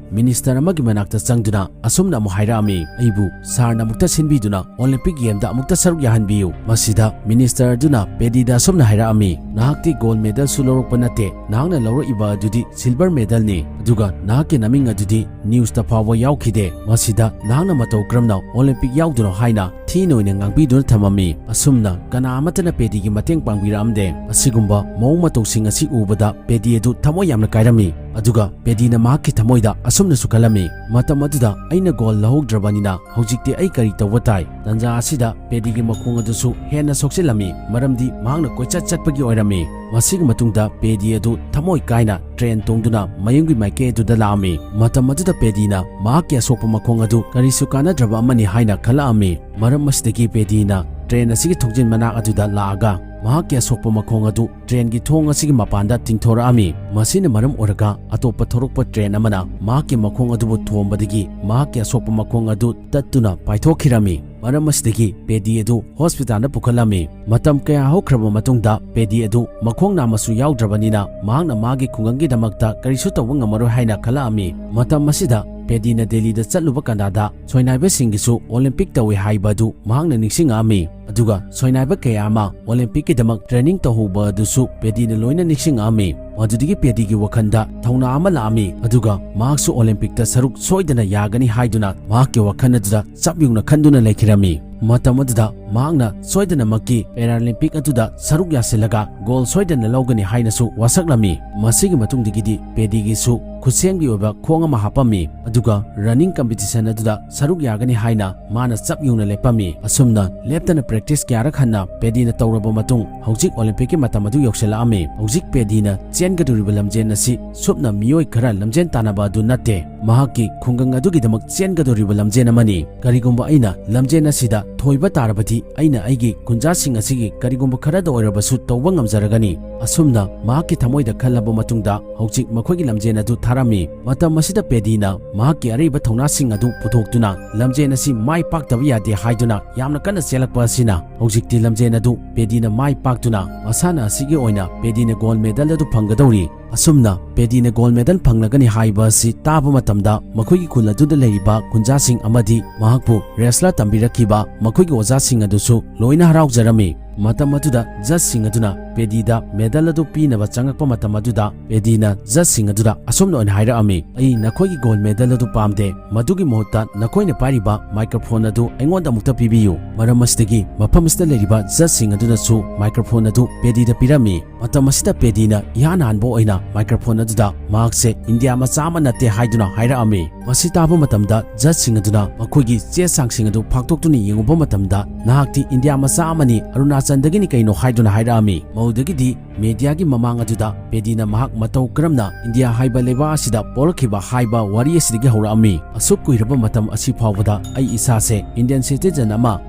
ꯃꯤꯅꯤꯁꯇꯔ ꯑꯃꯒꯤ ꯃꯅꯥꯛꯇ ꯆꯪꯗꯨꯅ ꯑꯁꯨꯝꯅ ꯑꯃꯨꯛ ꯍꯥꯏꯔꯛꯑꯝꯃꯤ, "ꯑꯩꯕꯨ ꯁꯥꯔꯅ ꯑꯃꯨꯛꯇ ꯁꯤꯟꯕꯤꯗꯨꯅ ꯑꯣꯂꯤꯝꯄꯤꯛ ꯒꯦꯝꯗ ꯑꯃꯨꯛꯇ ꯁꯔꯨꯛ ꯌꯥꯍꯟꯕꯤꯌꯨ꯫" ꯃꯁꯤꯗ ꯃꯤꯅꯤꯁꯇꯔ ꯑꯗꯨꯅ ꯄꯦꯗꯤꯗ ꯑꯁꯨꯝꯅ ꯍꯥꯏꯔꯛꯑꯝꯃꯤ, "ꯅꯍꯥꯛꯇꯤ ꯒꯣꯜꯗ ꯃꯦꯗꯜꯁꯨ ꯂꯧꯔꯛꯄ ꯅꯠꯇꯦ, ꯅꯍꯥꯛꯅ ꯂꯧꯔꯛꯏꯕ ꯑꯗꯨꯗꯤ ꯁꯤꯜꯚꯔ ꯃꯦꯗꯜꯅꯤ, ꯑꯗꯨꯒ ꯅꯍꯥꯛꯀꯤ ꯅꯃꯤꯡ ꯑꯗꯨꯗꯤ ꯅ꯭ꯌꯨꯁꯇ ꯐꯥꯎꯕ ꯌꯥꯎꯈꯤꯗꯦ꯫ ꯃꯁꯤꯗ ꯅꯍꯥꯛꯅ ꯃꯇꯧ ꯀꯔꯝꯅ ꯑꯣꯂꯤꯝꯄꯤꯛ ꯌꯥꯎꯗꯨꯅꯣ?" ꯍꯥꯏꯅ ꯊꯤꯅ ꯑꯣꯏꯅ ꯉꯥꯡꯕꯤꯗꯨꯅ ꯊꯝꯃꯝꯃꯤ꯫ ꯑꯁꯨꯝꯅ ꯀꯅꯥ ꯑꯃꯠꯇꯅ ꯄꯦꯗꯤꯒꯤ ꯃꯇꯦꯡ ꯄꯥꯡꯕꯤꯔꯛꯑꯝꯗꯦ꯫ ꯑꯁꯤꯒꯨꯝꯕ ꯃꯑꯣꯡ ꯃꯇꯧꯁꯤꯡ ꯑꯁꯤ ꯎꯕꯗ ꯄꯦꯗꯤ ꯑꯗꯨ ꯊꯃꯣꯏ ꯌꯥꯝꯅ ꯀꯥꯏꯔꯝꯃꯤ꯫ ꯑꯗꯨꯒ ꯄꯦꯗꯤꯅ ꯃꯍꯥꯛꯀꯤ ꯊꯃꯣꯏꯗ ꯑꯁꯨꯝꯅꯁꯨ ꯈꯜꯂꯝꯃꯤ, "ꯃꯇꯝ ꯑꯗꯨꯗ ꯑꯩꯅ ꯒꯣꯜ ꯂꯧꯍꯧꯗ꯭ꯔꯕꯅꯤꯅ ꯍꯧꯖꯤꯛꯇꯤ ꯑꯩ ꯀꯔꯤ ꯇꯧꯕ ꯇꯥꯏ?" ꯇꯥꯟꯖꯥ ꯑꯁꯤꯗ ꯄꯦꯗꯤꯒꯤ ꯃꯈꯣꯡ ꯑꯗꯨꯁꯨ ꯍꯦꯟꯅ ꯁꯣꯛꯆꯤꯜꯂꯝꯃꯤ, ꯃꯔꯝꯗꯤ ꯃꯍꯥꯛꯅ ꯀꯣꯏꯆꯠ ꯆꯠꯄꯒꯤ ꯑꯣꯏꯔꯝꯃꯤ꯫ ꯃꯁꯤꯒꯤ ꯃꯇꯨꯡꯗ ꯄꯦꯗꯤ ꯑꯗꯨ ꯊꯃꯣꯏ ꯀꯥꯏꯅ ꯇ꯭ꯔꯦꯟ ꯇꯣꯡꯗꯨꯅ ꯃꯌꯨꯝꯒꯤ ꯃꯥꯏꯀꯩ ꯑꯗꯨꯗ ꯂꯥꯛꯑꯝꯃꯤ꯫ ꯃꯇꯝ ꯑꯗꯨꯗ ꯄꯦꯗꯤꯅ ꯃꯍꯥꯛꯀꯤ ꯑꯁꯣꯛꯄ ꯃꯈꯣꯡ ꯑꯗꯨ ꯀꯔꯤꯁꯨ ꯀꯥꯟꯅꯗ꯭ꯔꯕ ꯑꯃꯅꯤ ꯍꯥꯏꯅ ꯈꯜꯂꯛꯑꯝꯃꯤ꯫ ꯃꯔꯝ ꯑꯁꯤꯗꯒꯤ ꯄꯦꯗꯤꯅ ꯇ꯭ꯔꯦꯟ ꯑꯁꯤꯒꯤ ꯊꯣꯡꯖꯤꯟ ꯃꯅꯥꯛ ꯑꯗꯨꯗ ꯂꯥꯛꯑꯒ ꯃꯍꯥꯛꯀꯤ ꯑꯁꯣꯛꯄ ꯃꯈꯣꯡ ꯑꯗꯨ ꯇ꯭ꯔꯦꯟꯒꯤ ꯊꯣꯡ ꯑꯁꯤꯒꯤ ꯃꯄꯥꯟꯗ ꯇꯤꯡꯊꯣꯔꯛꯑꯝꯃꯤ꯫ ꯃꯁꯤꯅ ꯃꯔꯝ ꯑꯣꯏꯔꯒ ꯑꯇꯣꯞꯄ ꯊꯣꯔꯛꯄ ꯇ꯭ꯔꯦꯟ ꯑꯃꯅ ꯃꯍꯥꯛꯀꯤ ꯃꯈꯣꯡ ꯑꯗꯨꯕꯨ ꯊꯣꯝꯕꯗꯒꯤ ꯃꯍꯥꯛꯀꯤ ꯑꯁꯣꯛꯄ ꯃꯈꯣꯡ ꯑꯗꯨ ꯇꯠꯇꯨꯅ ꯄꯥꯏꯊꯣꯛꯈꯤꯔꯝꯃꯤ꯫ ꯃꯔꯝ ꯑꯁꯤꯗꯒꯤ ꯄꯦꯗꯤ ꯑꯗꯨ ꯍꯣꯁꯄꯤꯇꯥꯜꯗ ꯄꯨꯈꯠꯂꯝꯃꯤ꯫ ꯃꯇꯝ ꯀꯌꯥ ꯍꯧꯈ꯭ꯔꯕ ꯃꯇꯨꯡꯗ ꯄꯦꯗꯤ ꯑꯗꯨ ꯃꯈꯣꯡ ꯅꯥꯝꯃꯁꯨ ꯌꯥꯎꯗ꯭ꯔꯕꯅꯤꯅ ꯃꯍꯥꯛꯅ ꯃꯥꯒꯤ ꯈꯨꯡꯒꯪꯒꯤꯗꯃꯛꯇ ꯀꯔꯤꯁꯨ ꯇꯧꯕ ꯉꯝꯃꯔꯣꯏ ꯍꯥꯏꯅ ꯈꯜꯂꯛꯑꯝꯃꯤ꯫ ꯃꯇꯝ ꯑꯁꯤꯗ ꯄꯦꯗꯤꯅ ꯗꯦꯜꯂꯤꯗ ꯆꯠꯂꯨꯕ ꯀꯥꯟꯗ ꯁꯣꯏꯅꯥꯏꯕꯁꯤꯡꯒꯤꯁꯨ ꯑꯣꯂꯤꯝꯄꯤꯛ ꯇꯧꯏ ꯍꯥꯏꯕ ꯑꯗꯨ ꯃꯍꯥꯛꯅ ꯅꯤꯡꯁꯤꯡꯉꯛꯑꯝꯃꯤ꯫ ꯑꯗꯨꯒ ꯁꯣꯏꯅꯥꯏꯕ ꯀꯌꯥ ꯑꯃ ꯑꯣꯂꯤꯝꯄꯤꯛꯀꯤꯗꯃꯛ ꯇ꯭ꯔꯦꯅꯤꯡ ꯇꯧꯍꯧꯕ ꯑꯗꯨꯁꯨ ꯄꯦꯗꯤꯅ ꯂꯣꯏꯅ ꯅꯤꯡꯁꯤꯡꯉꯛꯑꯝꯃꯤ꯫ ꯃꯗꯨꯗꯒꯤ ꯄꯦꯗꯤꯒꯤ ꯋꯥꯈꯜꯗ ꯊꯧꯅꯥ ꯑꯃ ꯂꯥꯛꯑꯝꯃꯤ, ꯑꯗꯨꯒ ꯃꯍꯥꯛꯁꯨ ꯑꯣꯂꯤꯝꯄꯤꯛꯇ ꯁꯔꯨꯛ ꯁꯣꯏꯗꯅ ꯌꯥꯒꯅꯤ ꯍꯥꯏꯗꯨꯅ ꯃꯍꯥꯛꯀꯤ ꯋꯥꯈꯜ ꯑꯗꯨꯗ ꯆꯞ ꯌꯨꯡꯅ ꯈꯟꯗꯨꯅ ꯂꯩꯈꯤꯔꯝꯃꯤ꯫ ꯃꯇꯝ ꯑꯗꯨꯗ ꯃꯍꯥꯛꯅ ꯁꯣꯏꯗꯅꯃꯛꯀꯤ ꯄꯦꯔꯥꯂꯤꯝꯄꯤꯛ ꯑꯗꯨꯗ ꯁꯔꯨꯛ ꯌꯥꯁꯤꯜꯂꯒ ꯒꯣꯜ ꯁꯣꯏꯗꯅ ꯂꯧꯒꯅꯤ ꯍꯥꯏꯅꯁꯨ ꯋꯥꯁꯛꯂꯝꯃꯤ꯫ ꯃꯁꯤꯒꯤ ꯃꯇꯨꯡꯗꯒꯤꯗꯤ ꯄꯦꯗꯤꯒꯤꯁꯨ ꯈꯨꯠꯁꯦꯝꯒꯤ ꯑꯣꯏꯕ ꯈꯣꯡ ꯑꯃ ꯍꯥꯞꯄꯝꯃꯤ, ꯑꯗꯨꯒ ꯔꯟꯅꯤꯡ ꯀꯝꯄꯤꯇꯤꯁꯟ ꯑꯗꯨꯗ ꯁꯔꯨꯛ ꯌꯥꯒꯅꯤ ꯍꯥꯏꯅ ꯃꯥꯅ ꯆꯞ ꯌꯨꯡꯅ ꯂꯦꯞꯄꯝꯃꯤ꯫ ꯑꯁꯨꯝꯅ ꯂꯦꯞꯇꯅ ꯄ꯭ꯔꯦꯛꯇꯤꯁ ꯀꯌꯥꯔꯛ ꯍꯟꯅ ꯄꯦꯗꯤꯅ ꯇꯧꯔꯕ ꯃꯇꯨꯡ ꯍꯧꯖꯤꯛ ꯑꯣꯂꯤꯝꯄꯤꯛꯀꯤ ꯃꯇꯝ ꯑꯗꯨ ꯌꯧꯁꯤꯜꯂꯛꯑꯝꯃꯤ꯫ ꯍꯧꯖꯤꯛ ꯄꯦꯗꯤꯅ ꯆꯦꯟꯒꯗꯧꯔꯤꯕ ꯂꯝꯖꯦꯟ ꯑꯁꯤ ꯁꯨꯞꯅ ꯃꯤꯑꯣꯏ ꯈꯔ ꯂꯝꯖꯦꯟ ꯇꯥꯟꯅꯕ ꯑꯗꯨ ꯅꯠꯇꯦ, ꯃꯍꯥꯛꯀꯤ ꯈꯨꯡꯒꯪ ꯑꯗꯨꯒꯤꯗꯃꯛ ꯆꯦꯟꯒꯗꯧꯔꯤꯕ ꯂꯝꯖꯦꯟ ꯑꯃꯅꯤ꯫ ꯀꯔꯤꯒꯨꯝꯕ ꯑꯩꯅ ꯂꯝꯖꯦꯟ ꯑꯁꯤꯗ ꯊꯣꯏꯕ ꯇꯥꯔꯕꯗꯤ ꯑꯩꯅ ꯑꯩꯒꯤ ꯈꯨꯟꯖꯥꯁꯤꯡ ꯑꯁꯤꯒꯤ ꯀꯔꯤꯒꯨꯝꯕ ꯈꯔꯗ ꯑꯣꯏꯔꯕꯁꯨ ꯇꯧꯕ ꯉꯝꯖꯔꯒꯅꯤ꯫ ꯑꯁꯨꯝꯅ ꯃꯍꯥꯛꯀꯤ ꯊꯃꯣꯏꯗ ꯈꯜꯂꯕ ꯃꯇꯨꯡꯗ ꯍꯧꯖꯤꯛ ꯃꯈꯣꯏꯒꯤ ꯂꯝꯖꯦꯟ ꯑꯗꯨ ꯊꯥꯔꯝꯃꯤ꯫ ꯃꯇꯝ ꯑꯁꯤꯗ ꯄꯦꯗꯤꯅ ꯃꯍꯥꯛꯀꯤ ꯑꯔꯩꯕ ꯊꯧꯅꯥꯁꯤꯡ ꯑꯗꯨ ꯄꯨꯊꯣꯛꯇꯨꯅ ꯂꯝꯖꯦꯟ ꯑꯁꯤ ꯃꯥꯏ ꯄꯥꯛꯇꯕ ꯌꯥꯗꯦ ꯍꯥꯏꯗꯨꯅ ꯌꯥꯝꯅ ꯀꯟꯅ ꯆꯦꯜꯂꯛꯄ ꯑꯁꯤꯅ ꯍꯧꯖꯤꯛꯇꯤ ꯂꯝꯖꯦꯟ ꯑꯗꯨ ꯄꯦꯗꯤꯅ ꯃꯥꯏ ꯄꯥꯛꯇꯨꯅ ꯃꯁꯥꯟꯅ ꯑꯁꯤꯒꯤ ꯑꯣꯏꯅ ꯄꯦꯗꯤꯅ ꯒꯣꯜꯗ ꯃꯦꯗꯜ ꯑꯗꯨ ꯐꯪꯒꯗꯧꯔꯤ꯫ ꯑꯁꯨꯝꯅ ꯄꯦꯗꯤꯅ ꯒꯣꯜ ꯃꯦꯗꯜ ꯐꯪꯂꯒꯅꯤ ꯍꯥꯏꯕ ꯑꯁꯤ ꯇꯥꯕ ꯃꯇꯝꯗ ꯃꯈꯣꯏꯒꯤ ꯈꯨꯜ ꯑꯗꯨꯗ ꯂꯩꯔꯤꯕ ꯈꯨꯟꯖꯥꯁꯤꯡ ꯑꯃꯗꯤ ꯃꯍꯥꯛꯄꯨ ꯔꯦꯁꯂꯔ ꯇꯝꯕꯤꯔꯛꯈꯤꯕ ꯃꯈꯣꯏꯒꯤ ꯑꯣꯖꯥꯁꯤꯡ ꯑꯗꯨꯁꯨ ꯂꯣꯏꯅ ꯍꯔꯥꯎꯖꯔꯝꯃꯤ꯫ ꯃꯇꯝ ꯑꯗꯨꯗ ꯖꯖꯁꯤꯡ ꯑꯗꯨꯅ ꯄꯦꯗꯤꯗ ꯃꯦꯗꯜ ꯑꯗꯨ ꯄꯤꯅꯕ ꯆꯪꯂꯛꯄ ꯃꯇꯝ ꯑꯗꯨꯗ ꯄꯦꯗꯤꯅ ꯖꯖꯁꯤꯡ ꯑꯗꯨꯗ ꯑꯁꯨꯝꯅ ꯑꯣꯏꯅ ꯍꯥꯏꯔꯛꯑꯝꯃꯤ, "ꯑꯩ ꯅꯈꯣꯏꯒꯤ ꯒꯣꯜ ꯃꯦꯗꯜ ꯑꯗꯨ ꯄꯥꯝꯗꯦ, ꯃꯗꯨꯒꯤ ꯃꯍꯨꯠꯇ ꯅꯈꯣꯏꯅ ꯄꯥꯏꯔꯤꯕ ꯃꯥꯏꯀ꯭ꯔꯣꯐꯣꯟ ꯑꯗꯨ ꯑꯩꯉꯣꯟꯗ ꯑꯃꯨꯛꯇ ꯄꯤꯕꯤꯌꯨ"꯫ ꯃꯔꯝ ꯑꯁꯤꯗꯒꯤ ꯃꯐꯝ ꯑꯁꯤꯗ ꯂꯩꯔꯤꯕ ꯖꯖꯁꯤꯡ ꯑꯗꯨꯅꯁꯨ ꯃꯥꯏꯀ꯭ꯔꯣꯐꯣꯟ ꯑꯗꯨ ꯄꯦꯗꯤꯗ ꯄꯤꯔꯝꯃꯤ꯫ ꯃꯇꯝ ꯑꯁꯤꯗ ꯄꯦꯗꯤꯅ ꯏꯍꯥꯟ ꯍꯥꯟꯕ ꯑꯣꯏꯅ ꯃꯥꯏꯀ꯭ꯔꯣꯐꯣꯟ ꯑꯗꯨꯗ ꯃꯍꯥꯛꯁꯦ ꯏꯟꯗꯤꯌꯥ ꯃꯆꯥ ꯑꯃ ꯅꯠꯇꯦ ꯍꯥꯏꯗꯨꯅ ꯍꯥꯏꯔꯛꯑꯝꯃꯤ꯫ ꯃꯁꯤ ꯇꯥꯕ ꯃꯇꯝꯗ ꯖꯖꯁꯤꯡ ꯑꯗꯨꯅ ꯃꯈꯣꯏꯒꯤ ꯆꯦ ꯆꯥꯡꯁꯤꯡ ꯑꯗꯨ ꯐꯥꯛꯇꯣꯛꯇꯨꯅ ꯌꯦꯡꯉꯨꯕ ꯃꯇꯝꯗ, "ꯅꯍꯥꯛꯇꯤ ꯏꯟꯗꯤꯌꯥ ꯃꯆꯥ ꯑꯃꯅꯤ, ꯑꯔꯨꯅꯥꯆꯜꯗꯒꯤꯅꯤ ꯀꯩꯅꯣ?" ꯍꯥꯏꯗꯨꯅ ꯍꯥꯏꯔꯛꯑꯝꯃꯤ꯫ ꯃꯗꯨꯗꯒꯤꯗꯤ ꯃꯦꯗꯤꯌꯥꯒꯤ ꯃꯃꯥꯡ ꯑꯗꯨꯗ ꯄꯦꯗꯤꯅ ꯃꯍꯥꯛ ꯃꯇꯧ ꯀꯔꯝꯅ ꯏꯟꯗꯤꯌꯥ ꯍꯥꯏꯕ ꯂꯩꯕꯥꯛ ꯑꯁꯤꯗ ꯄꯣꯛꯂꯛꯈꯤꯕ ꯍꯥꯏꯕ ꯋꯥꯔꯤ ꯑꯁꯤꯗꯒꯤ ꯍꯧꯔꯛꯑꯝꯃꯤ꯫ "ꯑꯁꯨꯛ ꯀꯨꯏꯔꯕ ꯃꯇꯝ ꯑꯁꯤ ꯐꯥꯎꯕꯗ ꯑꯩ ꯏꯁꯥꯁꯦ ꯏꯟꯗꯤꯌꯟ ꯁꯤꯇꯤꯖꯟ ꯑꯃ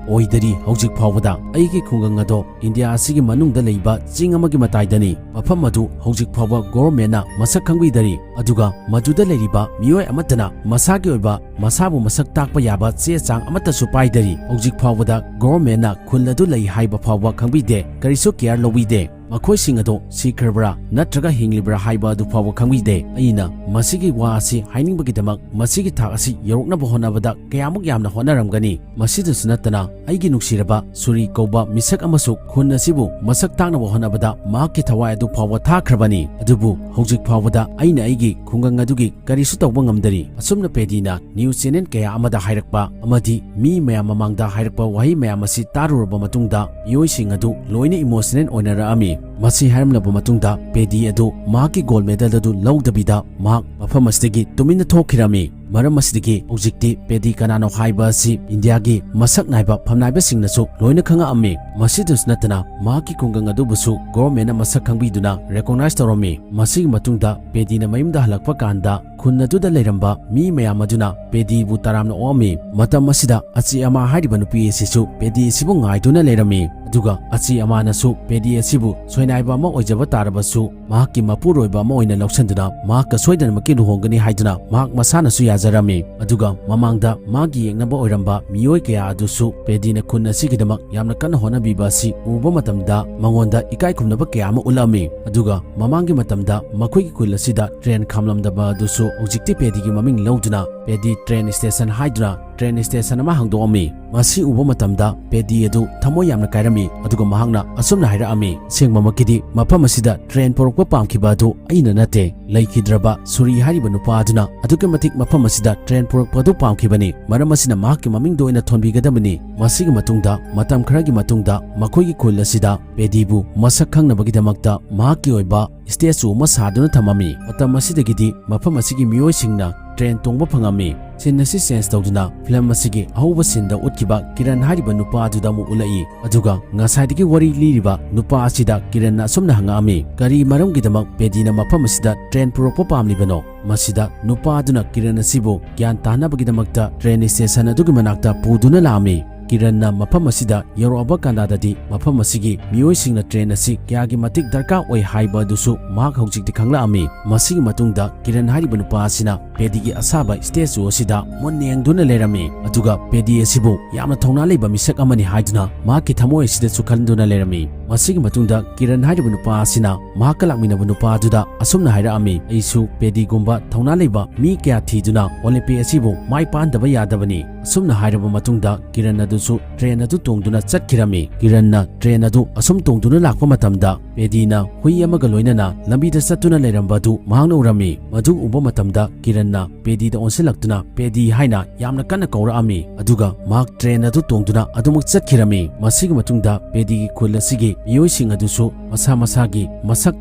ꯑꯣꯏꯗꯔꯤ꯫ ꯍꯧꯖꯤꯛ ꯐꯥꯎꯕꯗ ꯑꯩꯒꯤ ꯈꯨꯡꯒꯪ ꯑꯗꯣ ꯏꯟꯗꯤꯌꯥ ꯑꯁꯤꯒꯤ ꯃꯅꯨꯡꯗ ꯂꯩꯕ ꯆꯤꯡ ꯑꯃꯒꯤ ꯃꯇꯥꯏꯗꯅꯤ꯫ ꯃꯐꯝ ꯑꯗꯨ ꯍꯧꯖꯤꯛ ꯐꯥꯎꯕ ꯒꯣꯚꯔꯟꯃꯦꯟꯠꯅ ꯃꯁꯛ ꯈꯪꯕꯤꯗꯔꯤ꯫ ꯑꯗꯨꯒ ꯃꯗꯨꯗ ꯂꯩꯔꯤꯕ ꯃꯤꯑꯣꯏ ꯑꯃꯠꯇꯅ ꯃꯁꯥꯒꯤ ꯑꯣꯏꯕ, ꯃꯁꯥꯕꯨ ꯃꯁꯛ ꯇꯥꯛꯄ ꯌꯥꯕ ꯆꯦ ꯆꯥꯡ ꯑꯃꯠꯇꯁꯨ ꯄꯥꯏꯗꯔꯤ꯫ ꯍꯧꯖꯤꯛ ꯐꯥꯎꯕꯗ ꯒꯣꯚꯔꯟꯃꯦꯟꯠꯅ ꯈꯨꯜ ꯑꯗꯨ ꯂꯩ ꯍꯥꯏꯕ ꯐꯥꯎꯕ ꯈꯪꯕꯤꯗꯦ, ꯀꯔꯤꯁꯨ ꯀꯦꯌꯔ ꯂꯧꯕꯤꯗꯦ꯫ ꯃꯈꯣꯏꯁꯤꯡ ꯑꯗꯨ ꯁꯤꯈ꯭ꯔꯕ꯭ꯔꯥ ꯅꯠꯇ꯭ꯔꯒ ꯍꯤꯡꯂꯤꯕ꯭ꯔꯥ ꯍꯥꯏꯕ ꯑꯗꯨ ꯐꯥꯎꯕ ꯈꯪꯕꯤꯗꯦ꯫ ꯑꯩꯅ ꯃꯁꯤꯒꯤ ꯋꯥ ꯑꯁꯤ ꯍꯥꯏꯅꯤꯡꯕꯒꯤꯗꯃꯛ ꯃꯁꯤꯒꯤ ꯊꯥꯛ ꯑꯁꯤ ꯌꯧꯔꯛꯅꯕ ꯍꯣꯠꯅꯕꯗ ꯀꯌꯥꯃꯨꯛ ꯌꯥꯝꯅ ꯍꯣꯠꯅꯔꯝꯒꯅꯤ꯫ ꯃꯁꯤꯗꯁꯨ ꯅꯠꯇꯅ ꯑꯩꯒꯤ ꯅꯨꯡꯁꯤꯔꯕ ꯁꯨꯔꯤ ꯀꯧꯕ ꯃꯤꯁꯛ ꯑꯃꯁꯨ ꯈꯨꯟ ꯑꯁꯤꯕꯨ ꯃꯁꯛ ꯇꯥꯛꯅꯕ ꯍꯣꯠꯅꯕꯗ ꯃꯍꯥꯛꯀꯤ ꯊꯋꯥꯏ ꯑꯗꯨ ꯐꯥꯎꯕ ꯊꯥꯈ꯭ꯔꯕꯅꯤ꯫ ꯑꯗꯨꯕꯨ ꯍꯧꯖꯤꯛ ꯐꯥꯎꯕꯗ ꯑꯩꯅ ꯑꯩꯒꯤ ꯈꯨꯡꯒꯪ ꯑꯗꯨꯒꯤ ꯀꯔꯤꯁꯨ ꯇꯧꯕ ꯉꯝꯗꯔꯤ"꯫ ꯑꯁꯨꯝꯅ ꯄꯦꯗꯤꯅ ꯅ꯭ꯌꯨꯁ ꯆꯦꯅꯦꯜ ꯀꯌꯥ ꯑꯃꯗ ꯍꯥꯏꯔꯛꯄ ꯑꯃꯗꯤ ꯃꯤ ꯃꯌꯥꯝ ꯃꯃꯥꯡꯗ ꯍꯥꯏꯔꯛꯄ ꯋꯥꯍꯩ ꯃꯌꯥꯝ ꯑꯁꯤ ꯇꯥꯔꯨꯔꯕ ꯃꯇꯨꯡꯗ ꯃꯤꯑꯣꯏꯁꯤꯡ ꯑꯗꯨ ꯂꯣꯏꯅ ꯏꯃꯣꯁꯅꯦꯜ ꯑꯣꯏꯅꯔꯛꯑꯝꯃꯤ꯫ ꯃꯁꯤ ꯍꯥꯏꯔꯝꯂꯕ ꯃꯇꯨꯡꯗ ꯄꯦꯗꯤ ꯑꯗꯨ ꯃꯍꯥꯛꯀꯤ ꯒꯣꯜ ꯃꯦꯗꯜ ꯑꯗꯨ ꯂꯧꯗꯕꯤꯗ ꯃꯍꯥꯛ ꯃꯐꯝ ꯑꯁꯤꯗꯒꯤ ꯇꯨꯃꯤꯟꯅ ꯊꯣꯛꯈꯤꯔꯝꯃꯤ꯫ ꯃꯔꯝ ꯑꯁꯤꯗꯒꯤ ꯍꯧꯖꯤꯛꯇꯤ ꯄꯦꯗꯤ ꯀꯅꯥꯅꯣ ꯍꯥꯏꯕ ꯑꯁꯤ ꯏꯟꯗꯤꯌꯥꯒꯤ ꯃꯁꯛ ꯅꯥꯏꯕ ꯐꯝꯅꯥꯏꯕꯁꯤꯡꯅꯁꯨ ꯂꯣꯏꯅ ꯈꯪꯉꯛꯑꯝꯃꯤ꯫ ꯃꯁꯤꯗꯁꯨ ꯅꯠꯇꯅ ꯃꯍꯥꯛꯀꯤ ꯈꯨꯡꯒꯪ ꯑꯗꯨꯕꯨꯁꯨ ꯒꯣꯚꯔꯟꯃꯦꯟꯠꯅ ꯃꯁꯛ ꯈꯪꯕꯤꯗꯨꯅ ꯔꯦꯀꯣꯛꯅꯥꯏꯖ ꯇꯧꯔꯝꯃꯤ꯫ ꯃꯁꯤꯒꯤ ꯃꯇꯨꯡꯗ ꯄꯦꯗꯤꯅ ꯃꯌꯨꯝꯗ ꯍꯜꯂꯛꯄ ꯀꯥꯟꯗ ꯈꯨꯟ ꯑꯗꯨꯗ ꯂꯩꯔꯝꯕ ꯃꯤ ꯃꯌꯥꯝ ꯑꯗꯨꯅ ꯄꯦꯗꯤꯕꯨ ꯇꯔꯥꯝꯅ ꯑꯣꯛꯑꯝꯃꯤ꯫ ꯃꯇꯝ ꯑꯁꯤꯗ ꯑꯆꯦ ꯑꯃꯥ ꯍꯥꯏꯔꯤꯕ ꯅꯨꯄꯤ ꯑꯁꯤꯁꯨ ꯄꯦꯗꯤ ꯑꯁꯤꯕꯨ ꯉꯥꯏꯗꯨꯅ ꯂꯩꯔꯝꯃꯤ꯫ ꯑꯗꯨꯒ ꯑꯆꯦ ꯑꯃꯥꯅꯁꯨ ꯄꯦꯗꯤ ꯑꯁꯤꯕꯨ ꯁꯣꯏꯅꯥꯏꯕ ꯑꯃ ꯑꯣꯏꯖꯕ ꯇꯥꯔꯕꯁꯨ, ꯃꯍꯥꯛꯀꯤ ꯃꯄꯨꯔꯣꯏꯕ ꯑꯃ ꯑꯣꯏꯅ ꯂꯧꯁꯤꯟꯗꯨꯅ ꯃꯍꯥꯛꯀ ꯁꯣꯏꯗꯅꯃꯛꯀꯤ ꯂꯨꯍꯣꯡꯒꯅꯤ ꯍꯥꯏꯗꯨꯅ ꯃꯍꯥꯛ ꯃꯁꯥꯅꯁꯨ ꯌꯥꯖꯔꯝꯃꯤ꯫ ꯑꯗꯨꯒ ꯃꯃꯥꯡꯗ ꯃꯥꯒꯤ ꯌꯦꯛꯅꯕ ꯑꯣꯏꯔꯝꯕ ꯃꯤꯑꯣꯏ ꯀꯌꯥ ꯑꯗꯨꯁꯨ ꯄꯦꯗꯤꯅ ꯈꯨꯟ ꯑꯁꯤꯒꯤꯗꯃꯛ ꯌꯥꯝꯅ ꯀꯟꯅ ꯍꯣꯠꯅꯕꯤꯕ ꯑꯁꯤ ꯎꯕ ꯃꯇꯝꯗ ꯃꯉꯣꯟꯗ ꯏꯀꯥꯏ ꯈꯨꯝꯅꯕ ꯀꯌꯥ ꯑꯃ ꯎꯠꯂꯛꯑꯝꯃꯤ꯫ ꯑꯗꯨꯒ ꯃꯃꯥꯡꯒꯤ ꯃꯇꯝꯗ ꯃꯈꯣꯏꯒꯤ ꯈꯨꯜ ꯑꯁꯤꯗ ꯇ꯭ꯔꯦꯟ ꯈꯥꯝꯂꯝꯗꯕ ꯑꯗꯨꯁꯨ ꯍꯧꯖꯤꯛꯇꯤ ꯄꯦꯗꯤꯒꯤ ꯃꯃꯤꯡ ꯂꯧꯗꯨꯅ ꯄꯦꯗꯤ ꯇ꯭ꯔꯦꯟ ꯁ꯭ꯇꯦꯁꯟ ꯍꯥꯏꯗꯨꯅ ꯇ꯭ꯔꯦꯟ ꯁ꯭ꯇꯦꯁꯟ ꯑꯃ ꯍꯥꯡꯗꯣꯛꯑꯝꯃꯤ꯫ ꯃꯁꯤ ꯎꯕ ꯃꯇꯝꯗ ꯄꯦꯗꯤ ꯑꯗꯨ ꯊꯃꯣꯏ ꯌꯥꯝꯅ ꯀꯥꯏꯔꯝꯃꯤ, ꯑꯗꯨꯒ ꯃꯍꯥꯛꯅ ꯑꯁꯨꯝꯅ ꯍꯥꯏꯔꯛꯑꯝꯃꯤ, "ꯑꯁꯦꯡꯕꯃꯛꯀꯤꯗꯤ ꯃꯐꯝ ꯑꯁꯤꯗ ꯇ꯭ꯔꯦꯟ ꯄꯨꯔꯛꯄ ꯄꯥꯝꯈꯤꯕ ꯑꯗꯨ ꯑꯩꯅ ꯅꯠꯇꯦ꯫ ꯂꯩꯈꯤꯗ꯭ꯔꯕ ꯁꯨꯔꯤ ꯍꯥꯏꯔꯤꯕ ꯅꯨꯄꯥ ꯑꯗꯨꯅ ꯑꯗꯨꯛꯀꯤ ꯃꯇꯤꯛ ꯃꯐꯝ ꯑꯁꯤꯗ ꯇ꯭ꯔꯦꯟ ꯄꯨꯔꯛꯄ ꯑꯗꯨ ꯄꯥꯝꯈꯤꯕꯅꯤ꯫ ꯃꯔꯝ ꯑꯁꯤꯅ ꯃꯍꯥꯛꯀꯤ ꯃꯃꯤꯡꯗ ꯑꯣꯏꯅ ꯊꯣꯟꯕꯤꯒꯗꯕꯅꯤ꯫" ꯃꯁꯤꯒꯤ ꯃꯇꯨꯡꯗ ꯃꯇꯝ ꯈꯔꯒꯤ ꯃꯇꯨꯡꯗ ꯃꯈꯣꯏꯒꯤ ꯈꯨꯜ ꯑꯁꯤꯗ ꯄꯦꯗꯤꯕꯨ ꯃꯁꯛ ꯈꯪꯅꯕꯒꯤꯗꯃꯛꯇ ꯃꯍꯥꯛꯀꯤ ꯑꯣꯏꯕ ꯁ꯭ꯇꯦꯆꯨ ꯑꯃ ꯁꯥꯗꯨꯅ ꯊꯝꯃꯝꯃꯤ꯫ ꯃꯇꯝ ꯑꯁꯤꯗꯒꯤꯗꯤ ꯃꯐꯝ ꯑꯁꯤꯒꯤ ꯃꯤꯑꯣꯏꯁꯤꯡꯅ ꯇ꯭ꯔꯦꯟ ꯇꯣꯡꯕ ꯐꯪꯉꯝꯃꯤ꯫ ꯁꯤꯟ ꯑꯁꯤ ꯆꯦꯟꯖ ꯇꯧꯗꯨꯅ ꯐꯤꯂꯝ ꯑꯁꯤꯒꯤ ꯑꯍꯧꯕ ꯁꯤꯟꯗ ꯎꯠꯈꯤꯕ ꯀꯤꯔꯟ ꯍꯥꯏꯔꯤꯕ ꯅꯨꯄꯥ ꯑꯗꯨꯗ ꯑꯃꯨꯛ ꯎꯠꯂꯛꯏ꯫ ꯑꯗꯨꯒ ꯉꯁꯥꯏꯗꯒꯤ ꯋꯥꯔꯤ ꯂꯤꯔꯤꯕ ꯅꯨꯄꯥ ꯑꯁꯤꯗ ꯀꯤꯔꯟꯅ ꯑꯁꯨꯝꯅ ꯍꯪꯉꯛꯑꯝꯃꯤ, "ꯀꯔꯤ ꯃꯔꯝꯒꯤꯗꯃꯛ ꯄꯦꯗꯤꯅ ꯃꯐꯝ ꯑꯁꯤꯗ ꯇ꯭ꯔꯦꯟ ꯄꯨꯔꯛꯄ ꯄꯥꯝꯂꯤꯕꯅꯣ?" ꯃꯁꯤꯗ ꯅꯨꯄꯥ ꯑꯗꯨꯅ ꯀꯤꯔꯟ ꯑꯁꯤꯕꯨ ꯒ꯭ꯌꯥꯟ ꯇꯥꯅꯕꯒꯤꯗꯃꯛꯇ ꯇ꯭ꯔꯦꯟ ꯁ꯭ꯇꯦꯁꯟ ꯑꯗꯨꯒꯤ ꯃꯅꯥꯛꯇ ꯄꯨꯗꯨꯅ ꯂꯥꯛꯑꯝꯃꯤ꯫ ꯀꯤꯔꯟꯅ ꯃꯐꯝ ꯑꯁꯤꯗ ꯌꯧꯔꯛꯑꯕ ꯀꯥꯟꯗꯗꯤ ꯃꯐꯝ ꯑꯁꯤꯒꯤ ꯃꯤꯑꯣꯏꯁꯤꯡꯅ ꯇ꯭ꯔꯦꯟ ꯑꯁꯤ ꯀꯌꯥꯒꯤ ꯃꯇꯤꯛ ꯗꯔꯀꯥꯔ ꯑꯣꯏ ꯍꯥꯏꯕ ꯑꯗꯨꯁꯨ ꯃꯍꯥꯛ ꯍꯧꯖꯤꯛꯇꯤ ꯈꯪꯂꯛꯑꯝꯃꯤ꯫ ꯃꯁꯤꯒꯤ ꯃꯇꯨꯡꯗ ꯀꯤꯔꯟ ꯍꯥꯏꯔꯤꯕ ꯅꯨꯄꯥ ꯑꯁꯤꯅ ꯄꯦꯗꯤꯒꯤ ꯑꯁꯥꯕ ꯁ꯭ꯇꯦꯆꯨ ꯑꯁꯤꯗ ꯃꯨꯟꯅ ꯌꯦꯡꯗꯨꯅ ꯂꯩꯔꯝꯃꯤ꯫ ꯑꯗꯨꯒ ꯄꯦꯗꯤ ꯑꯁꯤꯕꯨ ꯌꯥꯝꯅ ꯊꯧꯅꯥ ꯂꯩꯕ ꯃꯤꯁꯛ ꯑꯃꯅꯤ ꯍꯥꯏꯗꯨꯅ ꯃꯍꯥꯛꯀꯤ ꯊꯃꯣꯏ ꯑꯁꯤꯗꯁꯨ ꯈꯟꯗꯨꯅ ꯂꯩꯔꯝꯃꯤ꯫ ꯃꯁꯤꯒꯤ ꯃꯇꯨꯡꯗ ꯀꯤꯔꯟ ꯍꯥꯏꯔꯤꯕ ꯅꯨꯄꯥ ꯑꯁꯤꯅ ꯃꯍꯥꯛꯀ ꯂꯥꯛꯃꯤꯟꯅꯕ ꯅꯨꯄꯥ ꯑꯗꯨꯗ ꯑꯁꯨꯝꯅ ꯍꯥꯏꯔꯛꯑꯝꯃꯤ, "ꯑꯩꯁꯨ ꯄꯦꯗꯤꯒꯨꯝꯕ ꯊꯧꯅꯥ ꯂꯩꯕ ꯃꯤ ꯀꯌꯥ ꯊꯤꯗꯨꯅ ꯑꯣꯂꯤꯝꯄꯤꯛ ꯑꯁꯤꯕꯨ ꯃꯥꯏ ꯄꯥꯟꯗꯕ ꯌꯥꯗꯕꯅꯤ꯫" ꯑꯁꯨꯝꯅ ꯍꯥꯏꯔꯕ ꯃꯇꯨꯡꯗ ꯀꯤꯔꯟ ꯑꯗꯨꯁꯨ ꯇ꯭ꯔꯦꯟ ꯑꯗꯨ ꯇꯣꯡꯗꯨꯅ ꯆꯠꯈꯤꯔꯝꯃꯤ꯫ ꯀꯤꯔꯟꯅ ꯇ꯭ꯔꯦꯟ ꯑꯗꯨ ꯑꯁꯨꯝ ꯇꯣꯡꯗꯨꯅ ꯂꯥꯛꯄ ꯃꯇꯝꯗ ꯄꯦꯗꯤꯅ ꯍꯨꯏ ꯑꯃꯒ ꯂꯣꯏꯅꯅ ꯂꯝꯕꯤꯗ ꯆꯠꯇꯨꯅ ꯂꯩꯔꯝꯕ ꯑꯗꯨ ꯃꯍꯥꯛꯅ ꯎꯔꯝꯃꯤ꯫ ꯃꯗꯨ ꯎꯕ ꯃꯇꯝꯗ ꯀꯤꯔꯟꯅ ꯄꯦꯗꯤꯗ ꯑꯣꯟꯁꯤꯜꯂꯛꯇꯨꯅ, "ꯄꯦꯗꯤ" ꯍꯥꯏꯅ ꯌꯥꯝꯅ ꯀꯟꯅ ꯀꯧꯔꯛꯑꯝꯃꯤ꯫ ꯑꯗꯨꯒ ꯃꯍꯥꯛ ꯇ꯭ꯔꯦꯟ ꯑꯗꯨ ꯇꯣꯡꯗꯨꯅ ꯑꯗꯨꯃꯛ ꯆꯠꯈꯤꯔꯝꯃꯤ꯫ ꯃꯁꯤꯒꯤ ꯃꯇꯨꯡꯗ ꯄꯦꯗꯤꯒꯤ ꯈꯨꯜ ꯑꯁꯤꯒꯤ ꯃꯤꯑꯣꯏꯁꯤꯡ ꯑꯗꯨꯁꯨ ꯃꯁꯥ ꯃꯁꯥꯒꯤ ꯃꯁꯛ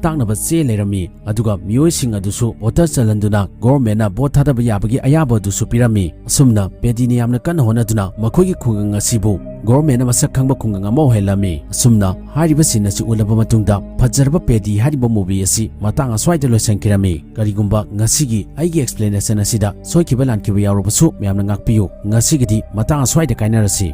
ꯇꯥꯛꯅꯕ ꯆꯦ ꯂꯩꯔꯝꯃꯤ꯫ ꯑꯗꯨꯒ ꯃꯤꯑꯣꯏꯁꯤꯡ ꯑꯗꯨꯁꯨ ꯚꯣꯇꯔ ꯆꯜꯍꯟꯗꯨꯅ ꯒꯣꯚꯔꯟꯃꯦꯟꯠꯅ ꯚꯣꯠ ꯊꯥꯗꯕ ꯌꯥꯕꯒꯤ ꯑꯌꯥꯕ ꯑꯗꯨꯁꯨ ꯄꯤꯔꯝꯃꯤ꯫ ꯑꯁꯨꯝꯅ ꯄꯦꯗꯤꯅ ꯌꯥꯝꯅ ꯀꯟꯅ ꯍꯣꯠꯅꯗꯨꯅ ꯃꯈꯣꯏꯒꯤ ꯈꯨꯡꯒꯪ ꯑꯁꯤꯕꯨ ꯒꯣꯚꯔꯟꯃꯦꯟꯠꯅ ꯃꯁꯛ ꯈꯪꯕ ꯈꯨꯡꯒꯪ ꯑꯃ ꯑꯣꯏꯍꯜꯂꯝꯃꯤ꯫ ꯑꯁꯨꯝꯅ ꯍꯥꯏꯔꯤꯕ ꯁꯤꯟ ꯑꯁꯤ ꯎꯠꯂꯕ ꯃꯇꯨꯡꯗ ꯐꯖꯔꯕ ꯄꯦꯗꯤ ꯍꯥꯏꯔꯤꯕ ꯃꯨꯚꯤ ꯑꯁꯤ ꯃꯇꯥꯡ ꯑꯁ꯭ꯋꯥꯏꯗ ꯂꯣꯏꯁꯤꯟꯈꯤꯔꯝꯃꯤ꯫ ꯀꯔꯤꯒꯨꯝꯕ ꯉꯁꯤꯒꯤ ꯑꯩꯒꯤ ꯑꯦꯛꯁꯄ꯭ꯂꯦꯅꯦꯁꯟ ꯑꯁꯤꯗ ꯁꯣꯏꯈꯤꯕ ꯂꯥꯟꯈꯤꯕ ꯌꯥꯎꯔꯕꯁꯨ ꯃꯌꯥꯝꯅ ꯉꯥꯛꯄꯤꯌꯨ꯫ ꯉꯁꯤꯒꯤꯗꯤ ꯃꯇꯥꯡ ꯑꯁ꯭ꯋꯥꯏꯗ ꯀꯥꯏꯅꯔꯁꯤ꯫